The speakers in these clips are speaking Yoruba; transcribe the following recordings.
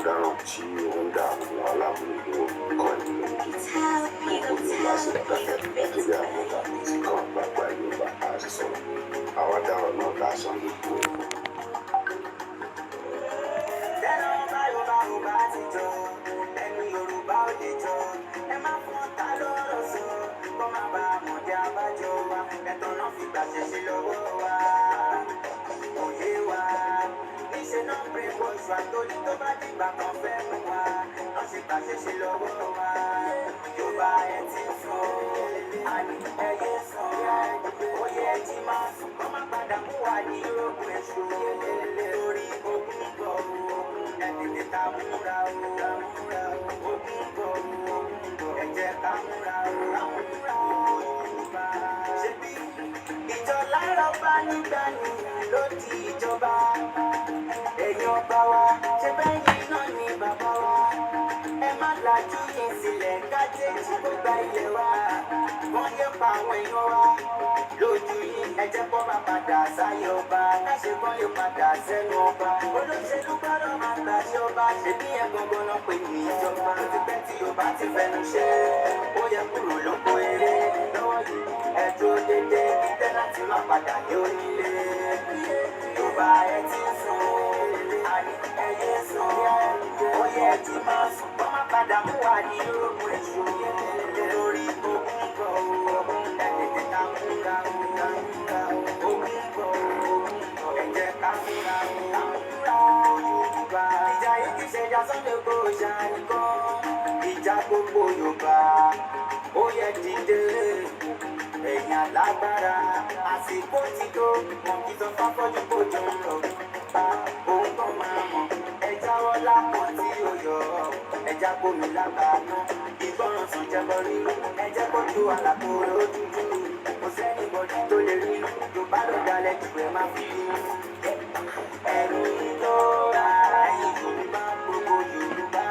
Darandaran tí ó ń dá àwọn aláàmú ìlú kan ìlú Èkìtì, gbogbo Yorùbá sì dákẹ́ gẹ́gẹ́ bí àwọn ọba tí kan gbàgbà Yorùbá á sì sọ̀rọ̀. Àwa dáhùn náà dá Sunday Igboho. Tẹ́lọ̀ bá Yorùbá ò bá ti jọ, ẹnu Yorùbá ò lè jọ. Ẹ má fún ta lọ́rọ̀ sọ, kó má bá a mọ̀dé abájọ wa. Ẹ̀tọ́ náà fi gbà ṣẹ̀ṣẹ̀ lọ́wọ́ wa. Òye wa. Níṣẹ́ náà brainwash wa torí tó bá dìgbà kan fẹ́ mú wa. Wọ́n ṣe gbà ṣẹ̀ṣẹ̀ lọ́wọ́ wa. Yorùbá, ẹ ti sùn, àní ẹ yé sùn. Oyè ẹ jí máa sùn, kó má padà mú wa ní ogun èṣù. Torí ogun ń bọ̀ o, ẹ tètè ta múra o. Ogun ń bọ̀ o, ẹ jẹ́ ká múra o. Yorùbá ṣebí ìjọ lára bá nígbà ní ló di ìjọba. Èèyàn ọba wa, ṣe bẹ́yìn náà ni bàbá wa. Ẹ má lajú yín sílẹ̀ kájéjì kó gba ilẹ̀ wa. Wọ́n yẹ pa àwọn èèyàn wa lójú yín. Ẹ jẹ́ kó má padà sáyé ọba, káṣe kán lè padà sẹ́nu ọba. Olóṣèlú gbọ́dọ̀ máa gbàṣẹ ọba, ṣèbí ẹ̀ gangan náà pè ní ìjọba. Ó ti pẹ́ tí Yorùbá ti fẹnu ṣe, ó yẹ kúrò lóko eré lọ́wọ́ yìí. Ẹ dúró dédé kí tenant má padà ní onílé. Yorùbá, ẹ ti ń sùn, àní ẹ yé sùn. Ó yẹ ẹ ti máa sùn, kó má padà mú wa ní ogun èṣù. Lórí ogun ń bọ̀ o, ẹ tètè ká múra o. Ogun ń bọ̀ o, ẹ jẹ́ ká múra o, ká múra o. Yorùbá, ìjà yìí kì í ṣe ìjà Sunday Igboho nìkan, ìjà gbogbo Yorùbá. Ó yẹ dìde, ẹ̀yin alágbára, àsìkò ti tó. Wọn kì í sọ fáfọ́jú kó jọ ń lọ bá òun kan máa mọ̀. Ẹ jáwọ́ lápọ̀ tí ó yọ, ẹ já bómi lábàánú. Ìgbọràn sàn jẹbọ rírú, ẹ jẹ́ kó ju àlàkò dúdú. Kò sẹ́ni body tó lè rí. Yorùbá ló dalẹ̀ jù, ẹ má fi bínú. Ẹ̀rù yìí tó ra ẹ̀yin Yorùbá, gbogbo Yorùbá,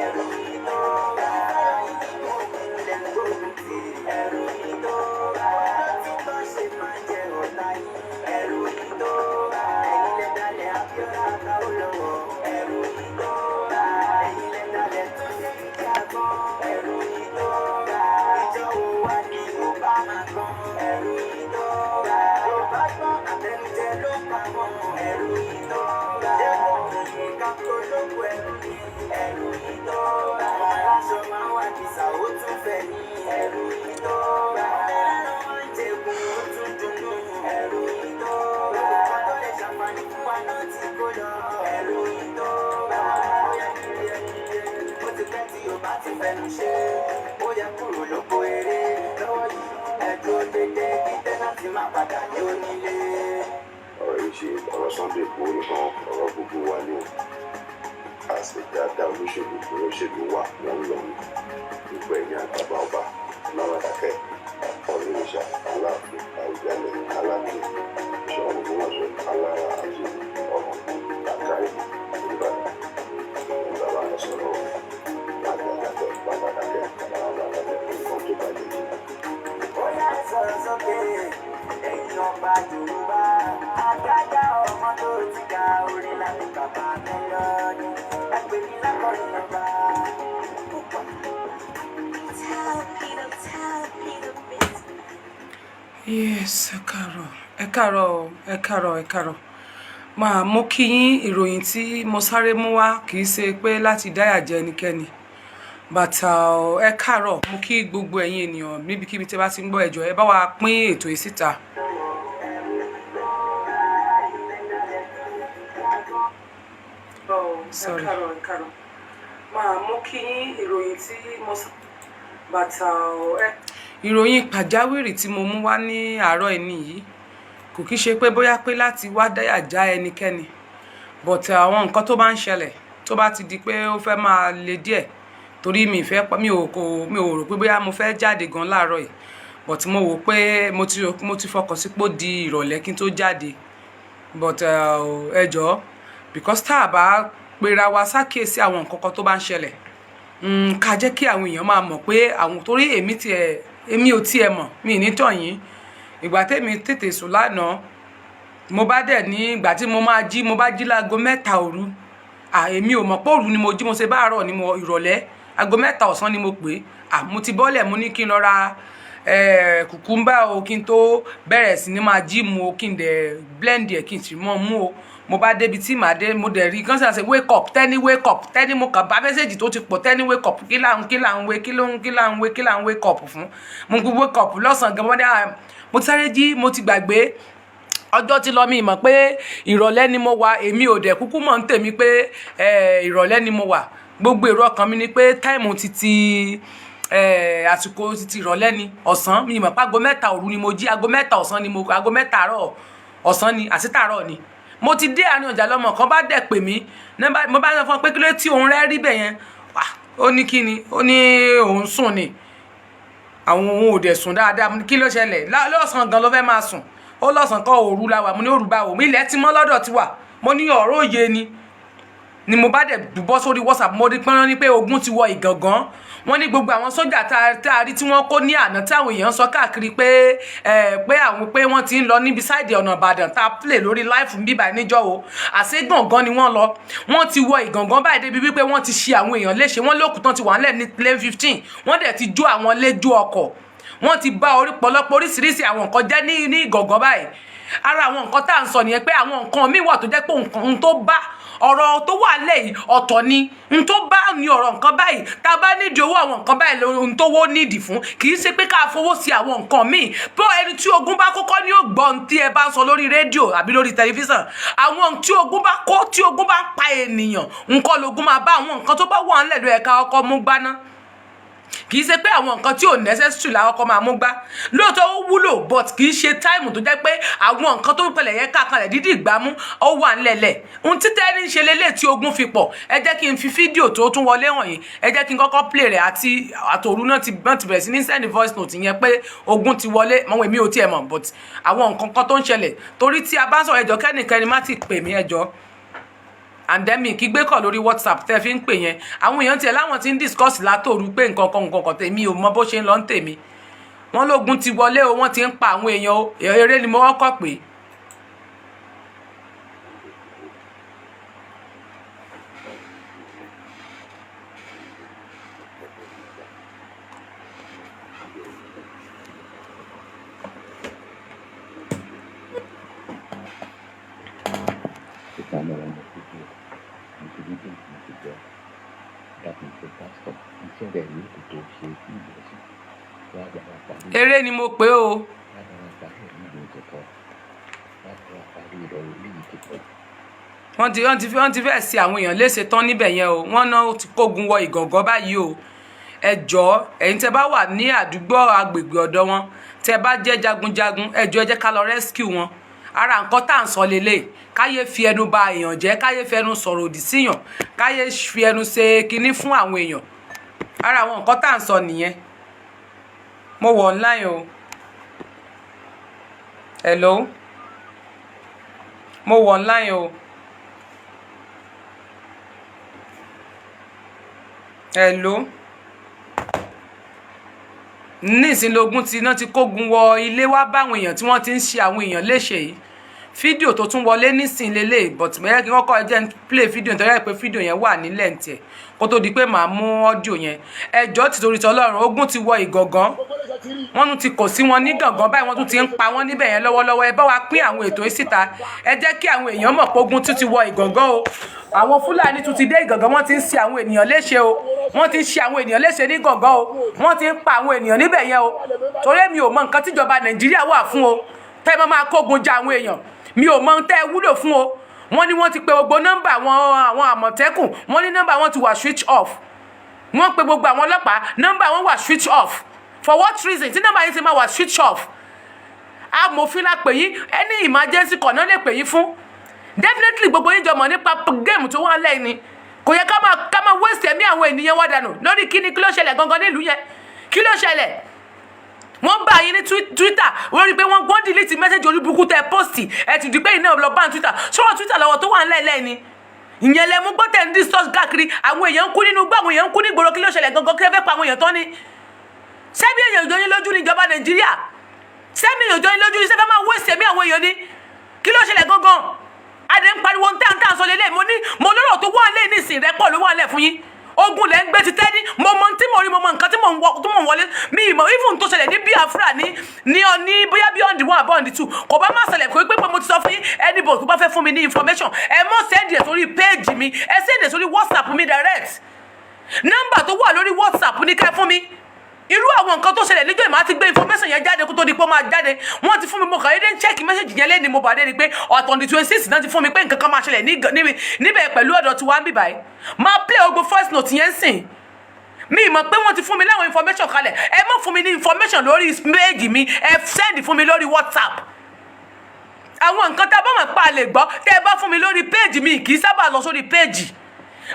ẹ̀rù yìí tó ra ẹ̀yin ogun lẹ̀ ń gbógun tì. Ẹ̀rù yìí tó ra lọ́títọ́ ṣe máa jẹ ọ̀tá yìí. Ẹ̀rù yìí tó ra ẹ̀yin lẹ dalẹ̀ Abíọ́lá Awólọ́wọ̀. Ẹ̀rù yìí tó ra ẹ̀yin lẹ dalẹ̀ tó ṣe ìjà gan. Ẹ̀rù yìí tó ra ìjọ wo wá ní Yorùbá máa gbọ́n. Ẹ̀rù yìí tó ra Yorùbá gbọ́n, àtẹnujẹ ló pa wọ́n. Ẹ̀rù yìí tó ra ṣé kò kì í ká polówó ẹ̀rù ni. Ẹ̀rù yìí tó ra ọmọ aláṣọ máa ń wá kìsà, ó tún fẹ́ ní. Ẹ̀rù yìí tó ra ẹran máa ń jẹ̀gùn, ó tún dunnú. Ẹ̀rù yìí tó ra kan tó lè ṣàǹfààní fún wa náà tí kò lọ. Ẹ̀rù yìí tó ra ó yẹ ó ti pẹ́ tí Yorùbá ti fẹnu ṣe, ó yẹ kúrò lóko eré lọ́wọ́ yìí. Ẹ dúró dédé kí tenant má padà ní onílé. Ọ̀rọ̀ yìí ṣe ọ̀rọ̀ Sunday Igboho nìkan, ọ̀rọ̀ gbogbo wa ni o. Àṣẹ dáadáa, olóṣèlú, olóṣèlú wà, wọ́n ń lọ ní gbogbo ẹ̀yìn àgbàbà ọba náírà dákẹ́, Ọ̀rìnìṣà, Aláàfin, Àwùjalẹ̀, Aláàfin, Ṣọ̀ún Ògbómọ̀ṣọ́, Alára àti Ọ̀ràngún, Làkàì, Olúbàdàn ní bàbá rẹ̀ sọ̀rọ̀ o. Bàbá dákẹ́, bàbá dákẹ́, bàbá dákẹ́, nǹkan tó bàjẹ́ yìí. Ó yá, sọ̀rọ̀ sókè, ẹ̀yin ọba Yorùbá. Àgágá ọmọ tó ti ga orí láti bàbá Melody. Ẹ pè mí lákọ̀ọ́yìn ọba. Tell me the, tell me the bit. Yes, ẹ káàárọ̀, ẹ káàárọ̀, ẹ káàárọ̀, ẹ káàárọ̀. Máa mú kí yín. Ìròyìn tí mo sáré mú wá kì í ṣe pé láti dáyà jẹ ẹnikẹ́ni bàtà. Ẹ káàárọ̀, mo kí gbogbo ẹ̀yin ènìyàn níbikíbi tí ẹ bá ti ń gbọ́. Ẹ jọ̀ọ́, ẹ bá wa pín ètò yìí síta. Sorry. Ẹ káàárọ̀, máa mú kí yín. Ìròyìn tí mo bàtà ẹ ìròyìn pàjáwìrì tí mo mú wá ní àárọ̀ ẹni yìí kò kí ṣe pé bóyá pé láti wá dáyà já ẹnikẹ́ni, but àwọn nǹkan tó bá ń ṣẹlẹ̀, tó bá ti di pé ó fẹ́ máa le díẹ̀, torí mi fẹ́ mi ò kò mi ò rò pé bóyá mo fẹ́ jáde gan láàárọ̀ yìí, but mo wò pé mo ti fọkàn sí pé ó di ìrọ̀lẹ́ kí n tó jáde. But ẹ jọ̀ọ́, because tá a bá pera wa ṣàkíyèsí àwọn nǹkan kan tó bá ń ṣẹlẹ̀, ká jẹ́ kí àwọn èèyàn máa mọ̀ pé àwọn, torí èmi tiẹ̀, èmi ò tiẹ̀ mọ̀, mi ní tàn yín. Ìgbà tèmi tètè sùn lánàá, mo bá dẹ̀ ní ìgbà tí mo máa jí, mo bá jí láago 3 òru. À, èmi ò mọ̀ pé òru ni mo jí. Mo ṣe bá àárọ̀ ni mo, ìrọ̀lẹ́, aago 3 ọ̀sán ni mo pè é. À, mo ti bọ́lẹ̀, mo ní kí n lọ ra cucumber o, kí n tó bẹ̀rẹ̀ sí ní máa jí mu o, kí n dẹ̀ blend ẹ̀, kí n sì mọ́ mú o. Mo bá débi tí màá dé, mo dẹ̀ rí kán sàn ṣe, "Wake up, Tẹ́ni, wake up, Tẹ́ni." Mo kàn bá message tó ti pọ̀, "Tẹ́ni, wake up." Kí là ń wé, kí ló ń, kí là ń wé, kí là ń wake up fún? Mo kú wake up lọ́sàn-án gan. Mo ní, "Ah, mo ti sáré jí, mo ti gbàgbé, ọjọ́ ti lọ." Mi mọ̀ pé ìrọ̀lẹ́ ni mo wà. Èmi ò dẹ̀ kúkú mọ̀ ń tèmi pé ìrọ̀lẹ́ ni mo wà. Gbogbo èrò ọkàn mi ni pé time títí àsìkò títí ìrọ̀lẹ́ ni ọ̀sán. Mi mọ̀ pé aago 3 òru ni mo jí. Aago 3 ọ̀sán ni mo, aago 3 àárọ̀ ọ̀sán ni, àsítàárọ̀ ni mo ti dé àárín ọjà. Lọ́mọ kan bá dẹ̀ pè mí. Mo bá sọ fún ọ pé kí ló tí òun rẹ́ rí bẹ̀ yẹn. Ó ní kí ni? Ó ní òun sùn ni, àwọn òun ò dẹ̀ sùn dáadáa. Mo ní, kí ló ṣẹlẹ̀? Lọ́sàn-án gan ló fẹ́ máa sùn. Ó lọ́sàn-án kọ́, òru la wà. Mo ní, òru báwo? Ilẹ̀ ti mọ́ lọ́dọ̀ ti wà. Mo ní ọ̀rọ̀ òye ni. Mo bá dẹ̀ bọ́ sórí WhatsApp, mo rí pọ́nrán ní pé ogun ti wọ Ìgàngán. Wọ́n ní gbogbo àwọn sójà tá a rí tí wọ́n kó ní àná, tí àwọn èèyàn sọ káàkiri pé ẹ pé àwọn pé wọ́n ti ń lọ níbi side ọ̀nà Ìbàdàn tá a play lórí live bíbà níjọ́ o, àṣé Gàngán ni wọ́n lọ. Wọ́n ti wọ Ìgàngán báyìí débi wípé wọ́n ti ṣe àwọn èèyàn léṣe. Wọ́n lókùn tán ti wà nílẹ̀ ní lane 15. Wọ́n dẹ̀ ti jó àwọn léjó ọkọ̀, wọ́n ti bá orí pọ̀lọpọ̀ oríṣiríṣi àwọn nǹkan jẹ́ ní Ìgàngán báyìí. Ara àwọn nǹkan tá à ń sọ nìyẹn pé àwọn nǹkan míì wà tó jẹ́ pé nǹkan tó bá ọ̀rọ̀ tó wà lẹ́yìn ọ̀tọ̀ ni n tó bá ní ọ̀rọ̀ nǹkan báyìí. Tá a bá nídìí owó, àwọn nǹkan báyìí ohun tó wó nídìí fún, kì í ṣe pé ká fowó sí àwọn nǹkan míì. Bó ẹni tí ogun bá kọ́kọ́ ní ògbọ́n ohun tí ẹ bá ń sọ lórí rédíò àbí lórí tẹlifíṣàn. Àwọn tí ogun bá kó, tí ogun bá ń pa ènìyàn, nǹkan lógun máa bá. Àwọn nǹkan tó bá wà ńlẹ̀ ló yẹ ká kọ́kọ́ mú gbaná, kì í ṣe pé àwọn nǹkan tí ò necessary làwọn kan máa mú gbá. Lóòótọ́ ó wúlò, but kì í ṣe time tó jẹ́ pé àwọn nǹkan tó pẹlẹ̀ yẹn káàkalẹ̀ dídì ìgbámú ó wà ńlẹ̀lẹ̀. Ohun títẹ́ ní ṣe lélẹ̀ tí ogun fi pọ̀, ẹ jẹ́ kí n fi fídíò tó tún wọlé hàn yín. Ẹ jẹ́ kí n kọ́kọ́ play rẹ̀. Àti àtòru náà ti wọ́n ti bẹ̀rẹ̀ sí ní send voice note yẹn pé ogun ti wọlé mọ̀. Èmi ò tiẹ̀ mọ̀, but àwọn nǹkan kan tó ń ṣẹlẹ̀, torí tí a bá ń sọ̀rọ̀, ẹjọ́ kẹ́nìkẹ́ni má ti pè mí, ẹjọ́. And then mi kí gbé kọ̀ lórí WhatsApp tẹ́ fi ń pè yẹn. Àwọn èèyàn tiẹ̀ láwọn ti ń discuss látòru pé nǹkan kan, nǹkan kan. Tèmi ò mọ bó ṣe ń lọ ń tèmi. Wọ́n lógun ti wọlé o, wọ́n ti ń pa àwọn èèyàn o. Eré ni mo kọ́kọ́ pè é. Ìta mọ́ra mo ti gbọ́, mo ti rí bí mo ti gbọ́. Dákun pé pásítọ̀, iṣẹ́ rẹ̀ yóò kò tó ṣe ìjọsìn. Wá bá wa parí, Eré ni mo pè o. wá bá wa parí ẹ̀ nílùú ìjẹ̀kọ́. Wá bá wa parí rẹ̀ eléyìí ti pọ̀ jù. Wọ́n ti fẹ́ ṣe àwọn èèyàn léṣe tán níbẹ̀ yẹn o. Wọ́n náà ti kógun wọ Ìgàngán báyìí o. Ẹ jọ̀ọ́, ẹ̀yin tẹ́ bá wà ní àdúgbò agbègbè ọ̀dọ̀ wọn, tẹ́ bá jẹ́ jagunjagun, ẹ jọ̀ọ́, ẹ jẹ́ ká lọ rescue wọn. Ara nǹkan tá à ń sọ lélẹ̀, káyé fi ẹnu ba èèyàn jẹ́, káyé fi ẹnu sọ̀rọ̀ òdì síyàn, káyé fi ẹnu ṣe kinní fún àwọn èèyàn. Ara àwọn nǹkan tá à ń sọ nìyẹn. Mo wọ̀ online o. Hello, mo wọ̀ online o. Hello. Nísìnyí tí iná ti kógun wọ ilé wá báwọn èèyàn tí wọ́n ti ń ṣe àwọn èèyàn léṣe yìí. Fídíò tó tún wọlé nísìnyí lélẹ̀, but bẹ́ẹ̀ kí wọ́n kọ́ ẹ jẹ́ n play fídíò, nítorí pé fídíò yẹn wà nílẹ̀ ń tiẹ̀ kó tó di pé màá mú audio yẹn. Ẹjọ́ tìtorí tọlọ́run, ogun ti wọ Ìgàngán, wọ́n tún ti kò sí wọn ní Gàngán báyìí, wọ́n tún ti ń pa wọ́n níbẹ̀ yẹn lọ́wọ́lọ́wọ́. Ẹ bá wa pín àwọn ètò yìí síta. Ẹ jẹ́ kí àwọn èèyàn mọ̀ pé ogun tún ti wọ Ìgàngán o. Àwọn Fúlàní tún ti dé Ìgàngán, wọ́n ti ń ṣe àwọn ènìyàn léṣe o. Wọ́n ti ń ṣe àwọn ènìyàn léṣe ní Gàngán o. Wọ́n ti ń pa àwọn ènìyàn níbẹ̀ yẹn o. Torí mi ò mọ nǹkan tíjọba Nàìjíríà wà fún o, tẹ́ ẹ máa kógun ja àwọn èèyàn. Mi ò mọ ohun tẹ́ ẹ wúlò fún o. Wọ́n ní wọ́n ti pe gbogbo nọ́mbà àwọn Àmọ̀tẹ́kùn, wọ́n ní nọ́mbà wọn ti wà switch off. Wọ́n pe gbogbo àwọn ọlọ́pàá, nọ́mbà wọn wà switch off. For what reason tí nọ́mbà yín ti máa wà switch off? Amòfin la pè yín, any emergency call náà lè pè yín fún. Definitely gbogbo yín jọ mọ̀ nípa game tó wà lẹ́yìn ni. Kò yẹ ká máa waste ẹ̀mí àwọn ènìyàn wa dànù lórí kíni? Kí ló ṣẹlẹ̀ gangan nílùú yẹn? Kí ló ṣẹlẹ̀? Wọ́n bá yín ní Twitter, wọ́n rí i pé wọ́n gbọ́n delete message olúbukú tẹ post. Ẹ ti di pé iná lọ bá Twitter sọ̀rọ̀. Twitter lọ́wọ́ tó wà ńlẹ̀ lẹ́ni ìyẹn lẹ mú gbọ́tẹ̀ ń discuss káàkiri. Àwọn èèyàn ń kú nínú gbọ́, àwọn èèyàn ń kú nígboro. Kí ló ṣẹlẹ̀ gangan? Kí ló fẹ́ pa àwọn èèyàn tán ni? Ṣebí èèyàn jọ yín lójú ní ìjọba Nàìjíríà? Ṣebí èèyàn jọ yín lójú ní? Sẹ́fẹ́ máa waste ẹ̀mí àwọn èèyàn ni? Kí ló ṣẹlẹ̀ gangan? Adé ń pariwo ń tàn tàn sọ lélẹ̀. Mo ní mo lọ́rọ̀ tó wà lé. Nísìn, rẹ́pọ̀ ló wà lẹ̀ fún yín. Ogun lẹ́ ń gbé ti tẹ́ni. Mo mọ tí mo rí, mo mọ nǹkan tí mò ń wọ, tí mò ń wọlé. Mi ìmọ̀ even tó ṣẹlẹ̀ ní Biafra ní bóyá bí on the one àbọ̀ on the two, kò bá má ṣẹlẹ̀. Kò pé mo ti sọ fún yín, anybody tó bá fẹ́ fún mi ní information, ẹ mọ̀ send ẹ̀ sórí page mi, ẹ send ẹ̀ sórí WhatsApp mi direct. Nọ́mbà tó wà lórí WhatsApp ní ká fún mi. Irú àwọn nǹkan tó ṣẹlẹ̀ níjọ́ ìmọ̀ àti gbé information yẹn jáde kó tó di pé ó máa jáde. Wọ́n ti fún mi, mo kàn yéé check message yẹn lẹ́ni, mo bàdé ni pé ọ̀tọ̀ ní 26 náà ti fún mi pé nǹkan kan máa ṣẹlẹ̀ níbẹ̀ pẹ̀lú ọ̀dọ̀ tí wàá ń bì báyìí. Máa play ogun voice note yẹn sìn. Mi mọ̀ pé wọ́n ti fún mi láwọn information kalẹ̀. Ẹ má fún mi ní information lórí page mi, ẹ send fún mi lórí WhatsApp. Àwọn nǹkan tá a bá mọ̀ pa lè gbọ́, tẹ́ ẹ bá fún mi lórí page mi, kì í sábà lọ sórí page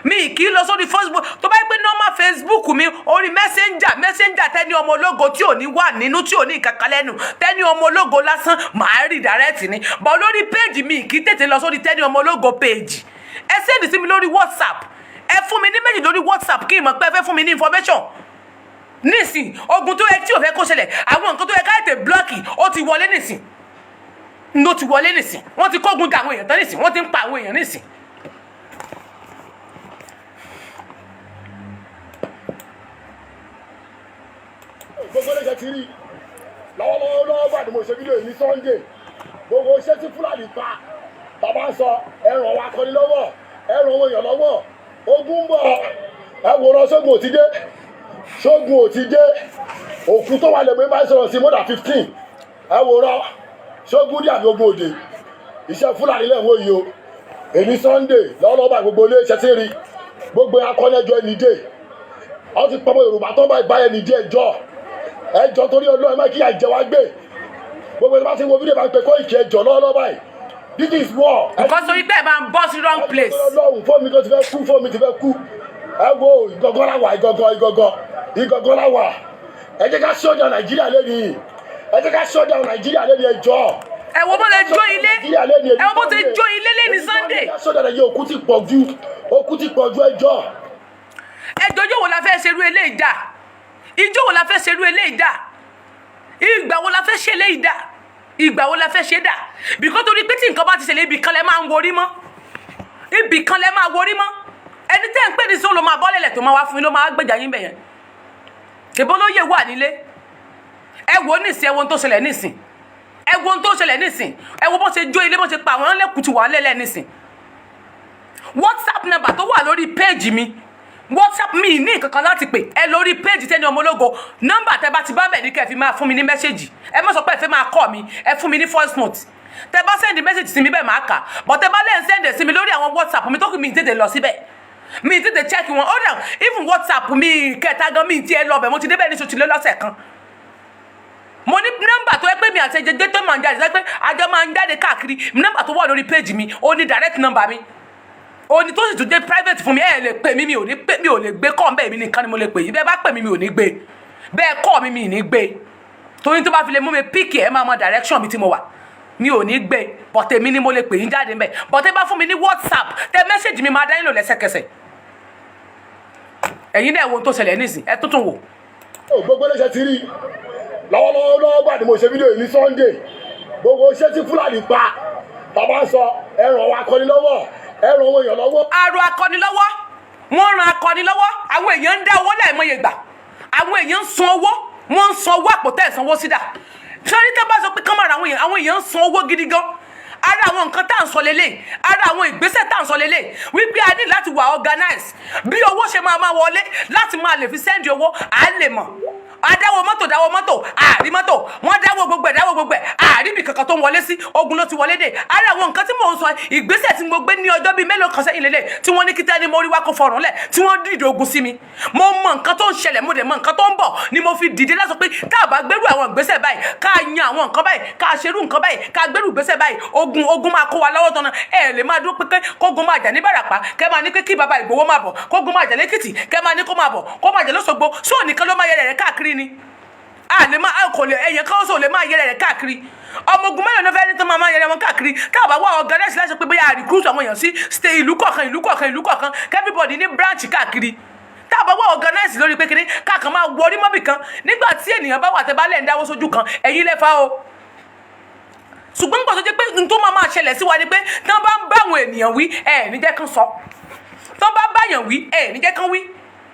mi, kì í lọ sórí Facebook. Tó bá yẹ pé normal Facebook mi, orí Messenger, Messenger Tẹ́ni Ọmọ Ológo tí ò ní wà nínú, tí ò ní kankan lẹ́nu, Tẹ́ni Ọmọ Ológo lásán, màá rí direct ni. But lórí page mi, kì í tètè lọ sórí Tẹ́ni Ọmọ Ológo page. Ẹ send sí mi lórí WhatsApp, ẹ fún mi ní méjì lórí WhatsApp kí n mọ̀ pé ẹ fẹ́ fún mi ní information. Nísìn, ogun tó yẹ tí ò fẹ́ kó ṣẹlẹ̀, àwọn nǹkan tó yẹ ká tètè block, ó ti wọlé nísìn, ló ti wọlé nísìn. Wọ́n ti kógun da àwọn èèyàn tán nísìn, wọ́n ti ń pa àwọn èèyàn nísìn. Gbogbo iléeṣẹ́ ti rí lọ́wọ́lọ́wọ́ lọ́wọ́ bá ní mo ṣe fídíò yìí ní Sunday. Gbogbo iṣẹ́ tí Fúlàní pa, bàbá ń sọ ẹ̀ràn wa kọ́ni lọ́wọ́, ẹ̀ràn owó èèyàn lọ́wọ́. Ogun ń bọ̀, ẹ wòran. Ṣógun ò ti dé, ṣógun ò ti dé. Òkú tó wà lẹ́gbẹ̀ẹ́ bá ń sọ̀rọ̀ sí more than 15. Ẹ wòran, ṣógun dé àbí ogun òde? Iṣẹ́ Fúlàní lẹ́wọ̀n yìí o. Èmi Sunday lọ́wọ́lọ́wọ́ bá gbogbo iléeṣẹ́ ti rí, gbogbo akọ́nẹ́jọ́ ẹni dé. Wọ́n ti pọ́nmọ́ Yorùbá tó bá ẹni dé. Ẹjọ́, ẹjọ́, torí Ọlọ́run, ẹ má kí àìjẹ wá gbé. Gbogbo ẹ bá ti wo fídíò bá ń pe Koiki, ẹjọ́, lọ́wọ́lọ́wọ́ báyìí, this is war. Because torí pé ẹ máa ń bọ́ sí wrong place. Ọlọ́run, fóònù mi tó ti fẹ́ kú, fóònù mi ti fẹ́ kú. Ẹ wo, Ìgangan la wà, Ìgangan, Ìgangan, Ìgangan la wà. Ẹ jẹ́ ká sọ́jà Nàìjíríà lẹ́nu, ẹ jẹ́ ká sọ́jà Nàìjíríà lẹ́nu, ẹjọ́. Ẹ wo bó ṣe jó ilé, ẹ wo bó ṣe jó ilé lẹ́ni Sunday. Sọ́jà Nàìjíríà, òkú ti pọ̀ ju, òkú ti pọ̀ ju, ẹjọ́. Ẹjọ́, ijó wo la fẹ́ ṣerú eléyìí dà? Ijó wo la fẹ́ ṣerú eléyìí dà? Ìgbà wo la fẹ́ ṣe eléyìí dà? Ìgbà wo la fẹ́ ṣe dà? Bìkọ́ torí pé tí nǹkan bá ti ṣẹlẹ̀, ibì kan lẹ máa ń worí mọ́, ibì kan lẹ máa worí mọ́. Ẹni tẹ́ ń pè ní sóun ló máa bọ́lẹ̀lẹ̀ tó máa wá fún yín, ló máa gbèjà yín bẹ̀yẹn. Ṣèbó ló yẹ wà nílé. Ẹ wo nísìn, ẹ wo ohun tó ṣẹlẹ̀ nísìn, ẹ wo ohun tó ṣẹlẹ̀ nísìn. Ẹ wo bó ṣe jó ilé, bó ṣe pa àwọn ẹlẹ́kùn ti wà lẹ́lẹ́ nísìn. WhatsApp number tó wà lórí page mi, WhatsApp mi ní nǹkan kan láti pè ẹ lórí page Tẹ́ni Ọmọ Ológo. Nọ́mbà tẹ́ bá ti bá bẹ̀ ní kẹ́ ẹ fi máa fún mi ní message. Ẹ má sọ pé ẹ fẹ́ máa call mi, ẹ fún mi ní voice note. Tẹ́ bá send message sí mi bẹ́ẹ̀, máa kà. But tẹ́ bá lẹ́yìn send ẹ̀ sí mi lórí àwọn WhatsApp mi tó kù, mi tètè lọ síbẹ̀, mi tètè check wọn. Ó dà, even WhatsApp mi kẹta gan, mi ti ẹ lọ bẹ̀. Mo ti débẹ̀ ní sotile lọ́sẹ̀ kan. Mo ní nọ́mbà tó yẹ pé mi àti ẹjẹ tó máa ń jáde, pé àjọ máa ń jáde káàkiri. Nọ́mbà tó wà lórí page mi, ó ní direct number mi, ó ní tó sì tún jẹ́ private fún mi. Ẹ lè pè mí, mi ò ní pè, mi ò lè gbé kọ́ bẹ́ẹ̀. Mi nìkan ni mo lè pè yín. Bẹ́ẹ̀ bá pè mí, mi ò ní gbé. Bẹ́ẹ̀ kọ́ mi, mi ì ní gbé, torí tó bá fi lè mú mi pick, ẹ máa mọ direction mi tí mo wà. Mi ò ní gbé, but èmi ni mo lè pè yín jáde mbẹ. But ẹ bá fún mi ní WhatsApp, tẹ message mi, máa dá yín lò lẹ́sẹ̀kẹsẹ̀. Ẹ̀yin náà, wo ohun tó ṣẹlẹ̀ nísìn, ẹ tuntun wò. Gbogbo iléeṣẹ́ ti rí lọ́wọ́lọ́wọ́ lọ́wọ́ bá ní mo ṣe fídíò yìí ní Sunday. Gbogbo iṣẹ́ tí Fúlàní pa, bàbá ń sọ ẹ̀ràn wa kọ́ni lọ́wọ́, ẹ̀ràn owó èèyàn lọ́wọ́. Àrò akọni lọ́wọ́, wọ́n ran akọni lọ́wọ́. Àwọn èèyàn ń dá owó láìmọye gbà, àwọn èèyàn ń san owó, wọ́n ń san owó àpótẹ́ ìsanwó sídà sọ́rí. Tá a bá sọ pé kán máa ra àwọn èèyàn, àwọn èèyàn ń san owó gidi gan. Ara àwọn nǹkan tá à ń sọ lélẹ̀, ara àwọn ìgbésẹ̀ tá à ń sọ lélẹ̀, wípé a ní láti wà organize bí owó ṣe máa máa wọlé láti máa lè fi send owó, à lè mọ̀. Adáwọ̀ mọ́tò, dáwọ̀ mọ́tò, àrí mọ́tò, wọ́n dáwọ̀ gbogbo ẹ̀, dáwọ̀ gbogbo ẹ̀, àrí ibì kankan tó ń wọlé sí. Ogun ló ti wọlé dé. Ara àwọn nǹkan tí mò ń sọ, ìgbésẹ̀ tí mo gbé ní ọjọ́ bíi mélòó kan sẹ́yìn lélẹ̀, tí wọ́n ní kí Tẹ́ni mo rí wá kó fọrùn lẹ̀, tí wọ́n dìde ogun sí mi. Mo mọ nǹkan tó ń ṣẹlẹ̀, mo dẹ̀ mọ nǹkan tó ń bọ̀, ni mo fi dìde láti sọ pé tá a bá gbérù àwọn ìgbésẹ̀ báyìí, ká yan àwọn nǹkan báyìí, ká ṣerú nǹkan báyìí, ká gbérù ìgbésẹ̀ báyìí, ogun, ogun máa kó wa lọ́wọ́ tán náà. Ẹ lè máa dúró pé kógun máa jà ní Ìbàràpá, kẹ́ máa ní pé kí bàbá Ìgbòho máa bọ̀, kógun máa jà lẹ́kìtì, kẹ́ máa ní kó máa bọ̀, kó máa jà lọ́sọ̀gbọ̀. Sóò nìkan ló máa yẹrẹ rẹ̀ káàkiri ni? A lè máa kò lè ẹyẹ kan sọ lè máa yẹrẹ rẹ̀ káàkiri. Ọmọ ogun mélòó ló fẹ́ ní tó máa máa yẹrẹ wọn káàkiri? Tá a bá wá organize láti pé bóyá recruit àwọn èèyàn sí state, ìlú kọ̀ọ̀kan, ìlú kọ̀ọ̀kan, ìlú kọ̀ọ̀kan, everybody ní branch káàkiri. Tá a bá wá organize lórí pé kíní káàkan máa wọrí mọ́bì kan nígbà tí ènìyàn bá wà, tẹ́ bá lẹ̀ ń dáwọ́ sójú kan, ẹ̀yin lẹ́fà o. Ṣùgbọ́n gbọ́dọ̀ jẹ́ pé n tó máa máa ṣẹlẹ̀ sí wa ni pé tí wọ́n bá ń bá àwọn ènìyàn wí, ẹ̀ ní jẹ́ kán sọ. Tó bá báyàn wí, ẹ ní jẹ́ kán wí.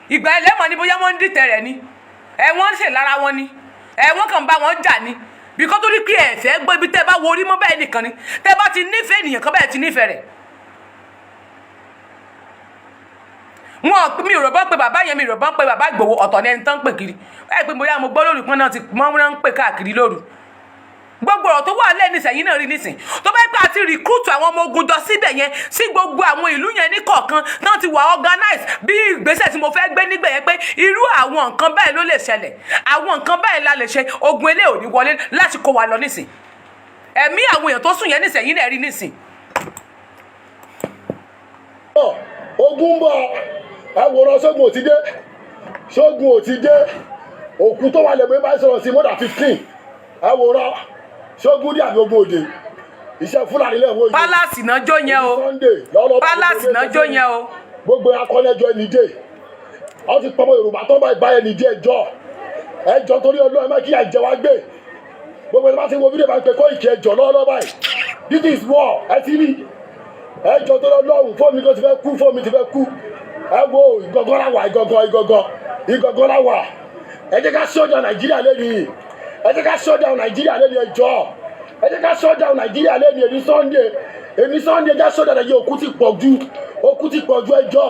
Ìgbà ẹlẹ́mọ̀ ni bóyá wọ́n ń dìtẹ̀ rẹ̀ ni, ẹ wọ́n ń ṣe lára wọn ni, ẹ wọ́n kàn bá wọn jà ni. Bíkọ́ tó ní pé ẹ fẹ́ gbọ́, ibi tẹ́ bá wo orí mọ́ bẹ́ẹ̀ nìkan ni. Tẹ́ bá ti nífẹ̀ẹ́ ènìyàn kan bẹ́ẹ̀ ti nífẹ̀ẹ́ rẹ̀. Wọn mi ò rò bọ́ pé bàbá yẹn, mi ò rò bọ́ pé bàbá Ìgbòho. Ọ̀tọ̀ ni ẹni tán ń pè kiri. Ẹ pé bóyá mo gbọ́ lórí pọ́n náà ti mọ́ ń pè káàkiri lóru. Gbogbo ọ̀rọ̀ tó wà lẹ́nu ìsẹ̀yìn náà rí nísìn. Tó bá pẹ́ àti recruit àwọn ọmọ ogun jọ síbẹ̀ yẹn, sí gbogbo àwọn ìlú yẹn ní kọ̀ọ̀kan náà ti wà organize, bí ìgbésẹ̀ tí mo fẹ́ gbé nígbẹ̀ yẹn pé irú àwọn nǹkan báyìí ló lè ṣẹlẹ̀, àwọn nǹkan báyìí la lè ṣe, ogun eléyìí ò ní wọlé láti kó wa lọ nísìn. Ẹ̀mí àwọn èèyàn tó sùn yẹn nísẹ̀yìn náà rí nísìn. Ogun ń bọ̀. Ẹ wòran, sógun ò ti dé? Sógun ò ti dé? Òkú tó wà lẹ́gbẹ̀ẹ́ báyìí sọ̀rọ̀ sí more than 15. Ẹ wòran, sógun dé àbí ogun òde? Iṣẹ́ Fúlàní lẹ́wọ̀ yìí. Palace náà jó yẹn o. Sunday lọ́lọ́. Palace náà jó yẹn o. Gbogbo akọ́nẹ́jọ ẹni dé, wọ́n ti pọ́nmọ́ Yorùbá tó bá ìbá ẹni dé. Ẹjọ́, ẹjọ́, torí Ọlọ́run, ẹ má kí àjẹ wa gbé. Gbogbo ẹni bá ti wo fídíò bá ń pè Koiki, ẹjọ́ lọ́wọ́lọ́wọ́ báyìí, this is war. Ẹ ti rí, ẹjọ́ tó lọ́rùn fóònù tó ti fẹ́ kú, fóònù ti fẹ́ kú. Ẹ wo, Ìgangan la wà, Ìgangan, Ìgangan, Ìgangan la wà. Ẹ jẹ́ ká sọ́jà Nàìjíríà lẹ́nu yìí. Ẹ jẹ́ ká sọ́jà Nàìjíríà lẹ́nu. Ẹjọ́, ẹ jẹ́ ká sọ́jà Nàìjíríà lẹ́nu. Èmi Sunday, èmi Sunday, ẹ jẹ́ sọ́jà Nàìjíríà. Òkú ti pọ̀ ju, òkú ti pọ̀ ju, ẹjọ́.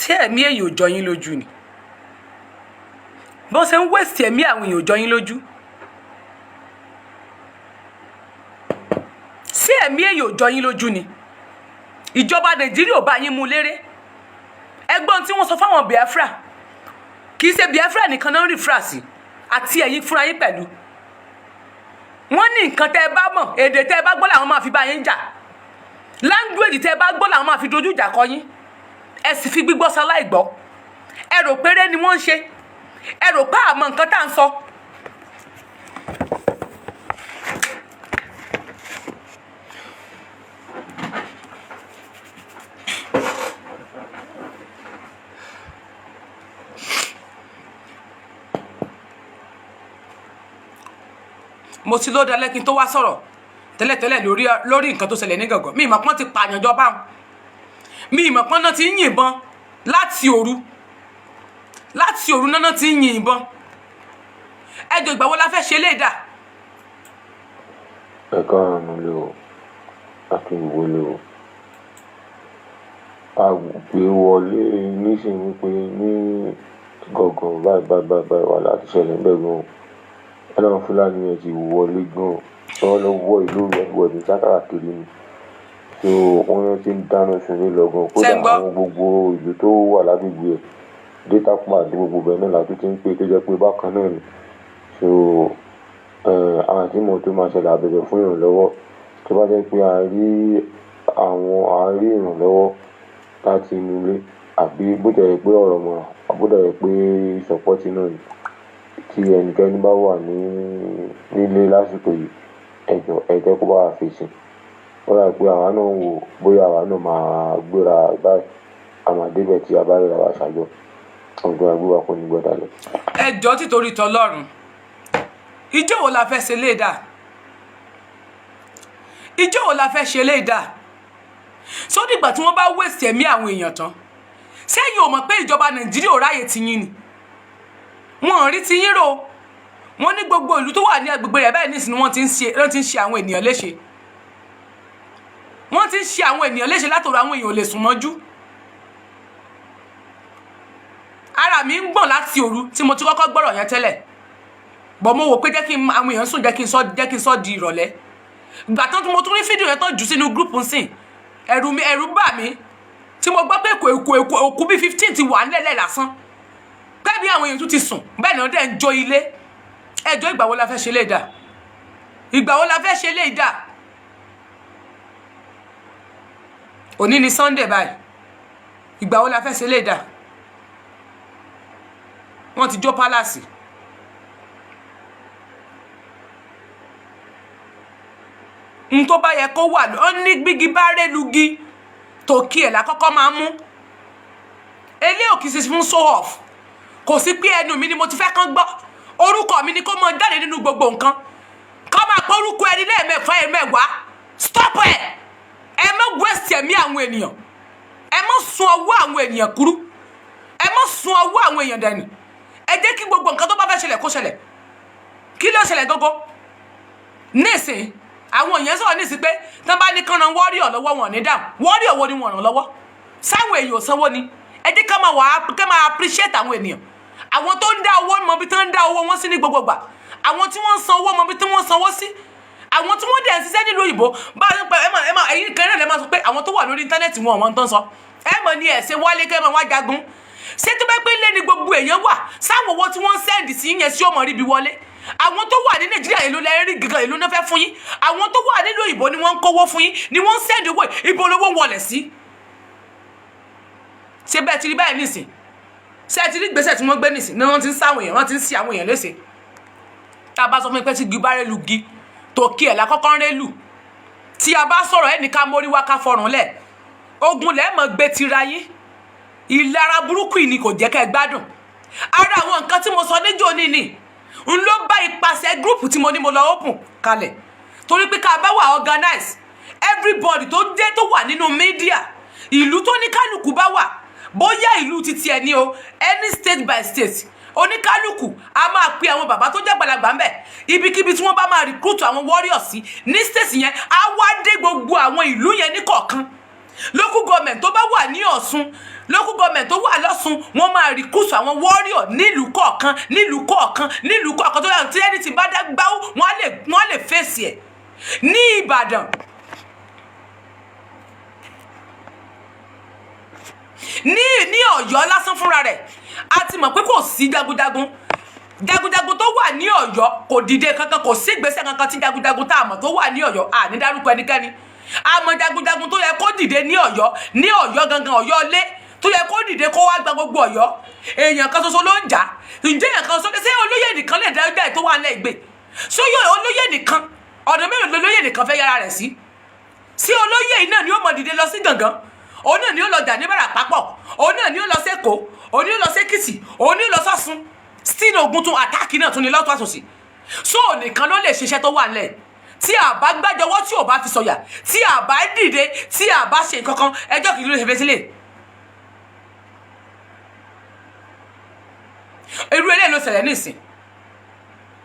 Ṣé ẹ̀mí èyàn ò jọ yín lójú ni? Bí wọ́n ṣe ń waste ẹ̀mí àwọn èèyàn ò jọ yín lójú? Ṣé ẹ̀mí èyàn ò jọ yín lójú ni? Ìjọba Nàìjíríà ò bá yín mú léré. Ẹgbọ́n tí wọ́n sọ fáwọn Biafra, kì í ṣe Biafra nìkan náà ń rí fúrasì àti ẹ̀yin fúnra yín pẹ̀lú. Wọ́n ní nǹkan tẹ́ ẹ bá mọ̀, èdè tẹ́ ẹ bá gbọ́ làwọn máa fi bá yín jà, language tẹ́ ẹ bá gbọ́ làwọn máa fi dojú ìjà kọ yín. Ẹ sì fi gbígbọ́ sáláì gbọ́. Ẹ rò péré ni wọ́n ń ṣe, ẹ rò pé àmọ́ nǹkan tá à ń sọ. Mo ti ló dalẹ́ kí n tó wá sọ̀rọ̀ tẹ́lẹ̀tẹ́lẹ̀ lórí nǹkan tó ṣẹlẹ̀ ní Gàngàn. Mi ìmọ̀ pọ́n ti pààyàn jọ báwọn, mi ìmọ̀ pọ́n náà ti ń yìnbọn láti òru, láti òru náà ti ń yìnbọn. Ẹjọ́, ìgbà wo la fẹ́ ṣe lè dà? Ẹ káàárọ̀ nílé o, akínwọlé o. A gbé wọlé nísìnyí pé ní Gàngàn báyìí báyìí báyìí báyìí, wà láti ṣẹlẹ̀ ń bẹ̀ gan. Ọlọ́run, Fúlàní yẹn ti wọlé gan, tí wọ́n lọ wọ ìlú everybody ń sá káàkiri ni. So wọ́n ti ń dáná sunlé lọ gan. Ṣé Kódà ń gbọ́? àwọn gbogbo ìlú tó wà lágbègbè ẹ̀ dé Tápà dé, gbogbo ibẹ̀ náà la tún ti ń pè, tó jẹ́ pé bákan náà ni. So àti mọ̀ tó máa ṣẹlẹ̀, àbẹ̀bẹ̀ fún ìrànlọ́wọ́. Tó bá jẹ́ pé a rí àwọn, a rí ìrànlọ́wọ́ láti inú ilé, àbí bó tẹ̀ jẹ́ pé ọ̀rọ̀ mọ̀ràn, àbó dẹ̀ jẹ́ pé support náà ni, tí ẹnikẹ́ni bá wà ní nílé lásìkò yìí, ẹ jọ̀ọ́, ẹ jẹ́ kó bá wa fèsì. Ó dà pé àwa náà ń wò bóyá àwa náà máa gbéra báyìí, a máa débẹ̀ tí a bá ríra wa ṣàjọ. Ọdún agbéwà kò ní gbọ́dọ̀ lọ. Ẹjọ́, títorí tọlọ́run, ìjọ wo la fẹ́ ṣe lè dà? Ìjọ wo la fẹ́ ṣe lè dà? Sódìgbà tí wọ́n bá waste ẹ̀mí àwọn èèyàn tán, sẹ́yìn ò mọ̀ pé ìjọba Nàìjíríà ò ráyè tiyín ni? Wọn ò rí tiyín rò. Wọ́n ní gbogbo ìlú tó wà ní agbègbè rẹ̀ báyìí nísìnyí, wọ́n ti ń ṣe àwọn ènìyàn léṣe, wọ́n ti ń ṣe àwọn ènìyàn léṣe látọ̀rọ̀. Àwọn èèyàn ò lè sùn mọ́jú. Ara mi ń gbọ̀n láti òru tí mo ti kọ́kọ́ gbọ́rọ̀ yẹn tẹ́lẹ̀ bọ̀. Mo wò pé jẹ́ kí n àwọn èèyàn sùn, jẹ́ kí n sọ di ìrọ̀lẹ́. Ìgbà tán tí mo tún rí fídíò yẹn tán jù sínú group nsìn, ẹ̀rù mi, ẹ̀rù bà mí tí mo gbọ́ pé èkó èkó èkó òkú bíi 15 ti wà nílẹ̀ lásán pé bí àwọn èèyàn tún ti sùn bẹ́ẹ̀ ni wọ́n dẹ̀ ń jó ilé. Ẹjọ́, ìgbà wo la fẹ́ ṣe lè dà? Ìgbà wo la fẹ́ ṣe lè dà? Òní ni Sunday báyìí. Ìgbà wo la fẹ́ ṣe lè dà? Wọ́n ti jó palace. N tó bá yẹ kó wà ó ní gbígi bá rélugi tòkí ẹ̀ lákọ́kọ́ máa mú. Eléyìí ò kì í ṣe fún show off, kò. Kò sí pé ẹnu mi ni mo ti fẹ́ kán gbọ́. Orúkọ mi ni kó mọ jáde nínú gbogbo nǹkan, ká máa pọ orúkọ ẹni lẹ́ẹ̀mẹ́fà, ẹ̀mẹ́wàá. Stop ẹ̀. Ẹ má waste ẹ̀mí àwọn ènìyàn. Ẹ má sun ọwọ́ àwọn ènìyàn kúrú. Ẹ má sun ọwọ́ àwọn èèyàn dẹ̀nì. Ẹ jẹ́ kí gbogbo nǹkan tó bá fẹ́ ṣẹlẹ̀ kó ṣẹlẹ̀. Kí ló ṣẹlẹ̀ gógó nísìn? Àwọn èèyàn sọ̀rọ̀ nísìn pé tán bá ní kán ran warrior lọ́wọ́, wọn ní dáhùn. Warrior wo ni wọ́n ràn lọ́wọ́? Sáwọn èèyàn ò sanwó ni. Ẹ jẹ́ ká máa wà á, ká máa appreciate àwọn ènìyàn, àwọn tó ń dá owó mọ bí tó ń dá owó wọn sí ní gbogbo gbà, àwọn tí wọ́n ń san owó mọ bí tí wọ́n ń sanwó sí, àwọn tí wọ́n dẹ̀ ń ṣiṣẹ́ nílùú òyìnbó. Bá a ń pẹ́, ẹ máa ẹ̀yin kan náà lè máa sọ pé àwọn tó wà lórí íńtánẹ́ẹ̀tì wọn, àwọn tó ń sọ, ẹ mọ̀ ní ẹ̀ ṣe wálé kẹ́ ẹ máa wá jagun. Ṣé tó bá pé lé ní gbogbo èèyàn wà, sáwọn owó tí wọ́n ń send sí yẹn sí ọmọ ríbi wọlé? Àwọn tó wà ní Nàìjíríà, èlò lẹ́rìí rí gangan? Èlò náà fẹ́ fún yín? Àwọn tó wà nílùú òyìnbó ni wọ́n ń kówó fún yín, ni wọ́n ń send owó. Ibo lówó ń wọlé sí? Ṣé bẹ́ẹ̀ ti rí báyìí nísìn? Ṣé ẹ ti rí gbèsè tí wọ́n gbé nísìn ni? Wọ́n ti ń sáwọn èèyàn, wọ́n ti ń sí àwọn èèyàn léṣe. Tá a bá sọ fún mi pé tí igi bá rẹ́lu gi tòkí ẹ̀ lákọ́kọ́ ń rẹ́lù, tí a bá sọ̀rọ̀ ẹ̀ ní ká mórí wá, ká fọrùn lẹ̀, ogun lẹ́ẹ̀mọ̀ gbé tira yín. Ìlara burúkú yìí ni kò jẹ́ kẹ́ ẹ gbádùn ara. Àwọn nǹkan tí mo sọ níjó ní ni n ló bá ipasẹ̀ group tí mo ní mo lọ open kalẹ̀, torí pé ká bá wà organize, everybody tó dé tó wà nínú media, ìlú tó ní kálukú bá wà, bóyá ìlú títí ẹ ní o, any state by state, oníkálukú a máa pe àwọn bàbá tó jẹ́ gbàlagbà ńbẹ̀. Ibikíbi tí wọ́n bá máa recruit àwọn warriors sí ní state yẹn, á wá dé gbogbo àwọn ìlú yẹn ní kọ̀ọ̀kan. Local government tó bá wà ní Ọ̀ṣun, local government tó wà lọ́ṣun, wọ́n máa recruit àwọn warrior nílùú kọ̀ọ̀kan, nílùú kọ̀ọ̀kan, nílùú kọ̀ọ̀kan, tó yàtọ̀ tí ẹni tí bá dá gbáwó, wọ́n á lè fèsì ẹ̀. Ní Ìbàdàn, ní Ọ̀yọ́ lásán fúnra rẹ̀, a ti mọ̀ pé kò sí jagunjagun. Jagunjagun tó wà ní Ọ̀yọ́ kò dìde kankan, kò sí ìgbésẹ̀ kankan tí jagunjagun tá a mọ̀ tó wà ní Ọ̀yọ́. À ní dárúkọ ẹnikẹ́ni. Àmọ́ jagunjagun tó yẹ kó dìde ní Ọ̀yọ́, ní Ọ̀yọ́ gangan, Ọ̀yọ́ lé, tó yẹ kó dìde kó wá gba gbogbo Ọ̀yọ́, èèyàn kan ṣoṣo ló ń jà. Ǹjẹ́ èèyàn kan ṣoṣo, ṣé olóyè nìkan lè dá ọjà tó wà nílẹ̀ ìgbè? Sóyè olóyè nìkan, ọ̀nà mélòó lolóyè nìkan fẹ́ yára rẹ̀ sí? Sí olóyè yìí náà ni ó mọ̀ dìde lọ sí Gàngán, òun náà ni ó lọ jà ní Ìbàràpá, òun náà ni ó lọ sẹ́kọ̀ọ́, òun ni ó lọ sẹ́kìtì, òun ni ó lọ sọ́sùn sínú ogun, tún attack náà tún ní lọ́tún àtòsí. So nìkan ló lè ṣiṣẹ́ tó wà nílẹ̀? Tí a bá gbájọwọ́, tí ò bá fi sọ̀yà, tí a bá dìde, tí a bá ṣe nǹkan kan, ẹjọ́ kìí ló ṣe fẹ́ sílẹ̀. Irú eléyìí ló ṣẹlẹ̀ nísìn,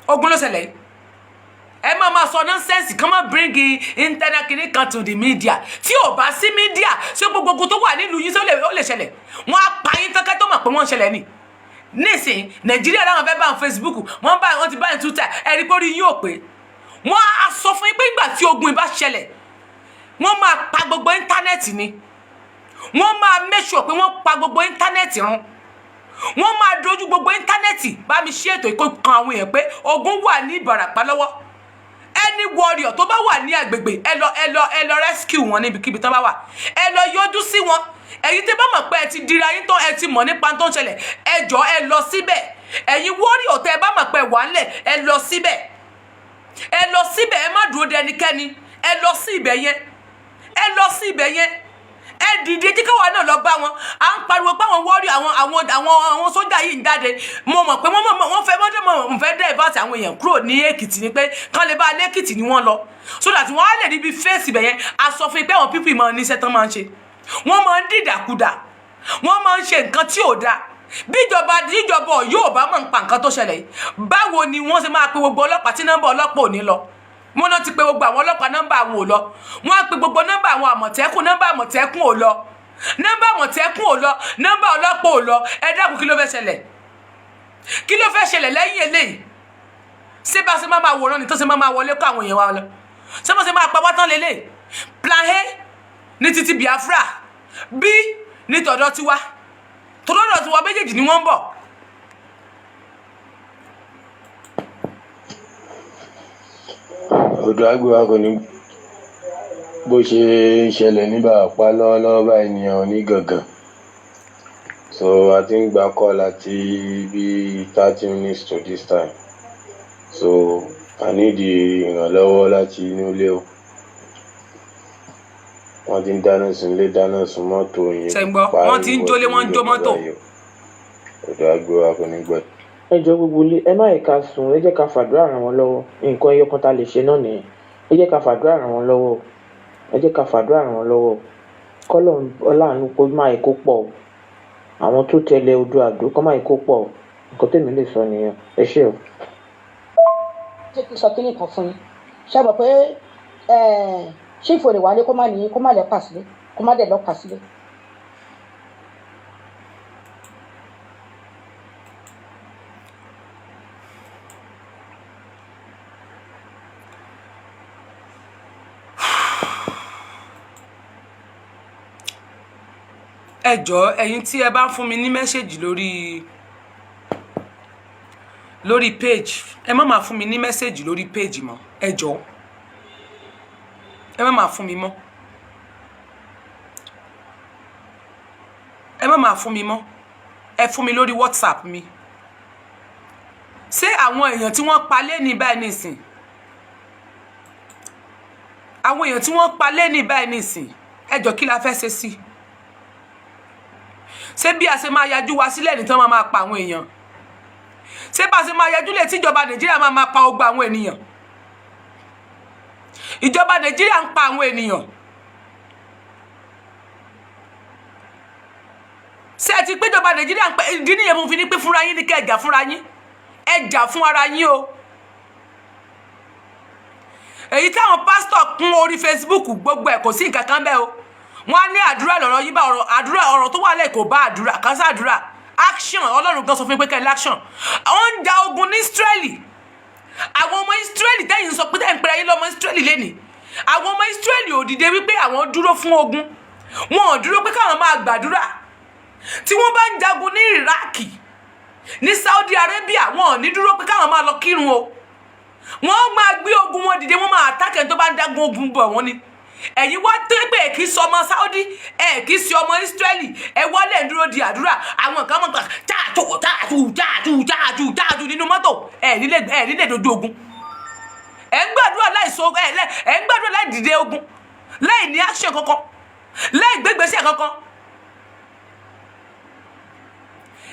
ogun ló ṣẹlẹ̀ yìí. Ẹ máa ma sọ nonsense kan, máa bring internal kìíní kan to the media. Tí ò bá sí media, ṣé gbogbo ogun tó wà nílùú yín, ṣé ó lè ṣẹlẹ̀? Wọ́n á pa yín tán kẹ́ tó mọ̀ pé wọ́n ń ṣẹlẹ̀ ni. Nísìn, Nàìjíríà láwọn fẹ́ bá wọn Facebook, wọ́n bá wọn ti bá ní Twitter. Ẹ̀rí pé orí yín ò pé. Wọ́n á sọ fún yín pé ìgbà tí ogun ìbá ṣẹlẹ̀, wọ́n máa pa gbogbo íńtánẹ́ẹ̀tì ni. Wọ́n máa make sure pé wọ́n pa gbogbo íńtánẹ́ẹ̀tì run, wọ́n máa dojú gbogbo íńtánẹ́ẹ̀tì. Bá mi ṣe ètò ìkó kan àwọn èèyàn pé ogun wà ní Ìbàràpá lọ́wọ́. Any warrior tó bá wà ní agbègbè, ẹ lọ, ẹ lọ, ẹ lọ rescue wọn níbikíbi tán bá wà. Ẹ lọ yọjú sí wọn. Ẹ̀yin tẹ́ bá mọ̀ pé ẹ ti dira yín tán, ẹ ti mọ̀ nípa tó ń ṣẹlẹ̀, ẹ jọ, ẹ lọ síbẹ̀. Ẹ̀yin warrior tẹ́ ẹ bá mọ̀ pé wà ńlẹ̀, ẹ lọ síbẹ̀, ẹ lọ síbẹ̀. Ẹ má dúró de ẹnikẹ́ni. Ẹ lọ sí ibẹ̀ yẹn, ẹ lọ sí ibẹ̀ yẹn. Ẹ dìde jí káwa náà lọ bá wọn. À ń pariwo pé àwọn warrior, àwọn sójà yìí ń jáde. Mo mọ̀ pé wọ́n fẹ́, wọ́n dẹ̀ mọ̀ fẹ́ dẹ̀ bá ti àwọn èèyàn kúrò ní Èkìtì ni, pé kán lè bá lẹ́kìtì ni wọ́n lọ, so that wọ́n á lè níbi fèsì ibẹ̀ yẹn. A sọ fún yín pé àwọn people máa níṣẹ́ tán máa ń ṣe. Wọ́n máa ń dìdàkudà, wọ́n máa ń ṣe nǹkan tí ò dáa. Bíjọba ìjọba yóò bá mọ̀ nípa nǹkan tó ṣẹlẹ̀ yìí, báwo ni wọ́n ṣe máa pe gbogbo ọlọ́pàá tí nọ́mbà ọlọ́pàá ò ní lọ? Wọ́n náà ti pe gbogbo àwọn ọlọ́pàá, nọ́mbà àwọn ò lọ. Wọ́n á pe gbogbo nọ́mbà àwọn Àmọ̀tẹ́kùn, nọ́mbà Àmọ̀tẹ́kùn ò lọ, nọ́mbà Àmọ̀tẹ́kùn ò lọ, nọ́mbà ọlọ́pàá ò lọ. Ẹ dákun, kí ló fẹ́ ṣẹlẹ̀? Kí ló fẹ́ ṣẹlẹ̀ lẹ́yìn eléyìí? Ṣé bá ṣe máa máa wòran ni tó ṣe máa máa wọlé kó àwọn èèyàn wa lọ? Ṣé bá ṣe máa pa wá tán lélẹ̀? Plan A ní títí Biafra, B ní tọ̀dọ̀ tiwa, tọ̀dọ̀ tiwa, méjèèjì ni wọ́n ń bọ̀. Odò àgbéwá kò ní bó ṣe ń ṣẹlẹ̀ ní Ìbàràpá lọ́wọ́lọ́wọ́ báyìí ní ní Gàngàn. So a ti ń gba call láti bí 30 minutes to this time, so a need ìrànlọ́wọ́ láti inú ilé o. Wọ́n ti ń dáná sun ilé, dáná sun mọ́tò yẹn. Ṣé ń gbọ́? Wọ́n ti ń jólé, wọ́n ń jó mọ́tò. Òjò á gbé wa, kò ní gbẹ. Ẹ jọ, gbogbo ilé, ẹ má yẹ ká sùn. Ẹ jẹ́ ká fàdúrà ràn wọ́n lọ́wọ́. Nǹkan ẹyọ kan tá a lè ṣe náà nìyẹn. Ẹ jẹ́ ká fàdúrà ràn wọ́n lọ́wọ́ o. Ẹ jẹ́ ká fàdúrà ràn wọ́n lọ́wọ́ o. Kọ́lọ̀ ọláàánú kó má yẹ kó pọ̀ o. Àwọn tó tẹ̀lé odò àdó kó má yẹ kó pọ̀ o. Nǹkan tèmi lè sọ nìyẹn. Ẹ ṣé o. Ṣé kí n sọ kínní kan fún yín? Ṣe mọ̀ pé chief ò lè wálé kó má ní kó má lẹ́pà sílé, kó má dẹ̀ lọ́pàá sílé. Ẹ jọ̀ọ́, ẹ̀yin tí ẹ bá ń fún mi ní message lórí page, ẹ má máa fún mi ní message lórí page mọ́. Ẹ jọ̀ọ́, ẹ má máa fún mi mọ́, ẹ má máa fún mi mọ́. Ẹ fún mi lórí WhatsApp mi. Ṣé àwọn èèyàn tí wọ́n pa lé ní báyìí nísìn, àwọn èèyàn tí wọ́n pa lé ní báyìí nísìn, ẹ jọ̀ọ́, kí la fẹ́ ṣe sí? Ṣé bí a ṣe máa yajú wa sílẹ̀ ní tán máa máa pa àwọn èèyàn? Ṣé bá a ṣe máa yajú lẹ̀ tíjọba Nàìjíríà máa máa pa ogbà àwọn ènìyàn? Ìjọba Nàìjíríà ń pa àwọn ènìyàn. Ṣé ẹ ti péjọba Nàìjíríà ń pa? Ìdí nìyẹn mo fi ní pé fúnra yín ní kẹ́ ẹ jà fúnra yín. Ẹ jà fún ara yín o. Èyí táwọn pásítọ̀ kún orí Facebook, gbogbo ẹ̀, kò sí nǹkan kan bẹ́ẹ̀ o. Wọ́n á ní àdúrà lọ̀rọ̀ yín bá ọ̀rọ̀ àdúrà. Ọ̀rọ̀ tó wà lẹ̀ kò bá àdúrà kan sí àdúrà. Action, Ọlọ́run gan sọ fún mi pé kẹ́ ẹ action. Àwọn ń ja ogun ní Israeli. Àwọn ọmọ Israeli tẹ́yìn sọ pé tẹ́yìn pẹ́rẹ́ ayé lọ́mọ Israeli lẹ́nìí, àwọn ọmọ Israeli ò dìde wípé àwọn dúró fún ogun. Wọn ò dúró pé káwọn máa gbàdúrà. Tí wọ́n bá ń jagun ní Iraq, ní Saudi Arabia, wọn ò ní dúró pé káwọn máa lọ kírun o. Wọ́n máa gbé ogun wọn dìde, wọ́n máa attack ẹni tó bá ń dágun ogun bọ̀ wọ́n ni. Ẹ̀yin wá tó pé ẹ̀ kì í sọ ọmọ Saudi, ẹ̀ kì í ṣe ọmọ Israeli, ẹ̀ wọlé ń dúró di àdúrà. Àwọn nǹkan mọ̀ táàtù táàtù táàtù táàtù táàtù nínú mọ́tò. Ẹ̀ nílé dojú ogun. Ẹ̀ ń gbàdúrà láì so ẹ̀ ń gbàdúrà láì dìde ogun, láì ní action kankan, láì gbégbèsè kankan.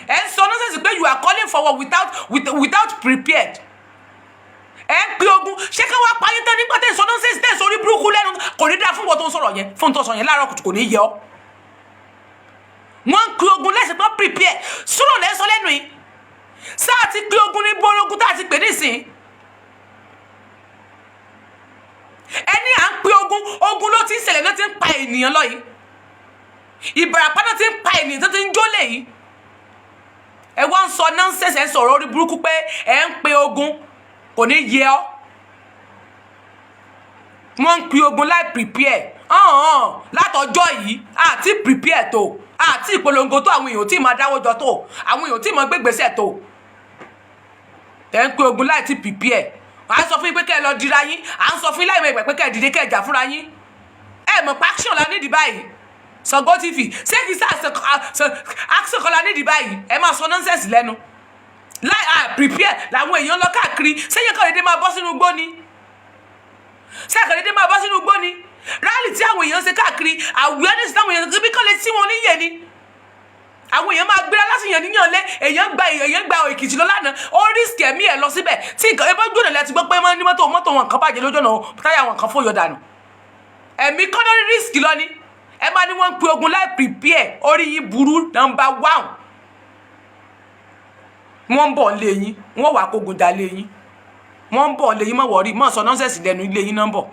Ẹ̀ ń sọ nonsense pé you are calling for war without prepared. Ẹ ń pe ogun. Ṣé ká wá parí tán nígbà tẹ́ ń sọ nonsense, tẹ́ ń sọ orí burúkú lẹ́nu? Kò ní dáa fún wọn tó ń sọ̀rọ̀ yẹn, fún tó sọ yẹn láàárọ̀ kùtù, kò ní yẹ ọ́. Wọ́n ń pe ogun lẹ́sìn pé prepare sọ̀rọ̀ lẹ́ sọ lẹ́nu yìí. Sáà ti pe ogun ní bọ́lógún tá a ti pè nísìn? Ẹni à ń pe ogun, ogun ló ti ń ṣẹlẹ̀, ló ti ń pa ènìyàn lọ yìí. Ìbàràpá náà ti ń pa ènìyàn, tó ti ń jólè yìí. Ẹ wá ń sọ nonsense, ẹ ń sọ̀rọ̀ orí burúkú pé ẹ ń pe ogun. Kò ní yẹ ọ́. Wọ́n ń pe ogun láì prepare ọ̀hún látọjọ́ yìí. Àti prepare tó, àti ìpolongo tó, àwọn èèyàn tí máa dáwọ́ jọ tó, àwọn èèyàn tí máa gbégbèsè tó. Ẹ ń pe ogun láì tí prepare. À ń sọ fún yín pé kẹ́ ẹ lọ dira yín. À ń sọ fún yín láì mọ̀ ìgbà pé kẹ́ ẹ dìde, kẹ́ ẹ jà fúnra yín. Ẹ mọ̀ pé action la nídìí báyìí. Sango TV, ṣé kìí sá action kan la nídìí báyìí? Ẹ máa sọ nonsense lẹ́nu láì à prepare. Làwọn èèyàn lọ káàkiri. Sẹ́yìn kan dédé máa bọ́ sínú igbó ni? Sẹ́yìn kan dédé máa bọ́ sínú igbó ni? Rally tí àwọn èèyàn ṣe káàkiri, awareness táwọn èèyàn bí kán lè tí wọn níyè ni. Àwọn èèyàn máa gbéra láti yàn níyàn lé. Èèyàn gba Èkìtì lọ lánàá, ó risk ẹ̀mí ẹ̀ lọ síbẹ̀. Tí nǹkan ẹ bá gbọ́dọ̀ lẹ́tí gbọ́ pé wọ́n ní mọ́tò wọn kan bàjẹ́ lójú ọ̀nà, táyà wọn kan fòyọ̀ dànù. Ẹ̀mí kọ́ lórí risk lọ ni. Ẹ máa ní wọ́n ń pe ogun láì prepare. Orí yín burú. Number one, wọ́n ń bọ̀ lé yín, wọ́n wàá kógun dà lé yín. Wọ́n ń bọ̀ lé yín. Mọ̀ wọ́rí mọ̀ sọ nonsense lẹ́nu. Ilé yín náà ń bọ̀.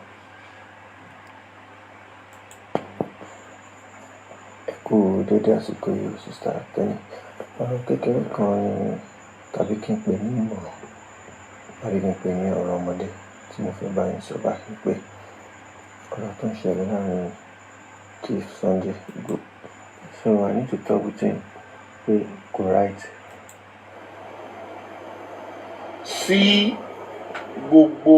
Ẹ kú dédé àsìkò yìí, Sister Kenny. Ọ̀rọ̀ kékeré kan ni, tàbí kí n pè ní ìmọ̀ràn, tàbí kí n pè ní ọ̀rọ̀ ọmọdé tí mo fẹ́ bá yín sọ báyìí pé ọ̀rọ̀ tó ń ṣẹlẹ̀ láàrin Chief Sunday Igboho. So I need to talk with him pé kò right. Sí gbogbo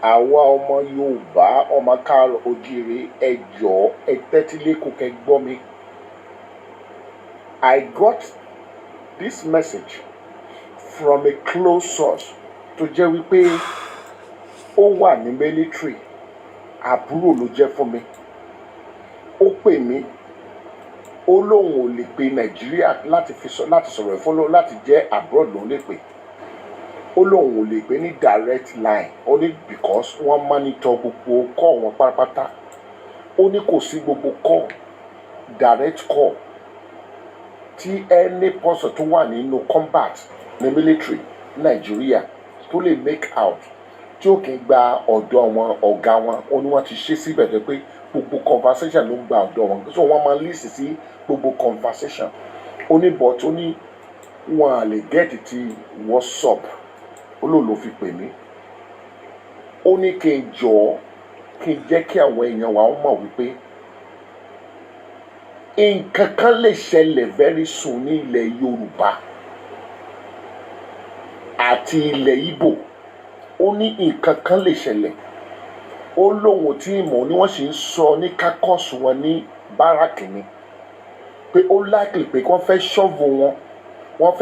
àwa ọmọ Yorùbá, ọmọ káàárọ̀ ojíire, ẹ jọ̀ọ́, ẹ tẹ́tí lẹ́kọ̀ọ́ kẹ́ gbọ́ mi. I got this message from a close source tó jẹ́ wípé ó wà ní military. Àbúrò ló jẹ́ fún mi. Ó pè mí. Ó lóun ò lè pe Nàìjíríà láti fi sọ láti sọ̀rọ̀ ìfọ́lọ́ láti jẹ́ abroad lòun lè pè. Ó lóun ò lè pè ní direct line, ó ní because wọ́n monitor gbogbo call wọn pátápátá. Ó ní kò sí gbogbo call, direct call tí any person tó wà nínú combat ní military Nàìjíríà tó lè make out tí ó kì í gba ọ̀dọ̀ àwọn ọ̀gá wọn. Ó ní wọ́n ti ṣe síbẹ̀ tó pé gbogbo conversation ló ń gba ọ̀dọ̀ wọn, so wọ́n máa listen sí gbogbo conversation. Ó ní but ó ní wọn à lè get ti WhatsApp. Ó lóun ló fi pè mí. Ó ní kí n jọ̀ọ́, kí n jẹ́ kí àwọn èèyàn wa mọ̀ wípé nǹkan kan lè ṣẹlẹ̀ very soon ní ilẹ̀ Yorùbá àti ilẹ̀ Ìgbò. Ó ní nǹkan kan lè ṣẹlẹ̀. Ó lóun tí ìmọ̀ ni wọ́n sì ń sọ ní caucus wọn ní barrack ni pé ó likely pé kí wọ́n fẹ́ shuffle wọn, wọ́n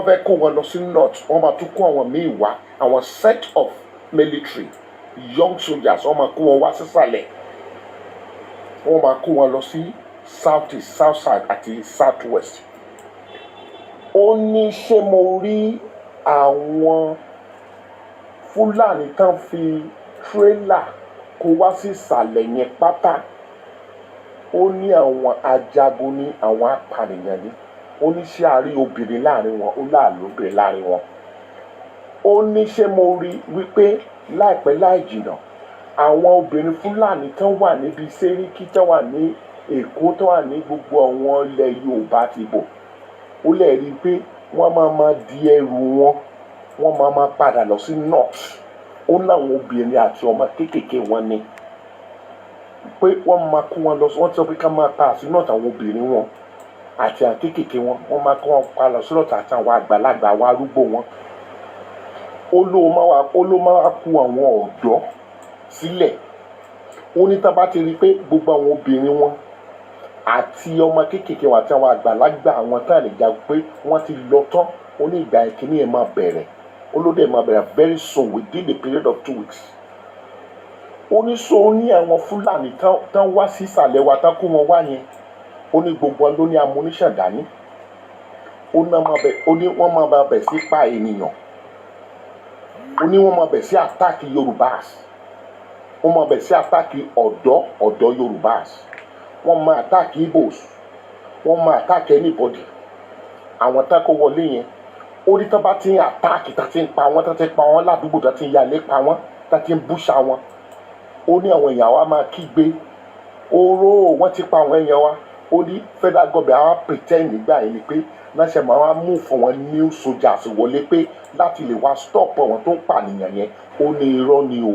fẹ́ kó wọn lọ sí north. Wọ́n máa tún kó àwọn míì wá, àwọn set of military young soldiers, wọ́n máa kó wọn wá sísàlẹ̀, wọ́n máa kó wọn lọ sí south east, south south àti south west. Ó ní ṣé mo rí àwọn Fúlàní tán fi tírélà kó wá sí ìsàlẹ̀ yẹn pátá? Ó ní àwọn ajagun ní, àwọn apànìyàn ní. Ó ní ṣé a rí obìnrin láàrin wọn? Ó láàlú obìnrin láàrin wọn. Ó ní ṣé mo rí wípé láìpẹ́ láì jìnnà, àwọn obìnrin Fúlàní tán wà níbi Sẹ́ríkì, tán wà ní Èkó, tán wà ní gbogbo àwọn ilẹ̀ Yorùbá ti bò, ó lè rí i pé wọ́n máa máa di ẹrù wọn, wọ́n máa máa padà lọ sí north. Ó láwọn obìnrin àti ọmọ kéékèèké wọn ni pé wọ́n máa kó wọn lọ. Wọ́n ti sọ pé ká máa pa sí north, àwọn obìnrin wọn àti àwọn kéékèèké wọn, wọ́n máa kó wọn pa lọ sí north, àti àwọn àgbàlagbà, àwọn arúgbó wọn. Ó ló máa wá kó àwọn ọ̀dọ́ sílẹ̀. Ó ní tá bá ti rí i pé gbogbo àwọn obìnrin wọn àti ọmọ kéékèèké wọn àti àwọn àgbàlagbà, àwọn tá lè jagun, pé wọ́n ti lọ tán, ó ní ìgbà ìkíní ẹ̀ máa bẹ̀rẹ̀. Ó ló dẹ̀ máa bẹ̀rẹ̀ very soon, within the period of 2 weeks. Ó ní so ó ní àwọn Fúlàní tán wá sí ìsàlẹ̀ wa, tán kó wọn wá yẹn, ó ní gbogbo wọn ló ní ammunition dání. Ó ní wọ́n máa bẹ̀ sí pa ènìyàn. Ó ní wọ́n máa bẹ̀ sí attack Yorùbás, wọ́n máa bẹ̀ sí attack ọ̀dọ́ Yorùbás, wọ́n máa attack Igbos, wọ́n máa attack anybody, àwọn tá kó wọlé yẹn. Ó ní tán bá ti ń attack, tá ti ń pa wọ́n, tá ti ń pa wọ́n ládùúgbò, tá ti ń yalé pa wọ́n, tá ti ń búṣà wọn, ó ní àwọn èèyàn wa máa kígbe oró, wọ́n ti pa àwọn èèyàn wa. Ó ní federal government á pretend nígbà yẹn ni pé láṣẹ máa wá mú fún wọn new soldiers wọlé pé láti lè wá stop àwọn tó ń pànìyàn yẹn. Ó ní irọ́ ni o.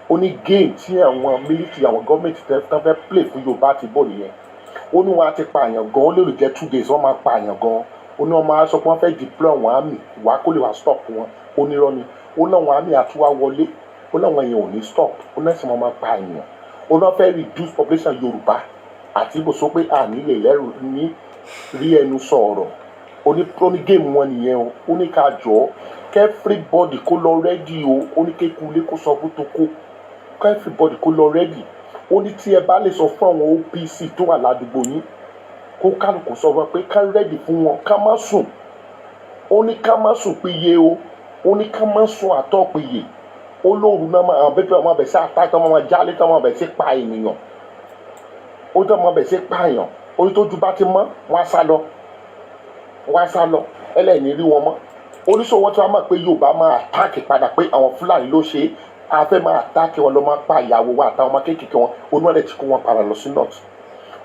Ó ní game tí àwọn military, àwọn gọ́ọ̀mẹ̀ntì tẹ́ fẹ́ play fún Yorùbá àti Ìgbò nìyẹn. Ó ní wọn á ti pààyàn gan, ó lè jẹ́ 2 days wọ́n máa pààyàn gan. Ó ní wọ́n máa sọ pé wọ́n fẹ́ deploy àwọn army wá kó lè wá stop wọn. Ó ní irọ́ ni. Ó ní àwọn army àtúwá wọlé, ó ní àwọn èèyàn ò ní stop. Ó ní ẹ̀sìn wọn máa pa èèyàn. Ó ní wọ́n fẹ́ reduce population Yorùbá àti Ìgbò sọ pé àní lè lẹ́rù ní rí ẹnu sọ̀rọ̀. Ó ní game wọn nìyẹn o. Ó ní ká jọ kí everybody kó lọ ready o. Ó ní kékulé kó sọ fún toko, kí everybody kó lọ ready. Ó ní tí ẹ bá lè sọ fún àwọn OPC tó wà ládùúgbò yín, kó kálukú sọ fún wọn pé ká ready fún wọn, ká má sùn. Ó ní ká má sùn péye o. Ó ní ká má sùn àtọ́ péye. Ó lóru náà máa àwọn bẹ́ẹ̀ máa bẹ̀ sí attack, tó máa jálé, tó máa bẹ̀ sí pa ènìyàn. Ó tó máa bẹ̀ sí pààyàn. Ó ní tójú bá ti mọ́, wọ́n á sá lọ, wọ́n á sá lọ, ẹlẹ́ni rí wọn mọ́. Oníṣòwò tí wọ́n mọ̀ pé Yorùbá máa attack padà pé àwọn Fúlàní ló ṣe é, a fẹ́ máa attack wọn lọ, máa pa ìyàwó wa àtàwọn ọmọ kéékèèké wọn. Oníwọ̀n ti kó wọn padà lọ sí north.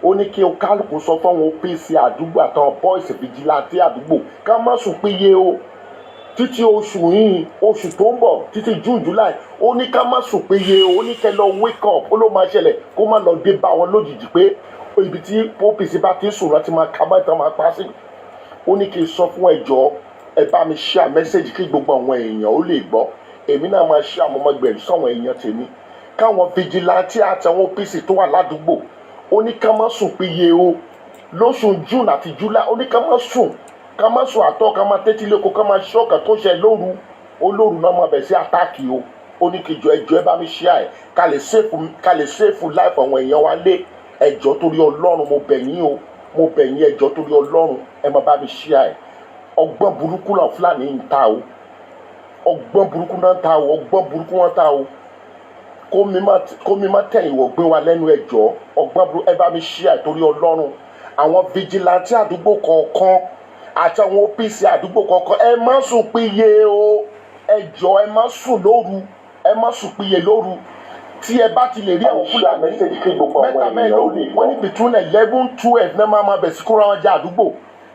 Ó ní kí kálukú sọ fáwọn OPC àdúgbò àtàwọn boys vigilante àdúgbò ká má sùn péye o, títí oṣù yìí, oṣù tó ń bọ̀, títí June, July. Ó ní ká má sùn péye o. Ó ní kẹ́ lọ wake up. Ó ló máa ṣẹlẹ̀, kó má lọ dé bá wọn lójijì pé ibi tí OPC bá ti ń sùn láti máa ká bá ìtàn máa pa sí. Ó ní kí n sọ fún ẹjọ́, ẹ bá mi share message kí gbogbo àwọn èèyàn ó lè gbọ́. Èmi náà máa share àwọn ọmọ ẹgbẹ̀rún sáwọn èèyàn tèmi, káwọn vigilante àtàwọn OPC tó wà ládùúgbò. Ó ní ká má sùn péye o lóṣù June àti July. Ó ní ká má sùn, ká má sùn àtọ́, ká má tẹ́tí lẹ́kọ̀ọ́, ká má ṣọ́ọ̀kà tó ṣe lóru. Olóru náà máa bẹ̀ sí attack o. Ó ní kí jọ, ẹjọ́, ẹ bá mi share ẹ̀, ká lè save life àwọn èèyàn wa lé. Ẹjọ́, torí Ọlọ́run, mo bẹ̀ yín o. Mo bẹ̀ yín, ẹ jọ̀ọ́, torí Ọlọ́run, ẹ máa bá mi share ẹ̀. Ọgbọ́n burúkú náà Fúlàní ń ta o. Ọgbọ́n burúkú náà ń ta o. Ọgbọ́n burúkú wọn ta o. Kó mi má tẹ̀yìn wọ̀ gbé wa lẹ́nu. Ẹ jọ̀ọ́, ọgbọ́n burúkú. Ẹ bá mi share ẹ̀ torí Ọlọ́run. Àwọn vigilante àdúgbò kọ̀ọ̀kan àti àwọn OPC àdúgbò kọ̀ọ̀kan, ẹ má sùn péye o. Ẹ jọ̀ọ́, ẹ má sùn lóru, ẹ má sùn péye lóru. Tí ẹ bá ti lè rí àwọn Fúlàní mẹ́ta mẹ́rin lóru, wọ́n ní between 11, 12 náà máa bẹ̀ sí kóra wọn jẹ àdúgbò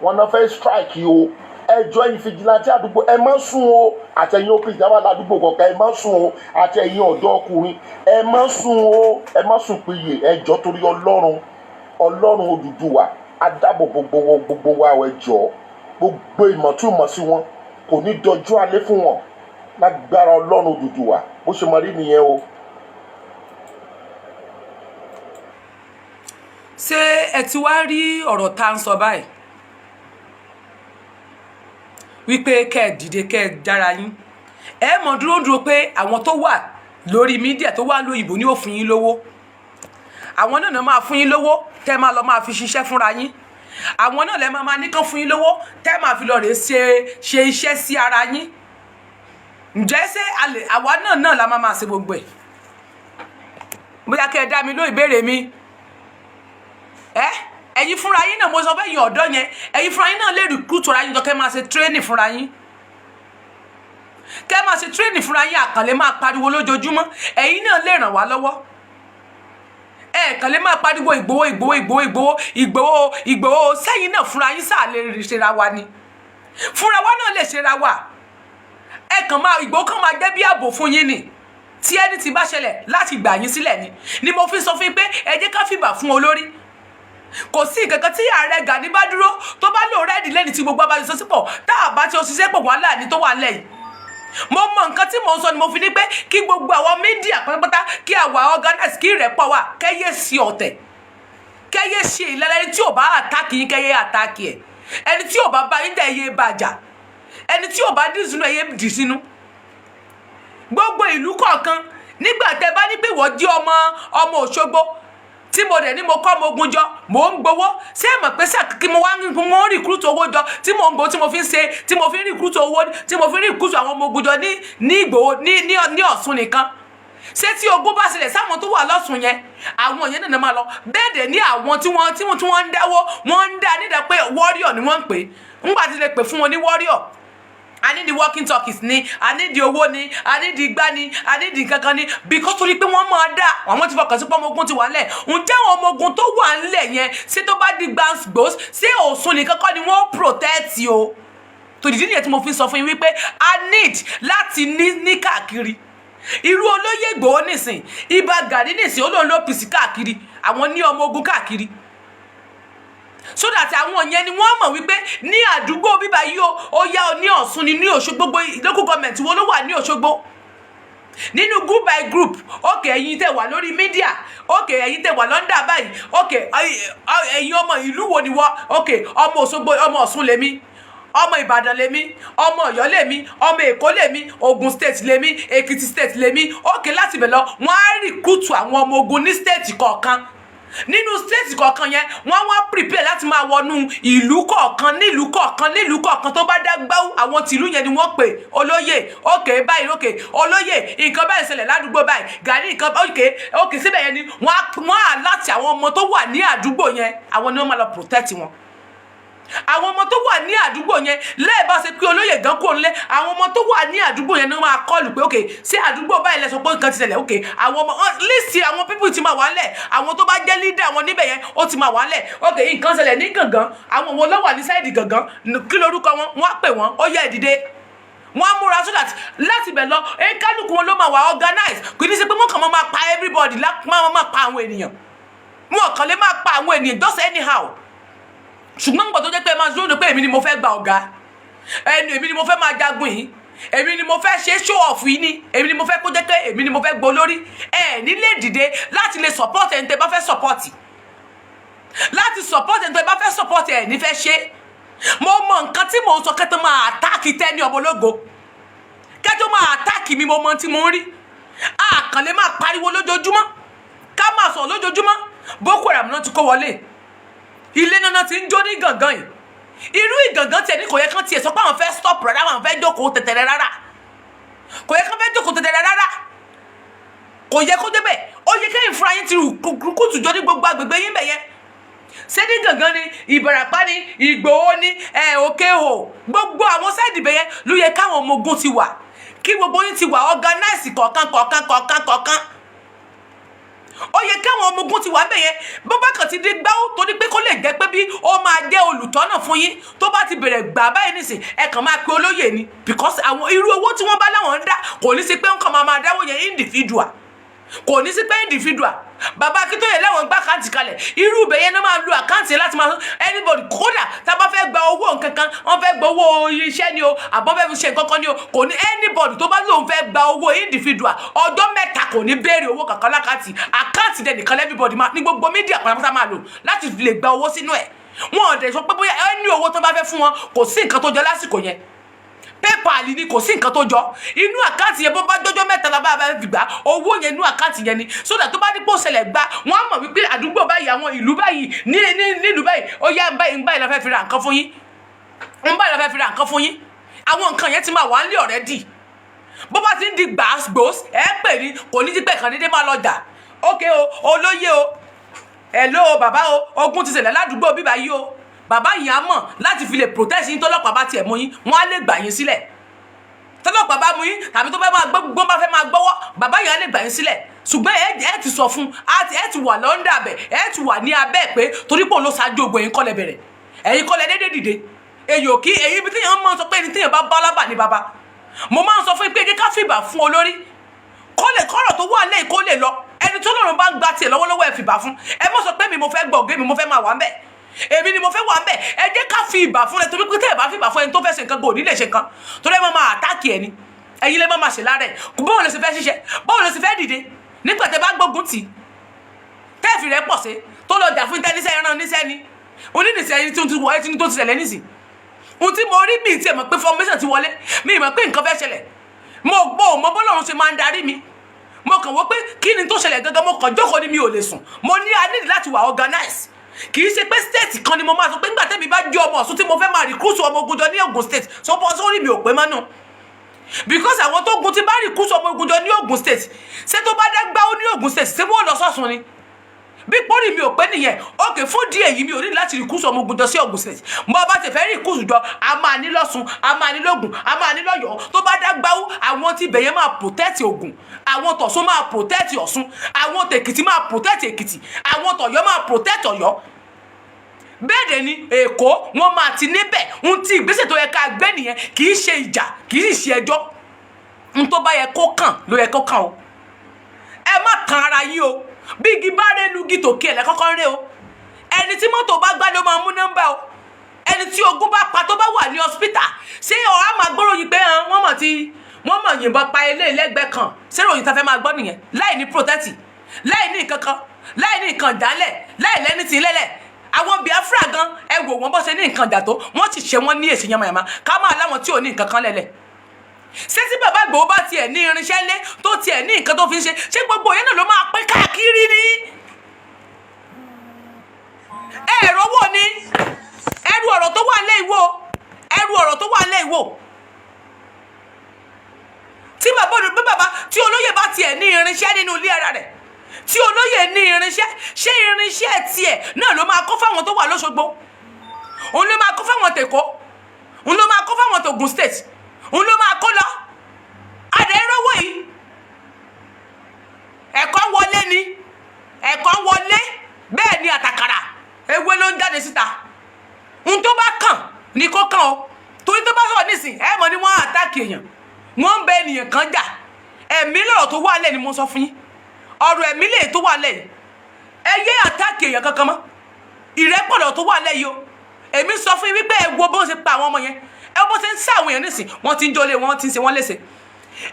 wọn náà fẹ́ strike o. Ẹ jọ̀ọ́, ẹ̀yin vigilante àdúgbò, ẹ má sùn o. Àtẹ̀yin OPC àwọn àdúgbò kọ̀ọ̀kan, ẹ má sùn o. Àtẹ̀yin ọ̀dọ́ ọkùnrin, ẹ má sùn o, ẹ má sùn péye. Ẹ jọ̀ọ́, torí Ọlọ́run. Ọlọ́run Odùduwà adábò gbogbo wa. Ẹ jọ̀ọ́, gbogbo ìmọ̀túmọ̀ sí wọn kò ní dọjú alẹ́ fún wọn lágbára Ọlọ́run Odùduwà. Bó ṣe máa rí nìyẹn o. Ṣé ẹ ti wá rí ọ̀rọ̀ tá à ń sọ báyìí wípé kẹ́ ẹ dìde, kẹ́ ẹ jára yín, ẹ mọ̀ dúró dúró pé àwọn tó wà lórí media, tó wà lóyìnbó ní ó fún yín lówó, àwọn náà náà máa fún yín lówó tẹ́ máa lọ máa fi ṣiṣẹ́ fúnra yín, àwọn náà lẹ́ máa ní kán fún yín lówó tẹ́ máa fi lọ rèé ṣe iṣẹ́ sí ara yín? Ǹjẹ́ ṣé àwa náà la máa ṣe gbogbo ẹ̀? Bóyá kẹ́ ẹ dá mi ló ìbéèrè mi. Ẹ ẹ̀yin fúnra yín náà, mo sọ fẹ́yìn ọ̀dọ́ yẹn, ẹ̀yin fúnra yín náà lè recruit ara yín jọ, kẹ́ máa ṣe training fúnra yín, kẹ́ máa ṣe training fúnra yín. Àkànlé máa pariwo lójoojúmọ́, ẹ̀yin náà lè ràn wá lọ́wọ́. Ẹ kàn lè máa pariwo Ìgbòho, Ìgbòho, Ìgbòho, Ìgbòho, Ìgbòho, Ìgbòho. Sẹ́yìn náà fúnra yín sáà lè ṣera wa ni, fúnra wa náà lè ṣera wa. Ẹ kàn máa Ìgbòho kàn máa jẹ́ bí ààbò fún yín ni, tí ẹni tí bá ṣẹlẹ̀ láti gbà yín sílẹ̀ ni mo fi sọ fún yín pé ẹ jẹ́ ká fìbà fún olórí. Kò sí nǹkan kan tí ààrẹ Gani bá dúró, tó bá lò ready lẹ́ni tí gbogbo abájọ sípò tá a bá ti ṣiṣẹ́ pọ̀, wàhálà ní tó wà lẹ́yìn. Mo mọ nǹkan tí mò ń sọ ni mo fi ní pé kí gbogbo àwọn media pátápátá, kí àwa organize, kí ìrẹ́pọ̀ wà, kẹ́yẹ sí ọ̀tẹ̀, kẹ́yẹ ṣe ìlànà. Ẹni tí ò bá attack yín, kẹ́yẹ attack ẹ̀. Ẹni tí ò bá bá yín dẹ̀, ẹyẹ bàjà. Ẹni tí ò bá dì sínú, ẹyẹ dì sínú. Gbogbo ìlú kọ̀ọ̀kan, nígbà tẹ bá ní pé wọ́n jí ọmọ Òṣogbo tí mo dẹ̀ ní mo kọ́ ọmọ ogun jọ, mò ń gbowó, ṣé ẹ mọ̀ pé sàkí mo wá ń mo ń recruit owó jọ tí mò ń gbowó, tí mo fi ń ṣe, tí mo fi ń recruit owó, tí mo fi ń recruit àwọn ọmọ ogun jọ ní Ìgbòho, ní Ọ̀ṣun nìkan? Ṣé tí ogun bá ṣẹlẹ̀ sáwọn tó wà lọ́sùn yẹn, àwọn yẹn náà máa lọ? Bẹ́ẹ̀ dẹ̀ ní àwọn tí wọ́n ń dáwó, wọ́n ń dá nídàá pé warrior ni wọ́n ń pè é. Ńgbà tí lè pè fún wọn ní warrior, a ní di walking talkies ni, a ní di owó ni, a ní di igbá ni, a ní di kankan ni, because torí pé wọ́n máa dá àwọn tí fọkàn sí pé ọmọ ogun ti wà ńlẹ̀. Ǹjẹ́ àwọn ọmọ ogun tó wà ńlẹ̀ yẹn, ṣé tó bá di gbàngbòs, ṣé Ọ̀ṣun nìkan kọ́ ni wọ́n protect o? Tòdìdí nìyẹn tí mo fi sọ fún yín wípé a need láti ní káàkiri. Irú olóyè Ìgbòho nísìn, Ìbà Gani nísìn, olóhùn ló pìsì káàkiri, àwọn ní ọmọ ogun káàkiri, so that àwọn yẹn ni wọ́n mọ̀ wípé ní àdúgbò bíbá yìí o, ó yá o, ní Ọ̀ṣun ni, ní Òṣogbo, gbogbo local government wo ló wà ní Òṣogbo nínú group by group. Ok, ẹ̀yin tẹ́ wà lórí media, ok, ẹ̀yin tẹ́ wà London báyìí, ok, ẹ̀yin ọmọ ìlú wo ni wọ́? Ok, ọmọ Òṣogbo, ọmọ Ọ̀ṣun lèmi, ọmọ Ìbàdàn lèmi, ọmọ Ọ̀yọ́ lèmi, ọmọ Èkó lèmi, Ògùn State lèmi, Èkìtì State lèmi. Ok, láti bẹ̀ lọ, wọ́n á recruit àwọn ọmọ ogun ní state kọ̀ọ̀kan. Nínú state kọ̀ọ̀kan yẹn, wọ́n wá prepare láti máa wọnú ìlú kọ̀ọ̀kan, nílùú kọ̀ọ̀kan, nílùú kọ̀ọ̀kan. Tó bá dá gbáwó, àwọn tìlú yẹn ni wọ́n pè: olóyè, ok, báyìí, ok, olóyè, nǹkan báyìí ṣẹlẹ̀ ládùúgbò báyìí, Gani, nǹkan, ok. Síbẹ̀ yẹn ni wọ́n á láti àwọn ọmọ tó wà ní àdúgbò yẹn, àwọn ni wọ́n máa lọ protect wọn. Àwọn ọmọ tó wà ní àdúgbò yẹn, lẹ́ẹ̀bá ṣe pé olóyè gan kò nílé, àwọn ọmọ tó wà ní àdúgbò yẹn ni wọ́n máa call pé, ok, ṣé àdúgbò báyìí lẹ sọ pé nǹkan ti ṣẹlẹ̀? Ok, àwọn ọmọ list àwọn people ti máa wà ńlẹ̀. Àwọn tó bá jẹ́ leader àwọn níbẹ̀ yẹn, ó ti máa wà ńlẹ̀. Ok, nǹkan ṣẹlẹ̀ ní Gàngán, àwọn wo ló wà ní side Gàngán? Kí lorúkọ wọn? Wọ́n á pè wọ́n, ó yẹ ìdìde, wọ́n á múra, so that láti bẹ̀ lọ, kálukú wọn ló máa wà organize. Kò ní í ṣe pé wọ́n kàn máa pa everybody, máa pa àwọn ènìyàn. Wọn kàn lè máa pa àwọn ènìyàn just anyhow. Ṣùgbọ́n nǹkan tó jẹ́ pé máa zónù pé èmi ni mo fẹ́ gba ọ̀gá ẹnu, èmi ni mo fẹ́ máa jagun yìí, èmi ni mo fẹ́ ṣe show off yìí ni, èmi ni mo fẹ́ kó jẹ́ pé èmi ni mo fẹ́ gbọ́ lórí ẹ nílé, dìde láti lè support ẹni tẹ́ bá fẹ́ support, láti support ẹni tẹ́ bá fẹ́ support ẹ ní fẹ́ ṣe. Mo mọ nǹkan tí mò ń sọ. Kẹ́tọ́ máa attack Tẹ́ni ọmọ ológo, kẹ́tọ́ máa attack mi, mo mọ tí mo ń rí. Àkànlé máa pariwo lójoojúmọ́, ká máa sọ̀rọ̀ lójoojúmọ́. Boko Haram náà ti kó wọlé. Ilé náà ti ń jó ní Ìgàngán yìí. Irú Ìgàngán tiẹ̀ ní kò yẹ kán tiẹ̀ sọ pé àwọn fẹ́ stop rárá, àwọn fẹ́ jókòó tẹ̀tẹ̀rẹ̀ rárá. Kò yẹ kán fẹ́ jókòó tẹ̀tẹ̀rẹ̀ rárá, kò yẹ kó débẹ̀. Ó yẹ kẹ́yìn fúnra yín ti rùkútù jọ ní gbogbo agbègbè yín bẹ̀ yẹn. Ṣé ní Gàngán ni, Ìbàràpá ni, Ìgbòho ni, ẹ Òkè Hò, gbogbo àwọn side bẹ̀ yẹn ló yẹ káwọn ọmọ ogun ti wà, kí gbogbo yín ti wà organize kọ̀ọ̀kan kọ̀ọ̀kan kọ̀ọ̀kan kọ̀ọ̀kan. Ó yẹ káwọn ọmọ ogun ti wà bẹ̀ yẹn. Bó bá kàn ti di gbáwó, torí pé kó lè jẹ́ pé bí ó máa jẹ́ olùtọ́nà fún yín, tó bá ti bẹ̀rẹ̀ gbà báyìí nísìn, ẹ kàn máa pe olóyè ni, because àwọn irú owó tí wọ́n bá láwọn ń dá, kò ní sí pé nǹkan máa dáwọ́ yẹn individual, kò ní sí pé individual. Bàbá Akíntóyè láwọn gbá account kalẹ̀. Irú ibẹ̀ yẹn náà máa lo account láti máa anybody. Kódà tá a bá fẹ́ gba owó nǹkan kan, wọ́n fẹ́ gba owó iṣẹ́ ni o, àbọ̀ fẹ́ fi ṣe nǹkan kan ni o, kò ní anybody tó bá lóun fẹ́ gba owó individual, ọjọ́ 3 kò ní béèrè owó kankan l'account. Account dẹ̀ nìkan everybody máa ní, gbogbo media pátápátá máa lò láti lè gba owó sínú ẹ̀. Wọn ò dẹ̀ sọ pé bóyá ẹni owó tó bá fẹ́ fún wọn, kò sí nǹkan tó jọ lásìkò yẹn. PayPal ni, kò sí nǹkan tó jọ. Inú account yẹn, bó bá jọjọ́ 3 la bá fi gbà owó yẹn, inú account yẹn ni, so that tó bá ní kó ṣẹlẹ̀ gbà, wọ́n á mọ̀ wípé àdúgbò báyìí, àwọn ìlú báyìí, ní nílùú báyìí, ó yá, ń báyìí la fẹ́ fi ra nǹkan fún yín, ń báyìí la fẹ́ fi ra nǹkan fún yín. Àwọn nǹkan yẹn ti máa wà ń lé already. Bó bá ti ń di gbàgbós, ẹ pè ní, kò ní ti pẹ́ kàn déédéé máa lọ jà. Ókè o, olóyè o, hello bàbá o, ogun ti ṣẹlẹ̀ ládùúgbò bíbá yìí o. Bàbá yìí á mọ̀ láti fi lè protect yín. Tọ́lọ́pàá bá tiẹ̀ mú yín, wọ́n á lè gbà yín sílẹ̀. Tọ́lọ́pàá bá mú yín tàbí tó fẹ́ máa gbọ́, bá fẹ́ máa gbọ́wọ́, bàbá yìí á lè gbà yín sílẹ̀. Ṣùgbọ́n ẹ ti sọ fún, ẹ ti wà lọ́ndà bẹ̀, ẹ ti wà ní abẹ́ pé torí pé òun ló ṣáájú ogun. Ẹ̀yin kọ́lẹ̀ bẹ̀rẹ̀, ẹ̀yin kọ́lẹ̀ déédéé dìde. Èyí ò kí èyí ibi téèyàn máa ń sọ pé ẹni téèyàn bá bá lábà ní bàbá. Mo máa ń sọ fún yín pé ẹ jẹ́ ká fìbà fún olórí kó lè kọ́rọ̀ tó wà lẹ́yìn kó lè lọ. Ẹni tó lọ́run bá ń gba tiẹ̀ lọ́wọ́lọ́wọ́, ẹ fìbà fún. Ẹ mọ̀ sọ pé mi mo fẹ́ gbọ̀ngàn, mi mo fẹ́ máa wà ń bẹ̀, èmi ni mo fẹ́ wà ń bẹ̀. Ẹ jẹ́ ká fi ìbà fún ẹ, torí pé tẹ́ ẹ bá fi ìbà fún ẹni tó fẹ́ ṣe nǹkan, kò ní lè ṣe nǹkan, torí ẹ máa máa attack ẹ ni. Ẹ̀yin lè máa máa ṣe lára ẹ̀. Báwo lè ṣe fẹ́ ṣiṣẹ́? Báwo lè ṣe fẹ́ dìde nígbà tẹ́ bá gbógun tì, tẹ́ẹ̀fì rẹ̀ pọ̀ sí tó lọ jà fún tẹ́nísẹ́ ẹran níṣẹ́ ni onídìísẹ́ ẹni tó ti wọ ẹni tó ti ṣẹlẹ̀ nísìn. Ohun tí mo rí mi tiẹ̀ mọ̀ pé formation ti wọlé, mi mọ̀ pé nǹkan fẹ́ ṣẹlẹ̀. Mo gbọ́ ò mọ bọ́lọ́run ṣe máa ń darí mi. Mo kàn wọ́n pé kí ni tó ṣẹlẹ̀ gangan. Mo kàn jókòó ni, mi ò lè sùn. Mo ní a need láti wà organize. Kì í ṣe pé state kan ni mo máa sọ pé nígbà tẹ́mi bá jẹ́ ọmọ Ọ̀ṣun tí mo fẹ́ máa recruit ọmọ ogun jọ ní Ògùn State, sọ bọ́ sórí mi ò pé mọ́nù, because àwọn tó gun ti bá recruit ọmọ ogun jọ ní Ògùn State, ṣé tó bá dá gbáwó ní Ògùn State, ṣé wọ́n lọ sọ́sùn ni? Bí pọ́nì mi ò pé nìyẹn. Òkè fún díẹ̀ yìí, mi ò ní láti recruit ọmọ ogun jọ sí Ògùn State. Mo bá ti fẹ́ recruit jọ, a máa ní lọ́sùn, a máa ní lógùn, a máa ní lọ́yọ̀ọ́. Tó bá dá gbáwó, àwọn tí ibẹ̀ yẹn máa protect Ògùn, àwọn tọ̀sún máa protect Ọ̀ṣun, àwọn tèkìtì máa protect Èkìtì, àwọn tọ̀yọ́ máa protect Ọ̀yọ́. Bẹ́ẹ̀ dẹ̀ ni Èkó, wọ́n máa ti níbẹ̀. Ohun tí ìgbésẹ̀ tó yẹ ká gbé nìyẹn. Kì í ṣe ìjà, kì í sì ṣe ẹjọ́. Ohun tó bá yẹ kó kàn ló yẹ kó kàn o. Ẹ má tan ara yín o. Bí igi bá rẹ lu igi, tòkè ẹ̀ lẹ́kọ́kọ́ rẹ o. Ẹni tí mọ́tò bá gbá ló máa mú nọ́mbà o. Ẹni tí ogun bá pa, tó bá wà ní hospital, ṣé ọ̀rá máa gbọ́rọ̀ yìí pé wọ́n mọ̀ tí wọ́n mọ̀ yìnbọn pa eléyìí lẹ́gbẹ̀ẹ́ kan? Ṣé ìròyìn tá fẹ́ máa gbọ́ nìyẹn? Láì ní protect, láì ní nǹkan kan, láì ní nǹkan ìdálẹ̀, láì lẹ́ni tí lẹ́lẹ̀. Àwọn Biafra gan, ẹ wò wọ́n bó ṣe ní nǹkan ìjà tó, wọ́n sì ṣe wọ́n ní èsì yamayama. Ká máa láwọn tí ò ní nǹkan kan lẹ́lẹ̀. Ṣé tí bàbá Ìgbòho bá tiẹ̀ ní irinṣẹ́ lé, tó tiẹ̀ ní nǹkan tó fi ń ṣe, ṣé gbogbo yẹn náà ló máa pín káàkiri ni? Ẹ̀rọ wò ni ẹrù ọ̀rọ̀ tó wà lé ìwò, ẹrù ọ̀rọ̀ tó wà lé ìwò tí bàbá bí bàbá tí olóyè bá tiẹ̀ ní irinṣẹ́ nínú ilé ara rẹ̀, tí olóyè ní irinṣẹ́, ṣé irinṣẹ́ tiẹ̀ náà ló máa kó fáwọn tó wà lóṣogbo, òun ló máa kó fáwọn tèkó, òun ló máa kó fáwọn tògùn State, òun ló máa kó lọ? Àdé rówó yìí, ẹ̀kọ́ wọlé ni, ẹ̀kọ́ wọlé. Bẹ́ẹ̀ ni àtàkàrà ewé ló ń jáde síta. Ohun tó bá kàn ni kó kàn o, torí tó bá sọ̀rọ̀ nísìn, ẹ mọ̀ ni wọ́n attack èèyàn, wọ́n ń bẹ ènìyàn kan jà. Ẹ̀mí lọ̀rọ̀ tó wà lẹ̀ ni mo sọ fún yín. Ọ̀rọ̀ ẹ̀mí lè tó wà lẹ̀ yìí. Ẹ yé attack èèyàn kankan mọ́. Ìrẹ́pọ̀ lọ̀rọ̀ tó wà lẹ̀ yìí o. Èmi sọ fún yín wípé ẹ wo bó ṣe pa àwọn ọmọ yẹn, ẹ wo bó ṣe ń sá àwọn èèyàn nísìn, wọ́n ti ń jólé, wọ́n ti ń ṣe wọ́n léṣe.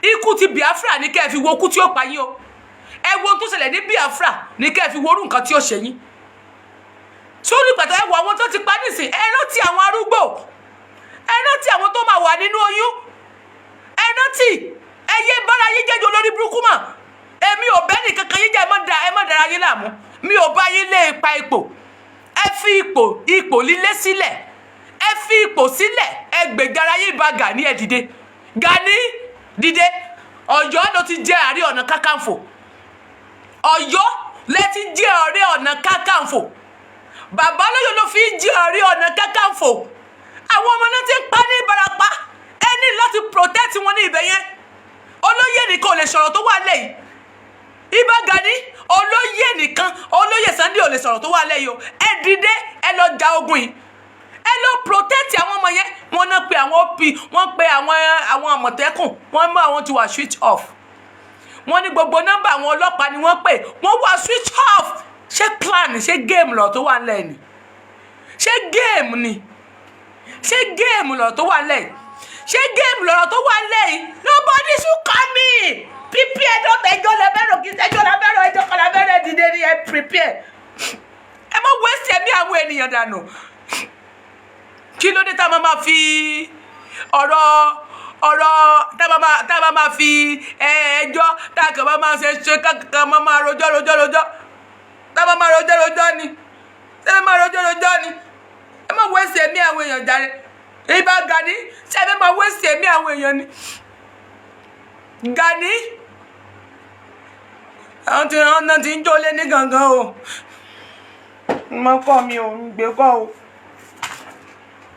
Ikú ti Biafra ní kẹ́ ẹ fi wo ikú tí ó pa yín o. Ẹ wo ohun tó ṣẹlẹ̀ ní Biafra ní kẹ́ ẹ fi wo orú nǹkan tí ó ṣe yín sórí pàtó. Ẹ wo àwọn tó ti pa nísìn. Ẹ rántí àwọn arúgbó, ẹ rántí àwọn tó máa wà nínú oyún, ẹ rántí. Ẹ yé bára yín jẹ́jọ́ olórí burúkú mọ̀. Èmi ò bẹ́ẹ̀ nìkankan yín jẹ́. Ẹ má dara yín láàmú. Mi ò bá yín lé ipa ipò. Ẹ fi ipò lílé sílẹ̀, ẹ fi ipò sílẹ̀, ẹ gbèjára yín. Ìbà Gani, ẹ dìde. Gani, dìde. Ọ̀yọ́ ló ti jẹ́ Ààrẹ Ọ̀nà Kakanfò. Ọ̀yọ́ lẹ ti jẹ́ Ààrẹ Ọ̀nà Kakanfò. Bàbá lóyún ló fi ń jẹ́ Ààrẹ Ọ̀nà Kakanfò. Àwọn ọmọ náà ti ń pa ní Ìbarapá. Ẹ ní láti protect wọn ní ibẹ̀ yẹn. Olóyè nìkan ò lè sọ̀rọ̀ tó wà lẹ́yìn. Ìbà Gani, olóyè nìkan, olóyè Sunday ò lè sọ̀rọ̀ tó wà lẹ́yìn o. Ẹ dìde, ẹ lọ ja ogun yìí, ẹ lọ protect àwọn ọmọ yẹn. Wọ́n náà pe àwọn OP, wọ́n pe àwọn Àmọ̀tẹ́kùn, wọ́n mú àwọn ti wà switch off. Wọ́n ní gbogbo nọ́mbà àwọn ọlọ́pàá ni wọ́n pè, wọ́n wà switch off. Ṣé plan, ṣé game lọ tó wà nílẹ̀ ni? Ṣé game ni? Ṣé game lọ tó wà nílẹ̀? Ṣé game lọ̀rọ̀ tó wà nílẹ̀ yìí? Nobody should call me. Prepare. Dọ́tà ẹjọ́ lẹ́bẹ̀rọ̀ kí ẹjọ́ lẹ́bẹ̀rọ̀, ẹjọ́ kan lẹ́bẹ̀rẹ̀. Dìde ni, ẹ prepare. Ẹ má waste ẹ̀mí àwọn ènìyàn dànù. Kí ló dé tá a máa fi ọ̀rọ̀ tá a máa fi ẹjọ́ tá a kàn máa ṣe kankan, máa rojọ́ rojọ́ rojọ́, tá a máa rojọ́ rojọ́ ni, tá a máa rojọ́ rojọ́ ni? Ẹ má waste ẹ̀mí àwọn èèyàn jàre. Ìbà Gani, ṣé ẹ fẹ́ máa waste ẹ̀mí àwọn èèyàn ni? Gani, àwọn tí wọn náà ti ń jólé ní gangan o. Mo kọ́ mi ò ń gbé kọ́ o,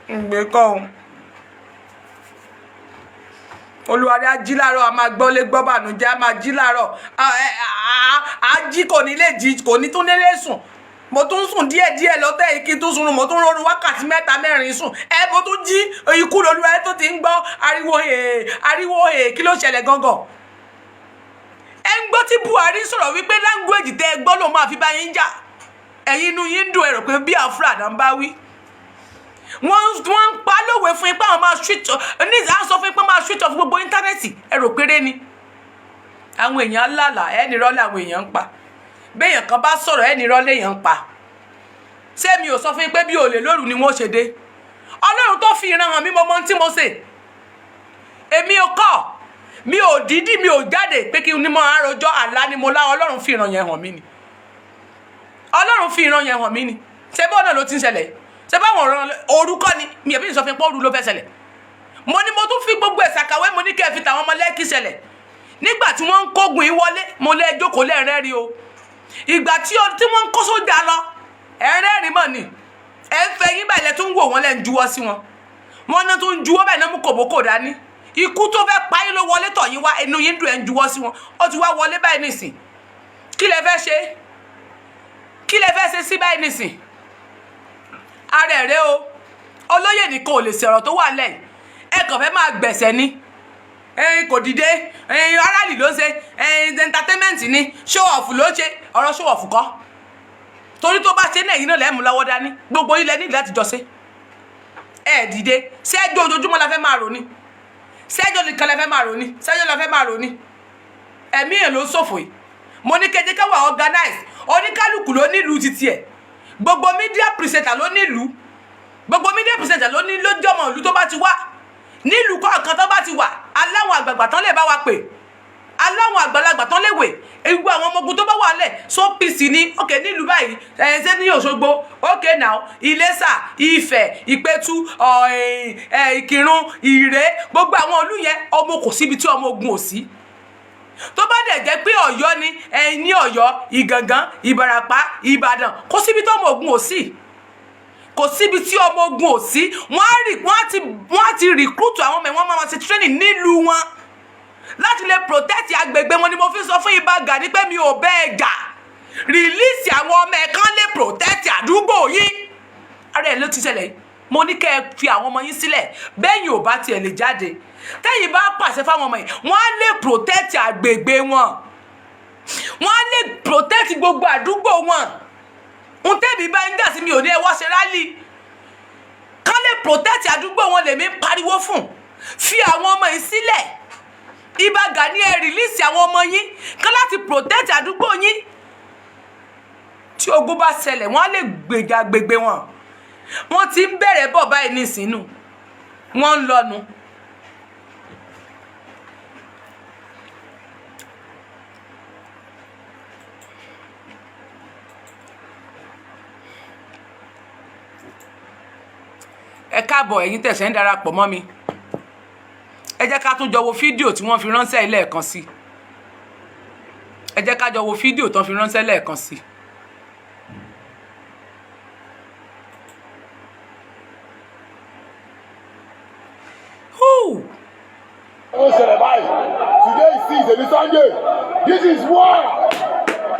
ń gbé kọ́ o. Olùwárí á jí láàárọ̀, a máa gbọ́ lé gbọ́ bànújẹ́. A máa jí láàárọ̀, á jí, kò ní lè jí, kò ní tún nílé sùn. Mo tún sùn díẹ̀ díẹ̀ lọ́tẹ̀ yìí kí n tún sunrun. Mo tún rọrùn wákàtí 3, 4 sùn. Ẹ mo tún jí, ikú lolúwa tó ti ń gbọ́ ariwo hèè, ariwo hèè. Kí ló ṣẹlẹ̀ gangan? Ẹ ń gbọ́ tí Buhari sọ̀rọ̀ wípé language tẹ́ ẹ gbọ́ lòun máa fi bá yín jà. Ẹ̀yin, inú yín ń dùn, ẹ rò pé Biafra náà ń bá wí. Wọ́n ń pa lówe fún yín pé àwọn máa switch off ní, à ń sọ fún yín pé máa switch off gbogbo íńtánẹ́ẹ̀tì. Ẹ rò péré ni àwọn èèyàn lálàá. Ẹ nírọ́ làwọn èèyàn ń pa. Béèyàn kan bá sọ̀rọ̀, ẹ nírọ́ léèyàn ń pa. Ṣé mi ò sọ fún yín pé bí olè lóru ni wọ́n ṣe dé? Ọlọ́run tó fi ìran hàn mí, mo mọ ohun tí mo ṣe. Èmi ò kọ́, mi ò dídì, mi ò jáde pé kí n ní mọ àròjọ. Àlá ni mo lá. Ọlọ́run fi ìran yẹn hàn mí ni. Ọlọ́run fi ìran yẹn hàn mí ni. Ṣé bọ́ọ̀ náà ló ti ń ṣẹlẹ̀? Ṣé báwọn ọ̀rọ̀ orúkọ ni mi ẹ̀bí sọ fún pé òru ló fẹ́ ṣẹlẹ̀? Mo ní mo tún fi gbogbo ẹ̀ ṣàkàwé. Mo ní kẹ́ ẹ fi tàwọn ọmọ Lẹ́kì ṣẹlẹ̀ nígbà tí wọ́n ń kógun yìí wọlé. Mo lé jókòó lẹ́ẹ̀rẹ́rì o. Ìgbà tí wọ́n ń kó sójà lọ, ẹ̀rẹ́rìn mọ̀ ni. Ẹ̀ ń fẹ́ yín báyìí, lẹ́ tún ń wò wọ́n, lẹ́ ń juwọ́ sí wọn. Wọ́n náà tún ń juwọ́ báyìí náà, mú kòbókò dání. Ikú tó fẹ́ pa yín ló wọlé tọ̀ yín wá. Inú yín dùn, ẹ̀ ń juwọ́ sí wọn. Ó ti wá wọlé báyìí nìsín. Kí lẹ fẹ́ ṣe? Kí lẹ fẹ́ ṣe sí báyìí nìsín? Ara ẹ̀ rẹ o. Olóyè nìkan ò lè sọ̀rọ̀ tó wà lẹ́yìn. Ẹ kàn fẹ́ máa gbẹ̀sẹ̀ ni. Ẹyin kò dìde, ẹyin aráàlú ló ń ṣe, ẹyin entertainment ni, show off ló ń ṣe. Ọ̀rọ̀ show off kọ́, torí tó bá ṣe náà, ẹ̀yin náà lẹ́mú lọ́wọ́ dání. Gbogbo ilẹ̀ ní láti jọ ṣe. Ẹ dìde. Ṣẹ́jọ́ ojoojúmọ́ la fẹ́ máa rò ní? Ṣẹ́jọ́ nìkan la fẹ́ máa rò ní? Ṣẹ́jọ́ la fẹ́ máa rò ní? Ẹ̀mí ẹ̀ ló ń ṣòfò yìí. Mo ní kéde káwá organize. Oníkálukú ló nílùú títí ẹ̀. Gbogbo media presenter ló nílùú. Gbogbo media presenter ló ní lójọ́mọ̀ ìlú tó bá ti wá. Nílùú kọ̀ọ̀kan tó bá ti wà, aláwọn àgbààgbà tán lè bá wa pè, aláwọn àgbàlagbà tán lè wè ewu àwọn ọmọ ogun tó bá wà lẹ̀. So peace ni ok nílùú báyìí. Ẹ̀ ṣé ní Òṣogbo, ok now, Iléṣà, Ifẹ̀, Ìpẹ̀tù, Ìkìrun, Ìrè, gbogbo àwọn ìlú yẹn, ọmọ kò síbi tí ọmọ ogun ò sí. Tó bá dẹ̀ jẹ́ pé Ọ̀yọ́ ni, ẹ̀yin ní Ọ̀yọ́, Ìgàngán, Ìbàràpá, Ìbàdàn, kò síbi tí ọmọ ogun ò sí. Kò síbi tí ọmọ ogun ò sí. Wọ́n á rí, wọ́n á ti recruit àwọn ọmọ ẹ̀, wọ́n máa ṣe training nílùú wọn láti lè protect agbègbè wọn. Ni mo fi sọ fún Ìbà Gani pé mi ò bẹ́ẹ̀ jà. Release àwọn ọmọ ẹ̀ kán lè protect àdúgbò yín. Ara ẹ̀ ló ti ṣẹlẹ̀ yìí. Mo ní kẹ́ ẹ fi àwọn ọmọ yín sílẹ̀. Bẹ́yìn ò bá tiẹ̀ lè jáde, tẹ́yìn bá pàṣẹ fáwọn ọmọ yìí, wọ́n á lè protect agbègbè wọn, wọ́n á lè protect gbogbo àdúgbò wọn. Ń tẹ́bi bá ń jà sí mi ò ní ẹ wá ṣe rally. Kán lè protect àdúgbò wọn lèmi ń pariwo fún. Fi àwọn ọmọ yìí sílẹ̀. Ìbà Gani, ẹ release àwọn ọmọ yín kán láti protect àdúgbò yín. Tí ogun bá ṣẹlẹ̀, wọ́n á lè gbèjà agbègbè wọn. Wọ́n ti ń bẹ̀rẹ̀ bọ̀ báyìí nísìnyí, wọ́n ń lọ́nu. Ẹ káàbọ̀, ẹ̀yin tẹ̀sẹ̀ ń darapọ̀ mọ́ mi. Ẹ jẹ́ ká tún jọ wo fídíò tí wọ́n fi ránṣẹ́ lẹ́ẹ̀kan sí. Ẹ jẹ́ ká jọ wo fídíò tán fi ránṣẹ́ lẹ́ẹ̀kan sí. Hoo! Ó ṣẹlẹ̀ báyìí. Today is 6, èmi Sunday. This is war,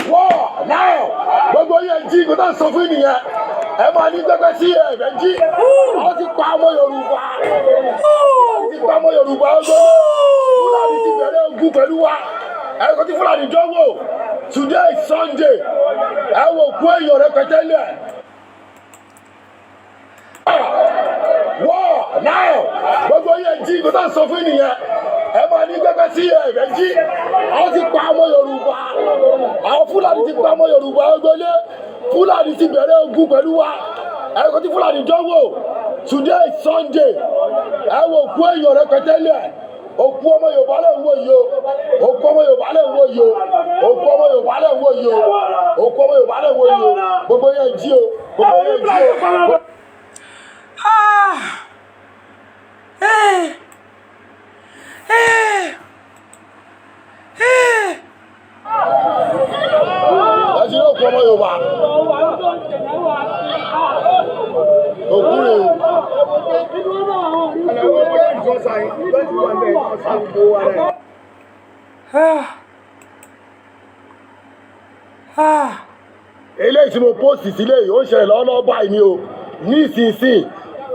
war now. Gbogbo yẹn jí kó tó sọ fún nìyẹn. Ẹ máa ní gbẹgbẹ sí ẹ ẹ jí. Wọ́n ti pa ọmọ Yorùbá, wọ́n ti pa ọmọ Yorùbá. Ọgbọ́n Fúlàní ti bẹ̀rẹ̀ ogun pẹ̀lú wa. Ẹ̀kọ́ tí Fúlàní dánwò. Today is Sunday. Ẹ wò kú èèyàn rẹpẹtẹ lẹ̀. War now. Gbogbo yẹn jí kó tó sọ fún nìyẹn. Ẹ máa ní gbẹgbẹ sí ẹ ẹ jí. Àwọn ti pa ọmọ Yorùbá, àwọn Fúlàní ti pa ọmọ Yorùbá. Ọgbọlé Fúlàní ti bẹ̀rẹ̀ ogun pẹ̀lú wa. Ẹ̀kọ́ tí Fúlàní dánwò. Today is Sunday. Ẹ wò kú èèyàn rẹpẹtẹ lẹ̀. Òkú ọmọ Yorùbá lè ń wò yìí o. Òkú ọmọ Yorùbá lè ń wò yìí o. Òkú ọmọ Yorùbá lè ń wò yìí o. Òkú ọmọ Yorùbá lè ń wò yìí o. Gbogbo yẹn jí o, gbogbo yẹn jí o. Ah! Eh! Eh! Eh! Ẹ ti rí òkú ọmọ Yorùbá, òkú rè o. Ah! Ah! Eléyìí tí mo post sílé yìí, ó ń ṣẹlẹ̀ lọ́wọ́lọ́wọ́ báyìí ni o. Ní ìsinsìnyí,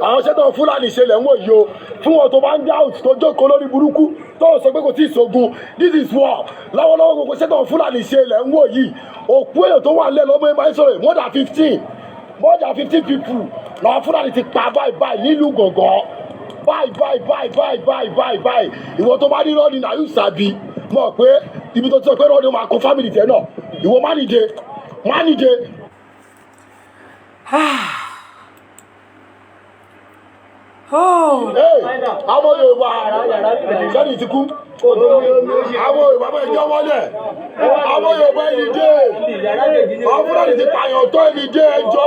àwọn iṣẹ́ tó Fúlàní ṣe lẹ̀ ń wò yìí o. Fún wọn tó bá ń doubt, tó jókòó lórí burúkú, tó sọ pé kò tí ì sógun, this is war lọ́wọ́lọ́wọ́. Gbogbo iṣẹ́ tó Fúlàní ṣe lẹ̀ ń wò yìí. Òkú èèyàn tó wà nílẹ̀ lọ́mọ ẹ̀ máa ń sọ̀rọ̀, more than 15, more than 15 people làwọn Fúlàní ti pa báyìí báyìí nílùú Gàngán báyìí báyìí báyìí báyìí báyìí báyìí báyìí. Ìwọ tó bá ní rọ́ọ̀nì náà yóò sàbí mọ̀ pé ibi tó ti sọ pé rọ́ọ̀nì máa kó family tiẹ̀ náà. Ìwọ má nìde, má nìde. Ah! Oh! Hey, àwọn Yorùbá sẹ́ni ti kú. Àwọn Yorùbá bá ẹjọ́ wọlé. Àwọn Yorùbá, ẹni dé. Àwọn Fúlàní ti pààyàn tó. Ẹni dé, ẹjọ́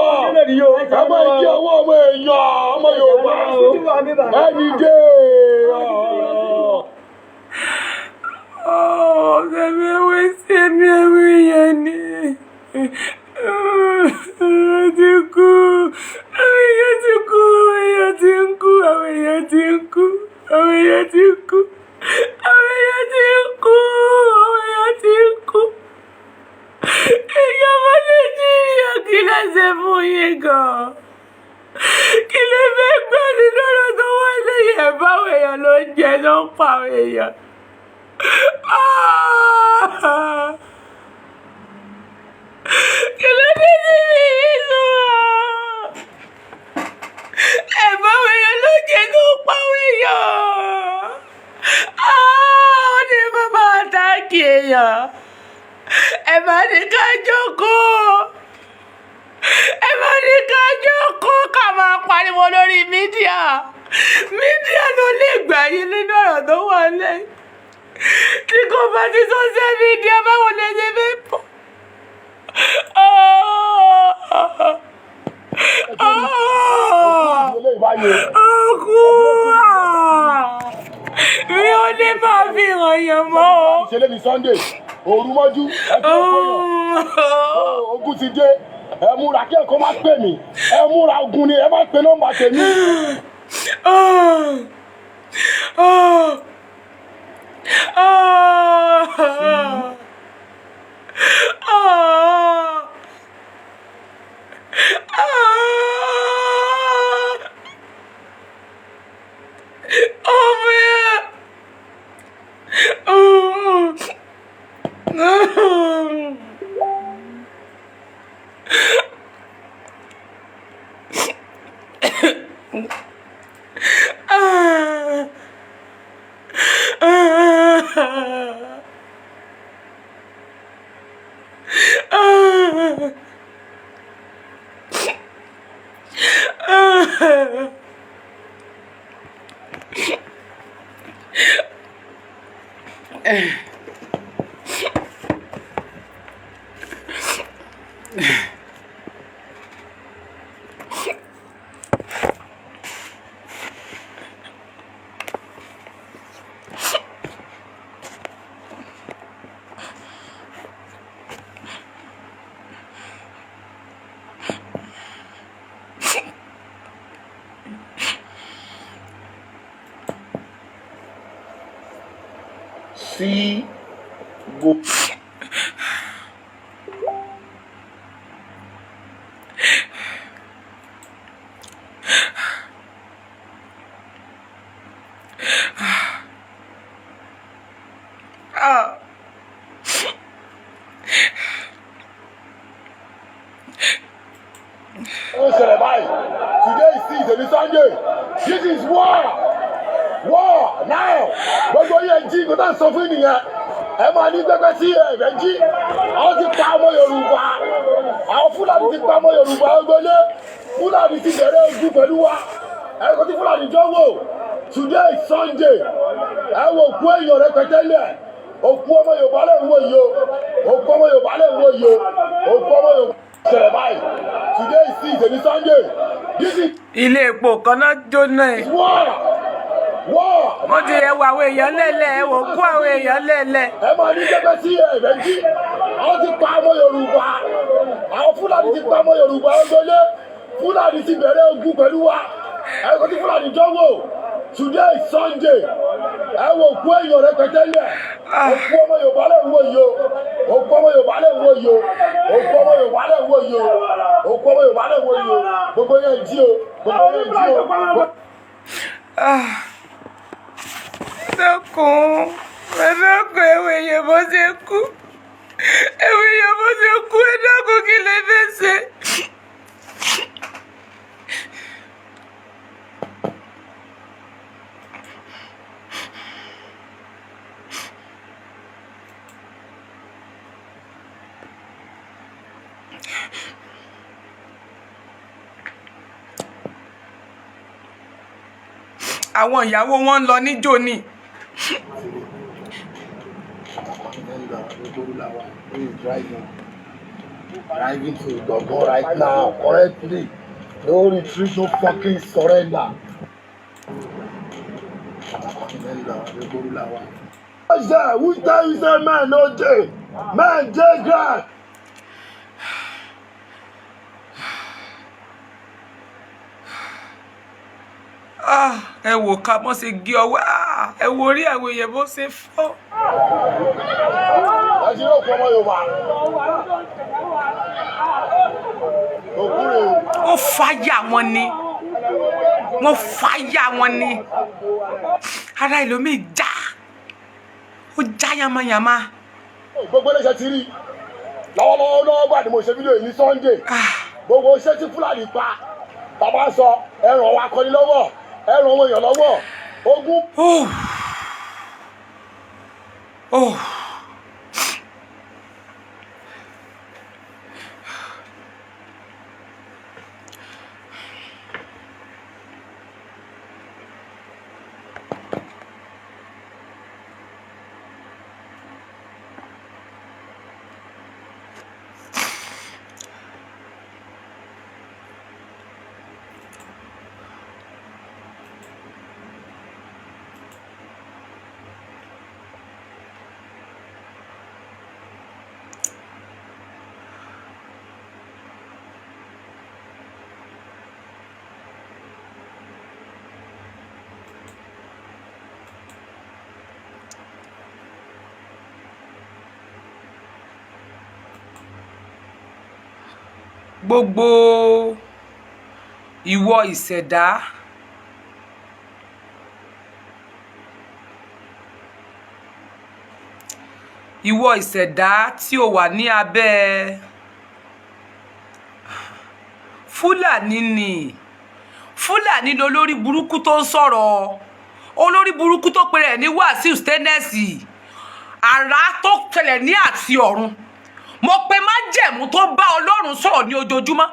ẹ máa jẹ owó ọmọ èèyàn. Ọmọ Yorùbá, ẹni dé. Oh, sẹ́mi ewé, sẹ́mi ewé yẹn ni. Ó ti kú. Àwọn èèyàn ti kú, àwọn èèyàn ti ń kú, àwọn èèyàn ti ń kú, àwọn èèyàn ti ń kú, àwọn èèyàn ti ń kú, àwọn èèyàn ti ń kú. Ìjọba Nàìjíríà, kí ló ṣe fún yín gan-an? Kí lè fẹ́ gbọ́ nínú ọ̀rọ̀ tó wà lẹ́yìn ẹ̀? Báwọn èèyàn ló ń jẹ, ló ń pa àwọn èèyàn. Ah! Kí ló dé sí mi nínú? Ẹ̀ báwọn èèyàn ló jẹ, ló ń pa àwọn èèyàn. Ah! Ó ní bàbá attack èèyàn. Ẹ má ní ká jókòó. Ẹ má ní ká jókòó ká máa pariwo lórí media. Media ló lè gbà yín nínú ọ̀rọ̀ tó wà lẹ́yìn. Tí kò bá ti social media, báwo lè ṣe fẹ́ pọ̀? Ah! Ah! Ọkú! Mi ò ní máa fi hàn yàn mọ́ o. Ìṣẹ̀lẹ̀ ní Sunday òru mọ́jú. Ẹ ti rò pé yàn ogun ti dé. Ẹ múra kí ẹ̀kọ́ má pè mí. Ẹ múra ogun ni. Ẹ má pe nọ́mbà tèmi. Ah! Ah! Ah! Ah! Ah! Oh man! Oh! No! Ah! Ah! Ah! Ah! Sí gbogbo. Ah. Ó ń ṣẹlẹ̀ báyìí. Today is 6, èmi Sunday. This is war, war now. Gbogbo yẹn jí kó tá à ń sọ fún ènìyàn. Ẹ máa ní pẹpẹ sí ẹ̀fẹ̀ jí. Àwọn ti pa ọmọ Yorùbá, àwọn Fúlàní ti pa ọmọ Yorùbá gbélé. Fúlàní ti bẹ̀rẹ̀ ogun pẹ̀lú wa. Ẹ̀kọ́ tí Fúlàní jọ wò. Today is Sunday. Ẹ wo òkú èèyàn rẹpẹtẹ lẹ̀. Òkú ọmọ Yorùbá lè ń wò yìí o. Òkú ọmọ Yorùbá lè ń wò yìí o. Òkú ọmọ Yorùbá ṣẹlẹ̀ báyìí. Today is 6, èmi Sunday. This is Ilé epo kan náà jóná ẹ̀. war, war. Wọ́n ti ẹ wo àwọn èèyàn lẹ́lẹ̀, ẹ wò kó àwọn èèyàn lẹ́lẹ̀. Ẹ máa ní pẹpẹ sí ẹ̀fẹ̀ jí. Àwọn ti pa ọmọ Yorùbá, àwọn Fúlàní ti pa ọmọ Yorùbá gbélé. Fúlàní ti bẹ̀rẹ̀ ogun pẹ̀lú wa. Ẹ̀kọ́ tí Fúlàní jọ wò. Today is Sunday. Ẹ wo òkú èèyàn rẹpẹtẹ lẹ̀. Òkú ọmọ Yorùbá lè ń wò yìí o. Òkú ọmọ Yorùbá lè ń wò yìí o. Òkú ọmọ Yorùbá lè ń wò yìí o. Òkú ọmọ Yorùbá lè ń wò yìí o. Gbogbo yẹn jí o. Gbogbo yẹn jí o. Ah. Dákun, ẹ dákun, ẹwọ èèyàn bó ṣe kú, ẹwọ èèyàn bó ṣe kú, ẹ dákun, kí lè fẹ́ ṣe. Àwọn ìyàwó wọn ń lọ níjó ni. Driving to Igangan right now, currently. No retreat, no fucking surrender. Ṣé who tell you say man no dey? Man dey ground. Ah, ẹ wò ká bọ́n ṣe gé ọwọ́. Ah, ẹ wo orí àwọn èèyàn bó ṣe fọ́. Ẹ ti rí òkú ọmọ Yorùbá. Òkú rè o. Ó fàyà wọn ni, wọ́n fàyà wọn ni. Ara ìlòmíì já, ó já yamayama. Gbogbo iléeṣẹ́ ti rí. Lọ́wọ́lọ́wọ́ lọ́wọ́ bá ni mo ṣe fídíò yìí ní Sunday. Gbogbo iṣẹ́ tí Fúlàní pa. Bàbá ń sọ ẹ̀ràn wa kọ́ni lọ́wọ́, ẹ̀ràn àwọn èèyàn lọ́wọ́. Ogun. Oh. Oh. Gbogbo ìwọ ìṣẹ̀dá ìwọ ìṣẹ̀dá tí o wà ní abẹ́ Fúlàní ni, Fúlàní lolórí burúkú tó ń sọ̀rọ̀, olórí burúkú tó pe rẹ̀ ní Wàsíù Stainless. Àrá tó ṣẹlẹ̀ ní àti ọ̀run, mo pe májẹ̀mú tó bá Ọlọ́run sọ̀rọ̀ ní ojoojúmọ́,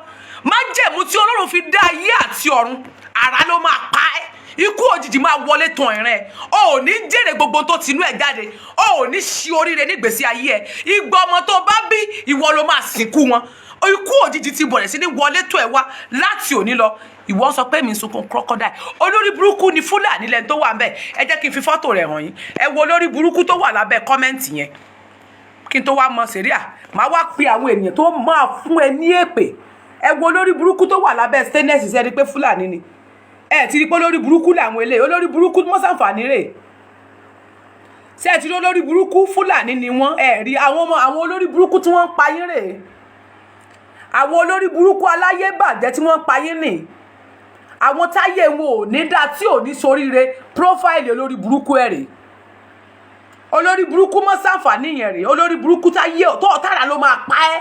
májẹ̀mú tí Ọlọ́run fi dá ayé àti ọ̀run, àrá ló máa pa ẹ́. Ikú òjijì máa wọlé tán ẹ̀rẹ́ ẹ̀. O ò ní jèrè gbogbo tó tinú ẹ̀ jáde. O ò ní ṣi oríire nígbèésí ayé ẹ̀. Ìgbà ọmọ tó bá bí, ìwọ ló máa sìnkú wọn. Ikú òjijì ti bọ̀rẹ̀ sí ní wọlé tó ẹ̀ wá láti òní lọ. Ìwọ sọ pé mi ń sunkún crocodile. Olórí burúkú ni Fúlàní lẹni tó wà ń bẹ̀. Ẹ jẹ́ kí n fi fọ́tò rẹ̀ hàn yín. Ẹ wo olórí burúkú tó wà lábẹ́ comment yẹn. Kí n tó wá mọ sẹ̀ríà, màá wá pe àwọn ènìyàn tó máa fún ẹ ní èpè. Ẹ wo olórí burúkú tó wà lábẹ́ Stainless. Ṣe rí pé Fúlàní ni? Ẹ ti rí pé olórí burúkú làwọn eléyìí. Olórí burúkú mọ́sànfàní rè. Ṣé ẹ ti rí olórí burúkú Fúlàní ni wọ́n? Ẹ rí àwọn ọmọ àwọn olórí burúkú tí wọ́n ń pa yín rèé, àwọn olórí burúkú aláyé bàjẹ́ tí wọ́n ń pa yín nì, àwọn táyé wọn ò ní dá, tí ò ní soríire. Profile olórí burúkú ẹ̀ rèé, olórí burúkú mọ́ sàǹfààní yẹn rèé, olórí burúkú táyé tó tààrà ló máa pa ẹ́.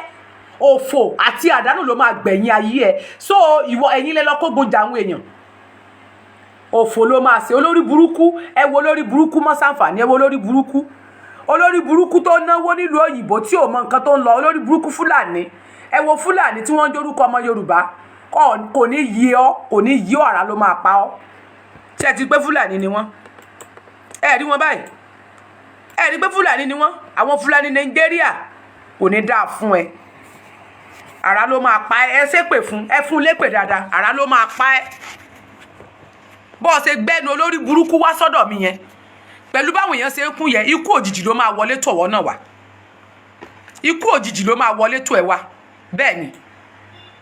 Òfò àti àdánù ló máa gbẹ̀yìn ayé ẹ̀. So ìwọ, ẹ̀yin lẹ lọ kógun jà àwọn èèyàn, òfò ló máa ṣe, olórí burúkú. Ẹ wo olórí burúkú mọ́ sàǹfààní, ẹ wo olórí burúkú, olórí burúkú tó náwó nílùú òyìnbó tí ò mọ nǹkan tó ń lọ, olórí burúkú Fúlàní. Ẹ wo Fúlàní tí wọ́n ń dorúkọ ọmọ Yorùbá. Kò ní yí ọ, kò ní yí ọ, àrá ló máa pa ọ́. Ṣé ẹ ti pé Fúlàní ni wọ́n? Ẹ rí wọn báyìí, ẹ rí pé Fúlàní ni wọ́n, àwọn Fúlàní Nàìjíríà. Kò ní dáa fún ẹ, àrá ló máa pa ẹ. Ẹ ṣépè fún ẹ, fún lépè dáadáa, àrá ló máa pa ẹ. Bó o ṣe gbẹ́nu olórí burúkú wá sọ́dọ̀ mi yẹn, pẹ̀lú báwọn èèyàn ṣe ń kún yẹn, ikú òjijì ló máa wọlé tọ̀wọ́ náà wá. Ikú òjijì ló máa wọlé tó ẹ wá. Bẹ́ẹ̀ ni,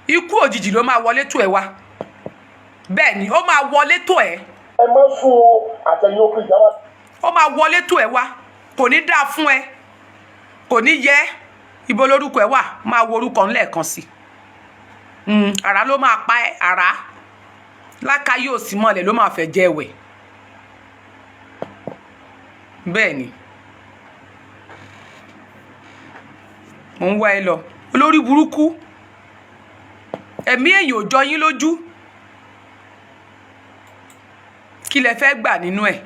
ikú òjijì ló máa wọlé tó ẹ wá. Bẹ́ẹ̀ ni, ó máa wọlé tó ẹ. Ẹ má sùn o, àtẹ̀yìn òkè ìjà wa. Ó máa wọlé tó ẹ wá. Kò ní dáa fún ẹ, kò ní yẹ. Ibo lórúkọ ẹ wà? Máa wo orúkọ ńlẹ̀ẹ̀kan sí i. Àrá ló máa pa ẹ, àrá lákàáyé òsì mọ́lẹ̀ ló máa fẹ́ jẹ́ ẹ̀wẹ̀. Bẹ́ẹ̀ ni, mò ń wá ẹ lọ, olórí burúkú. Ẹ̀mí èèyàn ò jọ yín lójú. Kí lẹ fẹ́ gbà nínú ẹ̀?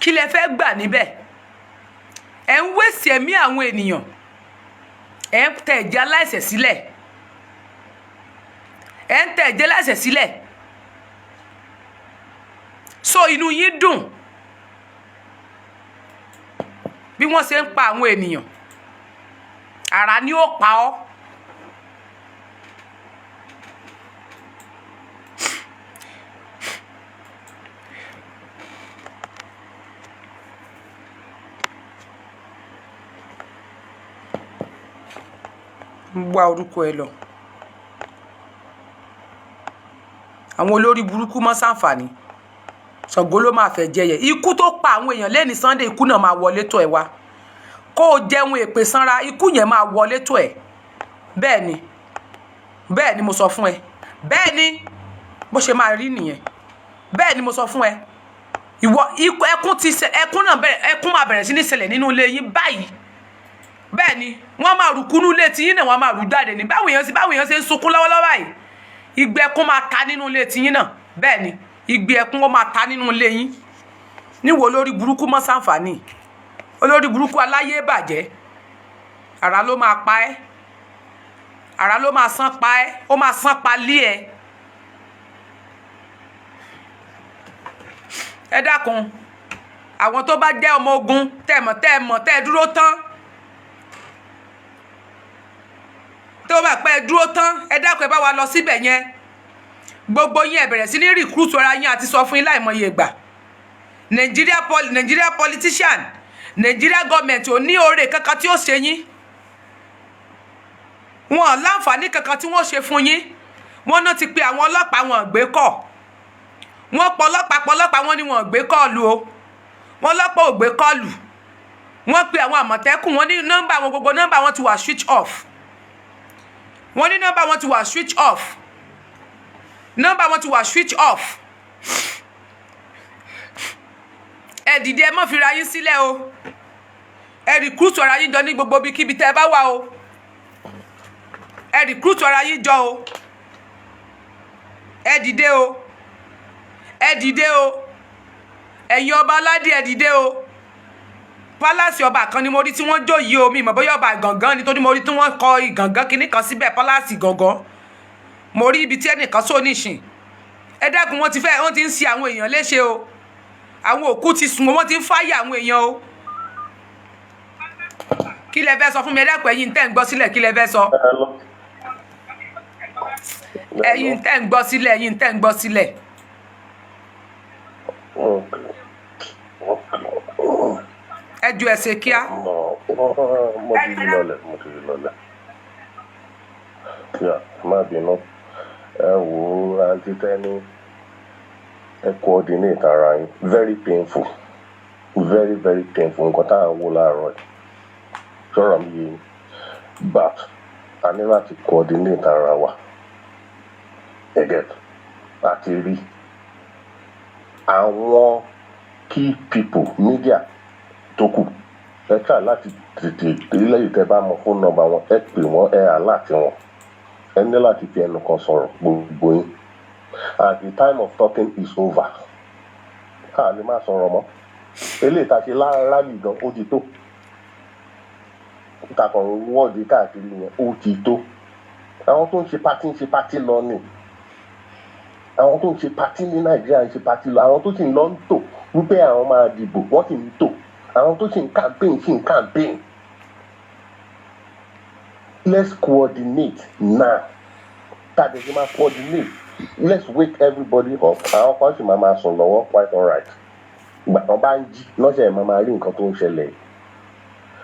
Kí lẹ fẹ́ gbà níbẹ̀? Ẹ̀ ń wéṣì ẹ̀mí àwọn ènìyàn, ẹ̀ ń tẹ ẹ̀jẹ̀ aláìṣẹ̀ sílẹ̀, ẹ̀ ń tẹ ẹ̀jẹ̀ aláìṣẹ̀ sílẹ̀. So inú yín dùn bí wọ́n ṣe ń pa àwọn ènìyàn. Àrá ni ó pa ọ́. Ń wá orúkọ ẹ lọ, àwọn olórí burúkú mọ́ sàǹfààní. Ṣàngó ló máa fẹ́ jẹyẹ. Ikú tó pa àwọn èèyàn lẹ́ni Sunday, ikú náà máa wọlé tó ẹ wá. Kó o jẹun èpè sanra, ikú yẹn máa wọlé tó ẹ. Bẹ́ẹ̀ ni, bẹ́ẹ̀ ni mo sọ fún ẹ. Bẹ́ẹ̀ ni, bó ṣe máa rí nìyẹn. Bẹ́ẹ̀ ni mo sọ fún ẹ. Ìwọ, ikú ẹkún ti ṣe, ẹkún náà bẹ̀rẹ̀, ẹkún máa bẹ̀rẹ̀ sí ní ṣẹlẹ̀ nínú ilé yín báyìí. Bẹ́ẹ̀ ni, wọ́n máa rù kúnú ilé tiyín náà, wọ́n máa rù jáde ní. Báwọn èèyàn ṣe ń sunkún lọ́wọ́lọ́wọ́ báyìí, igbe ẹkún máa ta nínú ilé tiyín náà. Bẹ́ẹ̀ ni, igbe ẹkún ó máa ta nínú ilé yín. Níwo olórí burúkú mọ́ sàǹfààní, olórí burúkú aláyé bàjẹ́. Àrá ló máa pa ẹ́, àrá ló máa sán pa ẹ́, ó máa sán pa lé ẹ. Ẹ dákun, àwọn tó bá jẹ́ ọmọ ogun, tẹ́ mọ̀, tẹ́ mọ̀, tẹ́ dúró tán, tó bá pẹ́ dúró tán, ẹ dákun, ẹ bá wa lọ síbẹ̀ yẹn. Gbogbo yín, ẹ bẹ̀rẹ̀ sí ní recruit ara yín. Àti sọ fún yín láìmọye ìgbà, Nigeria politician, Nigeria government ò ní oore kankan tí ó ṣe yín. Wọn ò láǹfààní kankan tí wọ́n ṣe fún yín. Wọ́n náà ti pe àwọn ọlọ́pàá, wọn ò gbé kọ̀. Wọ́n pọ̀ ọlọ́pàá, pọ̀ ọlọ́pàá, wọ́n ní wọn ò gbé call o. Wọ́n lọ́pọ̀ ò gbé call. Wọ́n pe àwọn Àmọ̀tẹ́kùn, wọ́n ní nọ́mbà wọn, gbogbo nọ́mbà wọn ti wà switch off. Wọ́n ní nọ́mbà wọn ti wà switch off, nọ́mbà wọn ti wà switch off. Ẹ dìde, ẹ má fi ra yín sílẹ̀ o. Ẹ recruit ara yín jọ ní gbogbo ibikíbi tẹ́ ẹ bá wà o. Ẹ recruit ara yín jọ o. Ẹ dìde o, ẹ dìde o. Ẹ̀yin ọba aládé, ẹ dìde o. Palace ọba kan ni mo rí tí wọ́n jó yìí o. Mi mọ̀ bóyá ọba Ìgàngán nítorí mo rí tí wọ́n kọ Ìgàngán kinní kan síbẹ̀, palace Ìgàngán. Mo rí ibi tí ẹnìkan sọ nísìn. Ẹ dákun, wọ́n ti fẹ́, wọ́n ti ń ṣe àwọn èèyàn léṣe o. Àwọn òkú ti sùn, wọ́n ti ń fáyà àwọn èèyàn o. Kí lẹ fẹ́ sọ fún mi? Ẹ dákun, ẹ̀yin tẹ́ ń gbọ́ sílẹ̀, kí lẹ fẹ́ sọ? Ẹ̀yin tẹ́ ń gbọ́ sílẹ̀, ẹ̀yin tẹ́ ń gbọ́ sílẹ̀. Ẹ ju ẹsẹ̀ kíá. Mo ti rí lọlẹ̀, mo ti rí lọlẹ̀. Yà, má bínú. Ẹ wò ó, Aunty Tẹ́ni. Ẹ coordinate ara yín. Very painful, very very painful nǹkan tá à ń wò láàárọ̀ yìí. Sọ̀rọ̀ mi yé yín? But a ní láti coordinate ara wa. Ẹ get àti rí àwọn key people, media tó kù. Ẹ try láti tètè lẹ́yìn tẹ́ bá mọ phone number wọn, ẹ pè wọ́n, ẹ alert wọn. Ẹ ní láti fi ẹnu kan sọ̀rọ̀, gbogbo yín. And the time of talking is over. Ká lè má sọ̀rọ̀ mọ́. Eléyìí tá a ṣe rally gan, ó ti tó. Takàn wọ́ọ̀dì káàkiri yẹn, ó ti tó. Àwọn tó ń ṣe party ń ṣe party lọ ni. Àwọn tó ń ṣe party ní Nàìjíríà ń ṣe party lọ. Àwọn tó sì ń lọ ń tò wípé àwọn máa dìbò, wọ́n sì ń tò. Àwọn tó sì ń campaign sì ń campaign. Let's coordinate now. Tàbí ṣe máa coordinate, let's wake everybody up. Àwọn kan sì máa máa sùn lọ́wọ́, quite alright. Ìgbà tán bá ń jí lọ́sẹ̀, máa máa rí nǹkan tó ń ṣẹlẹ̀ yìí.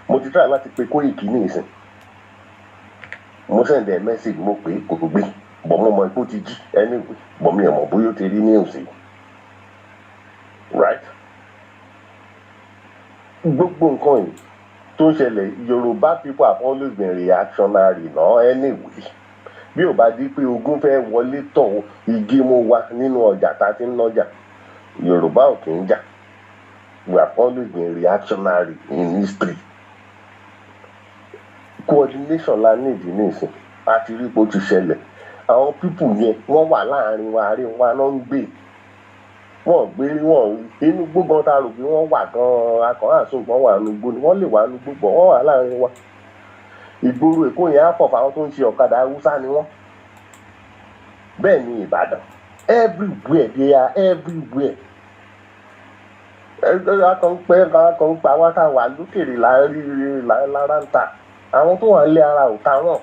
Mo ti try láti pe Kóìkì ní ìsìn. Mo send ẹ message, mo pè é, kò gbé, but mo mọ ipò ti jí anyway, but mi ò mọ̀ bóyá ó ti rí news yìí, right? Gbogbo nǹkan yìí tó ń ṣẹlẹ̀, Yorùbá people have always been reactionary náà anyway. Bí ò bá di pé ogun fẹ́ wọlé tọ̀, igi mú wa nínú ọjà tá a ti ń nọjà, Yorùbá ò kì í jà. We have always been reactionary in history. Coordination la need nísìn. A ti rí pé ó ti ṣẹlẹ̀. Àwọn people yẹn, wọ́n wà láàrin wa, àárín wa náà ń gbé. Wọ́n gbé wọ́n inú gbógan tá a rò pé wọ́n wà gan-an, akàn àsùn wọ́n wà nínú igbó ni. Wọ́n lè wà nínú igbó, bọ̀ wọ́n wà láàrin wa. Ìgboro Èkó yẹn á pọ̀ fáwọn tó ń ṣe ọ̀kadà, Haúsá ni wọ́n. Bẹ́ẹ̀ ni Ìbàdàn, everywhere, they are everywhere. Akàn ń pẹ́, akàn ń pa wá tá a wà lókèrè là ń rí lára ń ta. Àwọn tó wà nílé, ara ò ta wọ́n.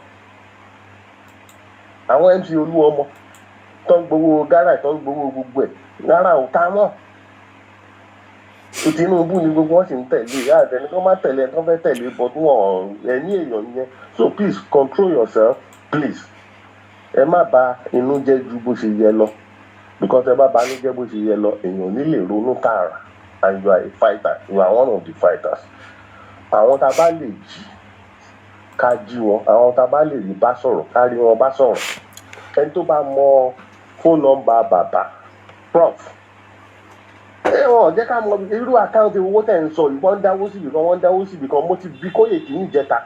Àwọn MC Olúọmọ tó ń gbowó gárà, tó ń gbowó gbogbo ẹ̀, lára ò ta wọ́n. Tinubu ni gbogbo wọn sì ń tẹ̀lé. Ìyá àtẹni tó má tẹ̀lé ẹ tó fẹ́ tẹ̀lé, but wọn ẹ̀mí èèyàn yẹn. So please control yourself, please. Ẹ má bà inú jẹ́ ju bó ṣe yẹ lọ, because ẹ bá bà inú jẹ́ bó ṣe yẹ lọ, èèyàn ò ní lè ronú tààrà. And you are a fighter, you are one of the fighters. Àwọn tá a bá lè jí, ká jí wọn. Àwọn tá a bá lè rí bá sọ̀rọ̀, ká rí wọn bá sọ̀rọ̀. Ẹni tó bá mọ phone number bàbá prof, ẹ wọn jẹ́ ká mọ irú account owó tẹ̀ ń sọ yìí. Wọ́n ń dáwó síbi kan, wọ́n ń dáwó síbi kan. Mo ti bí Kóyèkí níjẹta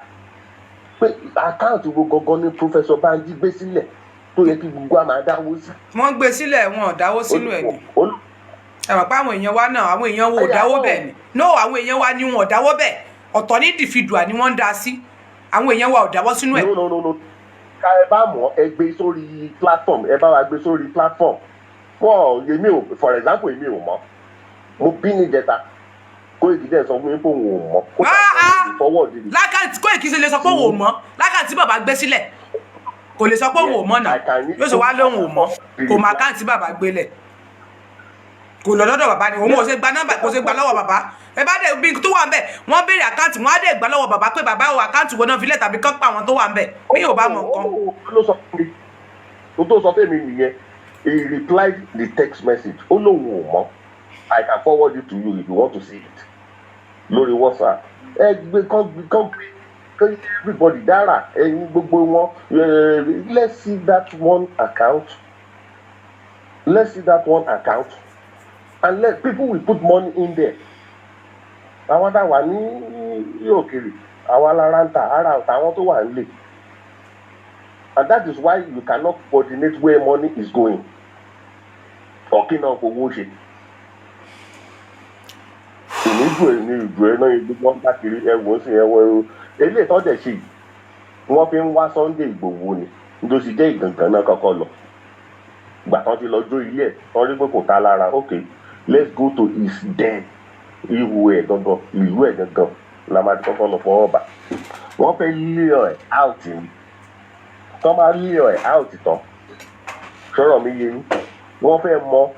pé account wo gangan ni Professor Banji gbé sílẹ̀ tó yẹ kí gbogbo wa máa dáwó sí. Wọ́n gbé sílẹ̀, wọn ò dáwó sínú ẹ̀ ni. Ẹ mọ̀ pé àwọn èèyàn wa náà, àwọn èèyàn wo ò dáwó bẹ́ẹ̀ ni. No, àwọn èèyàn wa ni wọn ò dáwó bẹ́ẹ̀. Ọ̀tọ̀ ní individual ni wọ́n ń dá sí. Àwọn èèyàn wa ò dáwọ́ sínú ẹ̀. No, no, no, no. Ká ẹ bá mọ̀, ẹ gbé sórí platform. Ẹ bá wa gbé sórí platform. Wọ́n èmi ò, for example, èmi ò mọ̀. Mo bí níjẹta, Kóìkì dẹ̀ sọ fún mi pé òun ò mọ̀ kó tàbí forward the L'account, Kóìkì ṣe lè sọ pé òun ò mọ̀? L'account bàbá gbé sílẹ̀, kò lè sọ pé òun ò mọ̀ náà. Yóò ṣe wá lóhùn ò mọ̀? Kò mọ̀ account bàbá gbélẹ̀, kò lọ lọ́dọ̀ bàbá ni. Òun ò ṣe gba nọ́mbà, kò ṣe gba lọ́wọ́ bàbá. Ẹ bá dẹ̀ bí tó wà ń bẹ̀, wọ́n béèrè account, wọ́n á dẹ̀ gbà lọ́wọ́ bàbá pé bàbá o, account wo náà fi lẹ̀, tàbí kán pa àwọn tó wà ń bẹ̀ bí yóò bá mọ̀ nǹkan. Ló sọ fún mi, tó tó sọ fún mi nìyẹn. He replied the text message, ó lóun ò mọ̀. I can forward it to you if you want to see it lórí WhatsApp. Ẹ gbé kán, gbé kán, gbé kán, everybody dára, ẹyin gbogbo wọn. Let's see that one account, let's see that one account, and let people will put money in there. Àwọn tá a wà ní òkèèrè, àwa lára ń ta ara ọ̀tá àwọn tó wà nílé. And that is why you cannot coordinate where money is going. Ọ̀kí náà fowó ṣe èmi jù ẹ ní ìjù ẹ náà. Gbogbo wọn káàkiri, ẹ wò ó sì, ẹ wọ ẹ. Eléyìí tó dẹ̀ ṣe yìí, wọ́n fi ń wá Sunday Ìgbòho ni. Nítorí jẹ́ Ìgàngán náà kọ́kọ́ lọ gbà tán ti lọ jó ilé ẹ̀, wọ́n rí pé kò ta lára. Okay, let's go to his den, ihò ẹ̀ gangan, ìlú ẹ̀ gangan la máa ti kọ́kọ́ lọ fọwọ́ bà. Wọ́n fẹ́ lé ẹ̀ out ni. Tọ́ máa lé ẹ̀ out tán, sọ̀rọ̀ mi yé yín, wọ́n fẹ́ mọ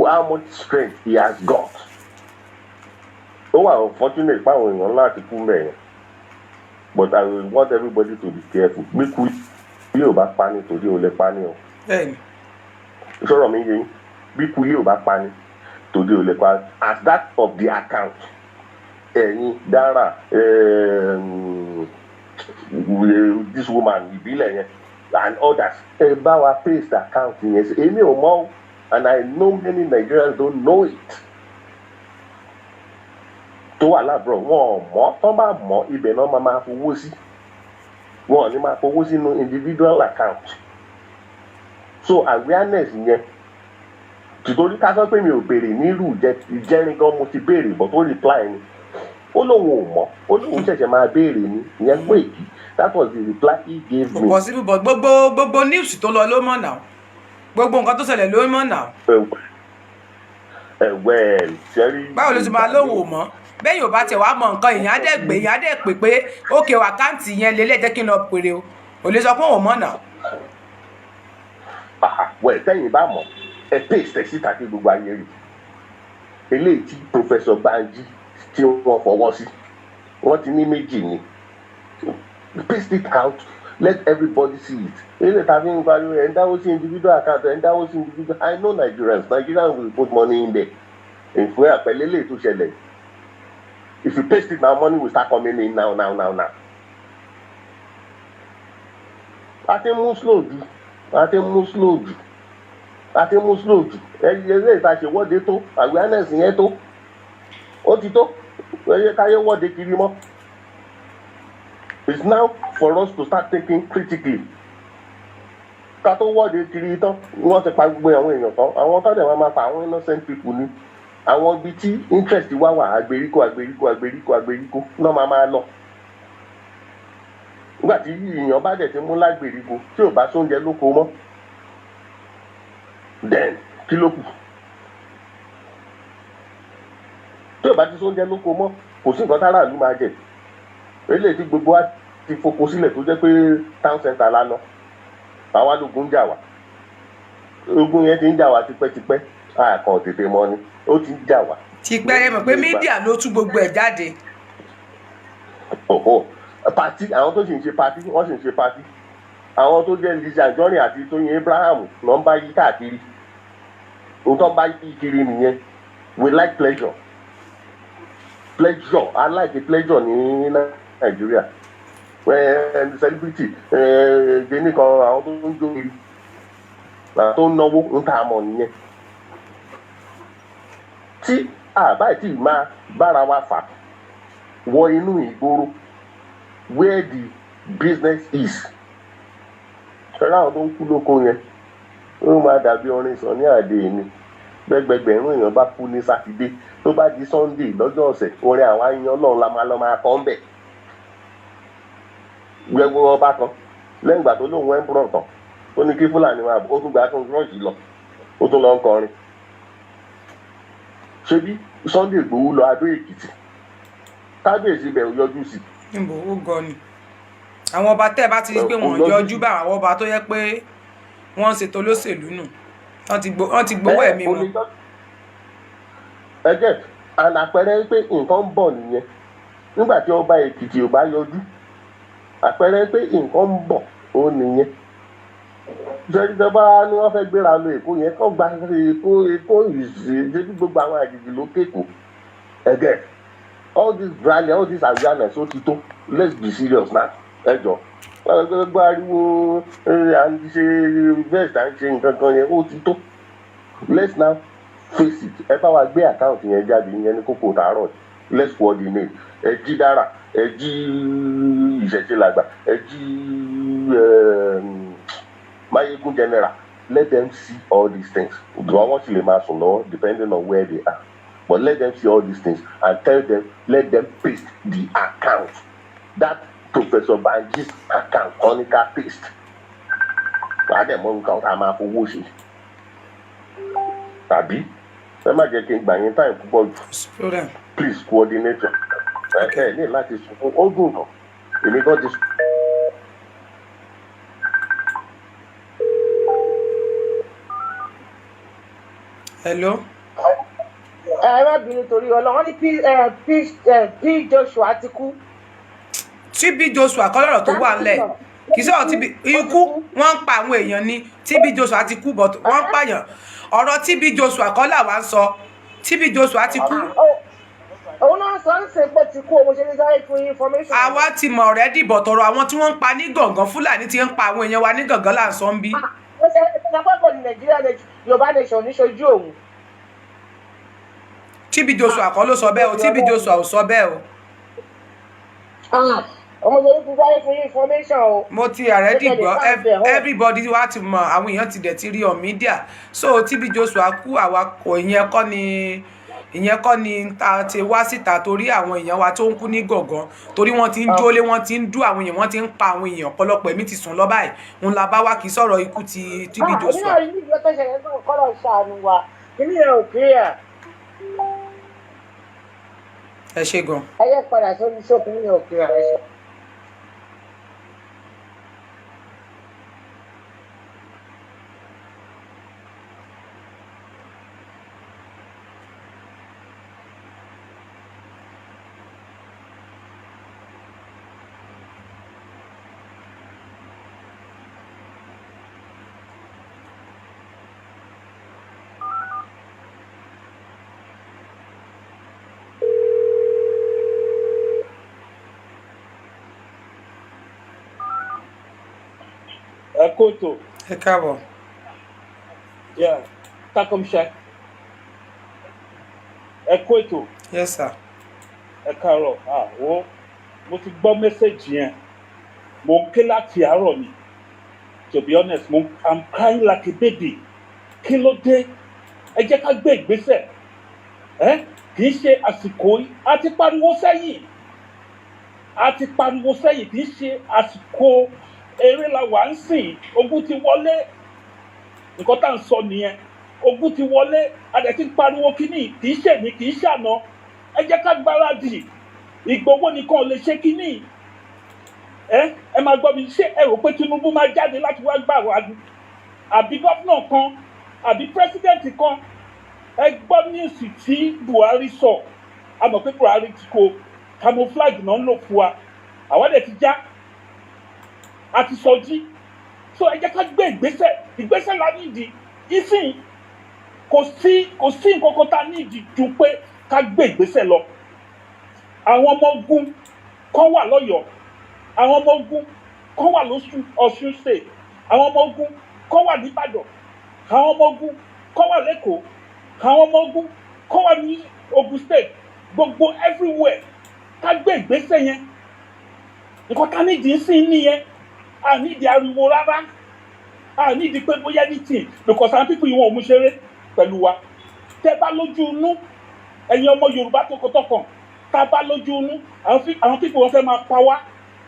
how much strength he has got. Ó wà unfortunate páwọn èèyàn láti kú mẹ́rin, but I will want everybody to be careful. Gbẹ́kú yóò bá pa nítorí o lè pa ní o. Bẹ́ẹ̀ni. Sọ̀rọ̀ mi yé yín. Bí kulé ò bá pa ni, tòde ò lè pa. As that of the account, ẹ̀yin dára, this woman ìbílẹ̀ yẹn and others, ẹ bá wa paste account yẹn sí. Èmi ò mọ̀ o, and I know many Nigerians don't know it tó wà lábúrò. Wọn ò mọ̀. Tán bá mọ̀, ibẹ̀ náà máa fowó sí. Wọn ò ní máa fowó sínú individual account. So awareness yẹn, tìtorí ká sọ pé mi ò béèrè nílùú ìjẹrin gan, mo ti béèrè, but ó reply ni, ó lóun ò mọ̀, ó lóun ṣẹ̀ṣẹ̀ máa béèrè ni. Ìyẹn pé that was the reply he gave Kò me. possible, but gbogbo news tó lọ ló mọ̀ náà, gbogbo nǹkan tó ṣẹlẹ̀ ló mọ̀ náà. Ẹ well, ṣẹ́rí. Báwo ló ti máa lóun ò mọ̀? Bẹ́ẹ̀ yóò bá tiẹ̀ wá mọ nǹkan, èèyàn á dẹ̀ gbé, èèyàn á dẹ̀ pè pé ókè o, account yẹn lélẹ̀, jẹ́ kí n lọ pèrè o. Ò lè sọ pé òun mọ̀ náà. Well, tẹ́yìn bá mọ̀, ẹ paste ẹ̀ síta kí gbogbo ayé rí. Eléyìí tí Professor Banji tí wọ́n fọwọ́ sí, wọ́n ti ní méjì ni. Paste it out, let everybody see it. Eléyìí tá a fi ń pariwo, ẹ̀ ń dáwó sí individual account, ẹ̀ ń dáwó sí individual. I know Nigerians. Nigerians will put money in there. Ìfún àpẹẹrẹ eléyìí tó ṣẹlẹ̀, if you paste it now, money will start coming in now now now now. A ti mú slow jù, a ti mú slow jù, a ti mú slow jù. Ẹyẹ ìta ṣèwọ́de tó, awareness yẹn tó, ó ti tó. Ẹyẹ káyé wọ́de kiri mọ́. It's now for us to start thinking critically. Ká tó wọ́de kiri tán, wọ́n ti pa gbogbo àwọn èèyàn tán. Àwọn tó dẹ̀ wọ́n máa pa àwọn innocent people ni. Àwọn ibi tí interest wá wà, àgbèríko, àgbèríko, àgbèríko, àgbèríko náà máa lọ. Nígbà tí èèyàn bá dẹ̀ ti mú lágbèríko, tí ò bá sóúnjẹ lóko mọ́, then kí ló kù? Tí ò bá ti sóúnjẹ lóko mọ́, kò sí nǹkan táráàlú máa jẹ. Eléyìí tí gbogbo wa ti foko sílẹ̀, tó jẹ́ pé town center la lọ, àwa lógun ń jà wá. Ogun yẹn ti ń jà wá tipẹ́tipẹ́, àkàn tètè mọ́ ni ó ti ń jà wá. Tipẹ́. Ẹ mọ̀ pé media ló tú gbogbo ẹ̀ jáde. Ọ̀họ́ party, àwọn tó sì ń ṣe party, wọ́n sì ń ṣe party. Àwọn tó jẹ́ Lizzy Anjorin àti Tóyìn Abraham ló ń bá yí káàkiri. Ohun tó ń bá yí kiri nìyẹn. We like pleasure, pleasure. I like the pleasure ní Nàìjíríà. Celebrity jẹ́ni kan, àwọn tó ń jó kiri, àwọn tó ń náwó ń tà mọ̀ nìyẹn. Tí àbá tí máa bára wa fà wọ inú ìgboro where the business is, ṣọlá, àwọn tó ń kú lóko yẹn, ó máa dàbí orin Sunny Adé ni. Gbẹgbẹgbẹ̀rún èèyàn bá kú ní Sátidé, tó bá di Sunday lọ́jọ́ ọ̀sẹ̀, orin àwọn ayan Ọlọ́run la máa lọ máa kọ́ ń bẹ̀. Gbẹgbẹ ọba kan, lẹ́yìn ìgbà tó lóun emperor tán, ó ní kí Fúlàní máa bọ̀, ó tún gba tó ń rọ́ọ̀jì lọ, ó tún lọ ń kọrin. Ṣebí Sunday Ìgbòho lọ Adó Èkìtì, kábíyèsí ibẹ̀ ò yọjú sí. Níbo? Ó gọ ni. Àwọn ọba tẹ́ ẹ bá ti rí pé wọ́n yọjú bá, àwọn ọba tó yẹ pé wọ́n ń ṣètò olóṣèlú nù, wọ́n ti gbowó ẹ̀mí wọn. Ẹ jẹ́ and àpẹẹrẹ pé nǹkan ń bọ̀ nìyẹn. Nígbà tí ọba Èkìtì ò bá yọjú, àpẹẹrẹ pé nǹkan ń bọ̀ ó nìyẹn. Jẹ́jọba ni wọ́n fẹ́ gbéra lọ Èkó yẹn, kọ́ gba Èkó. Èkó ìṣe gbogbo àwọn àjèjì ló kéko ẹgẹ. All this rally, all this awareness, ó ti tó. Let's be serious now. Ẹ jọ, gbogbo ariwo à ń ṣe invest, à ń ṣe nǹkan kan yẹn, ó ti tó. Let's now face it. Ẹ bá wa gbé account yẹn jáde. Yẹn ní kókó tààrọ̀. Let's coordinate. Ẹ jí dára, ẹ jí ìṣẹ̀ṣe làgbà, ẹ jí Mayegun general. Let them see all these things. Wọ́n sì lè máa sùn lọ́wọ́ depending on where they are, but let them see all these things and tell them, let them paste the account, that Professor Banji's account. Kọ́níkà paste, wàá dẹ̀ mọ́ nǹkan tá a máa fowó ṣe. Tàbí ẹ má jẹ́ kí n gbà yín time púpọ̀ jù. Problem. Please coordinate. Ẹ ní láti sùn, ó dùn náà, èmi gan ti sùn. Hello. Ẹ má bínú torí Ọlọ́run, wọ́n ní P Joshua ti kú. TB Joshua kọ́ lọ́rọ̀ tó wà ńlẹ̀. Kì í sọ̀rọ̀ TB ikú. Wọ́n ń pa àwọn èèyàn ní. TB Joshua ti kú, but wọ́n ń pààyàn. Ọ̀rọ̀ TB Joshua kọ́ làwa ń sọ. TB Joshua ti kú. Òun náà sọ ń sìn pé ti kú o, mo ṣe ní sáré fún yín information. Àwa ti mọ̀ already, but ọ̀rọ̀ àwọn tí wọ́n ń pa ní Gàngán, Fúlàní ti ń pa àwọn èèyàn wa ní Gàngán là ń sọ ń bí. Ó ṣe é ṣe pé kò ní Nàìjíríà, Yorùbá nation ní ṣojú òun. TB Joshua kọ́ ló sọ bẹ́ẹ̀ o. TB Joshua ò sọ bẹ́ẹ̀ o. Ọmọ ṣe ní ti sáré fún yín information o. Mo ti already Ó ṣẹlẹ̀ gbọ́. sáà bẹ̀ hàn. Everybody wa ti mọ̀, àwọn èèyàn ti dẹ̀ ti rí on media. So TB Joshua kú, àwa kò, ìyẹn kọ́ ni ta ti wá síta, torí àwọn èèyàn wa tó ń kú ní Gàngán, torí wọ́n ti ń jólé, wọ́n ti ń dú àwọn èèyàn, wọ́n ti ń pa àwọn èèyàn, ọ̀pọ̀lọpọ̀ ẹ̀mí ti sùn lọ báyìí. Ń la bá wá, kì í sọ̀rọ̀ ikú ti TB Ah, èmi Joshua. náà rí níbi tó ṣẹlẹ̀ náà, kọ́lọ̀ ṣàánú wa. Kíní yẹn ò clear. Ẹ ṣe gan. Ẹ yẹ padà sórí show, kíní yẹn ò clear. Ẹ ṣe. Ẹ kóòtò. Ẹ káàbọ̀. Yeah, takomṣẹ, ẹ kóòtò. Yes sir. Ẹ káàárọ̀. Àwọ mo ti gbọ́ message yẹn, mo ń ké láti àárọ̀ ni. To be honest, mo I'm crying like a baby. Kí ló dé? Ẹ jẹ́ ká gbé ìgbésẹ̀. Ẹ kì í ṣe àsìkò yìí, a ti pariwo sẹ́yìn, a ti pariwo sẹ́yìn. Kì í ṣe àsìkò eré la wà ń sìn. Ogun ti wọlé. Nǹkan tá à ń sọ nìyẹn, ogun ti wọlé, a dẹ̀ ti ń pariwo kínní, kì í ṣèní, kì í ṣàná. Ẹ jẹ́ ká gbáradì. Ìgbòho nìkan ò lè ṣe kínní. Ẹ máa gbọ́ mi, ṣé ẹ rò pé Tinubu máa jáde láti wá gbà wá ni, àbí governor kan, àbí president kan? Ẹ gbọ́ news tí Buhari sọ. A mọ̀ pé Buhari ti kó camouflage náà ń lò fún wa, àwa dẹ̀ ti já, a ti sọjí. So ẹ jẹ́ ká gbé ìgbésẹ̀. Ìgbésẹ̀ la nídìí ìsìn. Kò sí nǹkan kan tá a nídìí ju pé ká gbé ìgbésẹ̀ lọ. Àwọn ọmọ ogun kan wà lọ́yọ̀ọ́, àwọn ọmọ ogun kan wà lóṣù Ọ̀ṣun State, àwọn ọmọ ogun kan wà nìbàdàn, àwọn ọmọ ogun kan wà lẹ́kọ̀ọ́, àwọn ọmọ ogun kan wà ní Ogun State, gbogbo everywhere. Ká gbé ìgbésẹ̀ yẹn. Nǹkan ká nídìí sí nìyẹn. A nídìí ariwo rárá, a nídìí pé bóyá anything, because àwọn people yìí, wọn ò mú ṣeré pẹ̀lú wa. Tẹ́ bá lójú inú, ẹ̀yin ọmọ Yorùbá tọkàntọkàn, tá a bá lójú inú, àwọn people, wọn fẹ́ máa pa wá,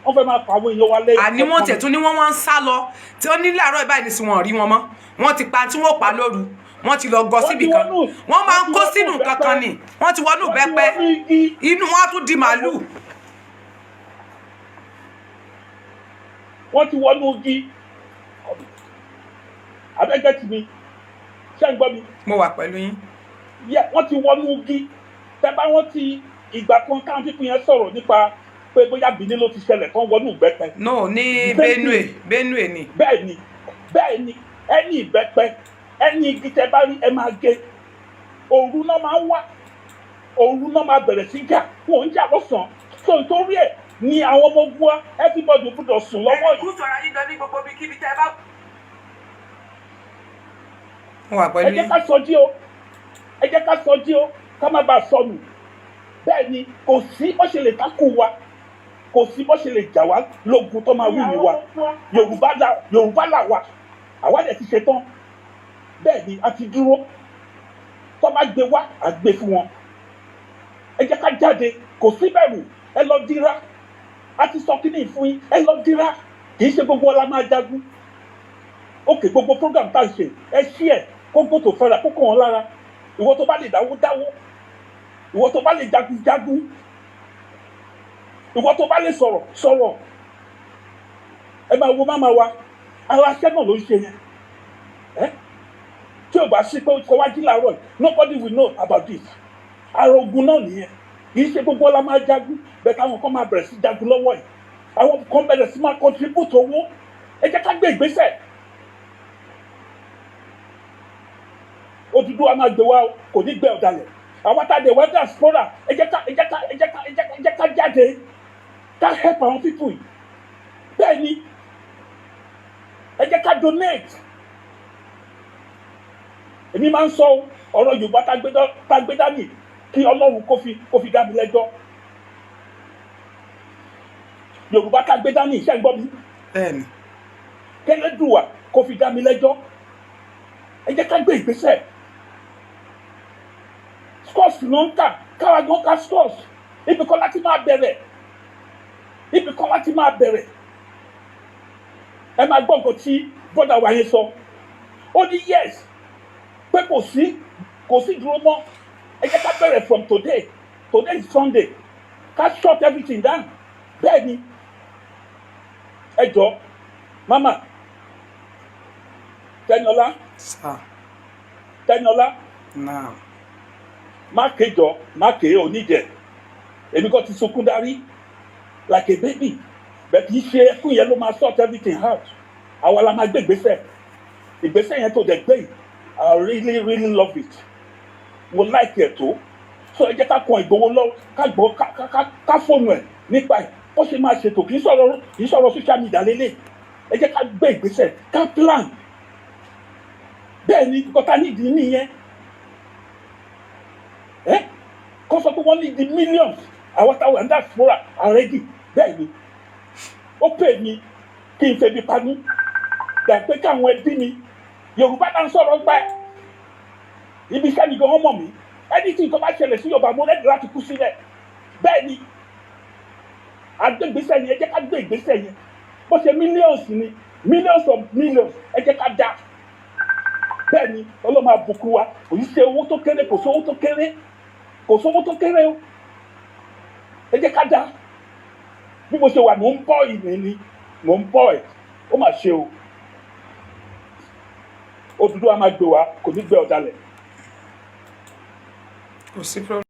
wọ́n fẹ́ máa pa àwọn èèyàn wa lẹ́yìn. Àní wọ́n tẹ̀ tún ní wọ́n wá ń sá lọ, tí wọ́n ní láàárọ̀ ìbáyìí ní sí wọn rí wọn mọ́. Wọ́n ti pa tí wọ́n pa lóru, wọ́n ti lọ gọ Wọ́n síbì ti kan. Wọ́n máa ń wọ́n ti kó wọnú sínú nǹkan kan ìbẹ́pẹ. ni wọ́n ti wọnú Wọ́n ti ìbẹ́pẹ wọnú igi. inú wọn á tún di màálù. Wọ́n ti wọnú igi abẹ́gẹ́ tì mí. Ṣé ń gbọ́ mi? Mo wà pẹ̀lú yín. Yẹ, wọ́n ti wọnú igi. Tẹ́ bá wọ́n ti ìgbà kan táwọn people yẹn sọ̀rọ̀ nípa pé bóyá Benin ló ti ṣẹlẹ̀, kán wọnú ìbẹ́pẹ. No, ní The same Benue. thing. Benue ni. Bẹ́ẹ̀ ni, ẹni ìbẹ́pẹ, ẹni igi tẹ́ bá rí, ẹ máa gé. Òru náà máa ń wá, òru náà máa bẹ̀rẹ̀ sí jà, wọn ò ń jà lọ́sàn-án. So nítorí ẹ̀ ni àwọn ọmọ ogun wa, everybody gbọ́dọ̀ sùn lọ́wọ́ yìí. Kúùtù ara yín lọ ní gbogbo ibikíbi tẹ́ ẹ bá. Mo wà Ẹ pẹ̀lú jẹ́ yín. ká sọjí o, ẹ jẹ́ ká sọjí o, ká má bàa sọnù. Bẹ́ẹ̀ ni, kò sí bó ṣe lè takò wa, kò sí bó ṣe lè jà wá lógun tó máa wí ní wa. Yorùbá là, Yorùbá là wa, àwa dẹ̀ ti ṣe tán. Bẹ́ẹ̀ ni, a ti dúró. Tó bá gbé wá, à gbé fún wọn. Ẹ jẹ́ ká jáde, kò sí bẹ̀rù. Ẹ lọ dira, a ti sọ kíní fún yín, ẹ lọ dira. Kì í ṣe gbogbo ọlá máa jagun. Ok, gbogbo program tá à ń ṣe, ẹ ṣí ẹ kó gbótò fẹ́ra kó kàn wọ́n lára. Ìwọ tó bá lè dáwó, dáwó. Ìwọ tó bá lè jagun, jagun. Ìwọ tó bá lè sọ̀rọ̀, sọ̀rọ̀. Ẹ máa wo máma wa, ara aṣẹ́ náà ló ń ṣe yẹn. Ẹ tí ò bá sí pé kó wá jí láàárọ̀ yìí, nobody will know about this. Ara ogun náà nìyẹn. Kì í ṣe gbogbo ọlá máa jagun bẹ́ẹ̀. Táwọn kan máa bẹ̀rẹ̀ sí jagun lọ́wọ́ yìí, àwọn kan bẹ̀rẹ̀ sí máa contribute owó. Ẹ jẹ́ ká gbé ìgbésẹ̀. Odùduwà máa gbé wa o, kò ní gbé ọ̀dàlẹ̀. Àwọn tá a dẹ̀ wá diaspora, ẹ jẹ́ ká ẹ jẹ́ ká ẹ jẹ́ ká ẹ jẹ́ ká ẹ jẹ́ ká jáde, ká help àwọn people yìí. Bẹ́ẹ̀ ni, ẹ jẹ́ ká donate. Èmi máa ń sọ ọ̀rọ̀ Yorùbá tá a gbé dání, kí Ọlọ́run kó fi dá mi lẹ́jọ́. Yorùbá tá a gbé dání, iṣẹ́ ń gbọ́ mi? Bẹ́ẹ̀ni. Kẹlẹ́dùwà kó fi dá mi lẹ́jọ́. Ẹ jẹ́ ká gbé ìgbésẹ̀. Scores ló ń kà, káwa gan ka scores. Ibi kan láti máa bẹ̀rẹ̀, ibi kan láti máa bẹ̀rẹ̀. Ẹ máa gbọ́ nǹkan tí bọ́dà wa yẹn sọ. Ó ní yes, pé kò sí dúró mọ́. Ẹ jẹ́ ká bẹ̀rẹ̀ from today. Today is Sunday. Ká shut everything down. Bẹ́ẹ̀ ni. Ẹ jọ, mama Tẹniọlá. Sir. Tẹniọlá. Naam. Má kéjọ, má ké oníjẹ. Èmi kò ti sunkún darí like a baby, bẹ́ẹ̀ kì í ṣe ẹkún yẹn ló máa sort everything out. Àwa la máa gbé ìgbésẹ̀. Ìgbésẹ̀ yẹn tó dẹ̀ gbé yìí, I really, really love it. Mo like ẹ̀ tó. So ẹ jẹ́ ká kan Ìgbòho lọ, ká gbọ́, ká fóònù ẹ̀ nípa ẹ̀, bó ṣe máa ṣètò. Kì í sọ̀rọ̀ social media lélẹ̀. Ẹ jẹ́ ká gbé ìgbésẹ̀, ká plan. Bẹ́ẹ̀ ni, kọ́tà nídìí nìyẹn. Ẹ kó sọ pé wọ́n ní the millions. Àwọn táwọn ń diaspora already. Bẹ́ẹ̀ ni, ó pè mí kí n febi panú dà pé káwọn ẹbí mi. Yorùbá náà ń sọ̀rọ̀ gbá ẹ̀. Ibi iṣẹ́ mi gan, wọ́n mọ̀ mí. Anything tó bá ṣẹlẹ̀ sí Yorùbá, mo ready láti kú sílẹ̀. Bẹ́ẹ̀ ni, àgbégbèsè yẹn, ẹ jẹ́ ká gbé ìgbésẹ̀ yẹn. Bó ṣe millions ni, millions of millions, ẹ jẹ́ ká dá. Bẹ́ẹ̀ ni, Ọlọ́run á bùkún wa. Kò ní ṣe owó tó kéré, kò sí owó tó kéré, kò sówó tó kéré o. Ẹ jẹ́ ká dá. Bí mo ṣe wà, mò ń bọ́ ìní ni mò ń bọ́ ẹ̀. Ó mà ṣe o. Odùduwà máa gbé wa, kò ní gbé ọ̀dàlẹ̀. Kò sí problem.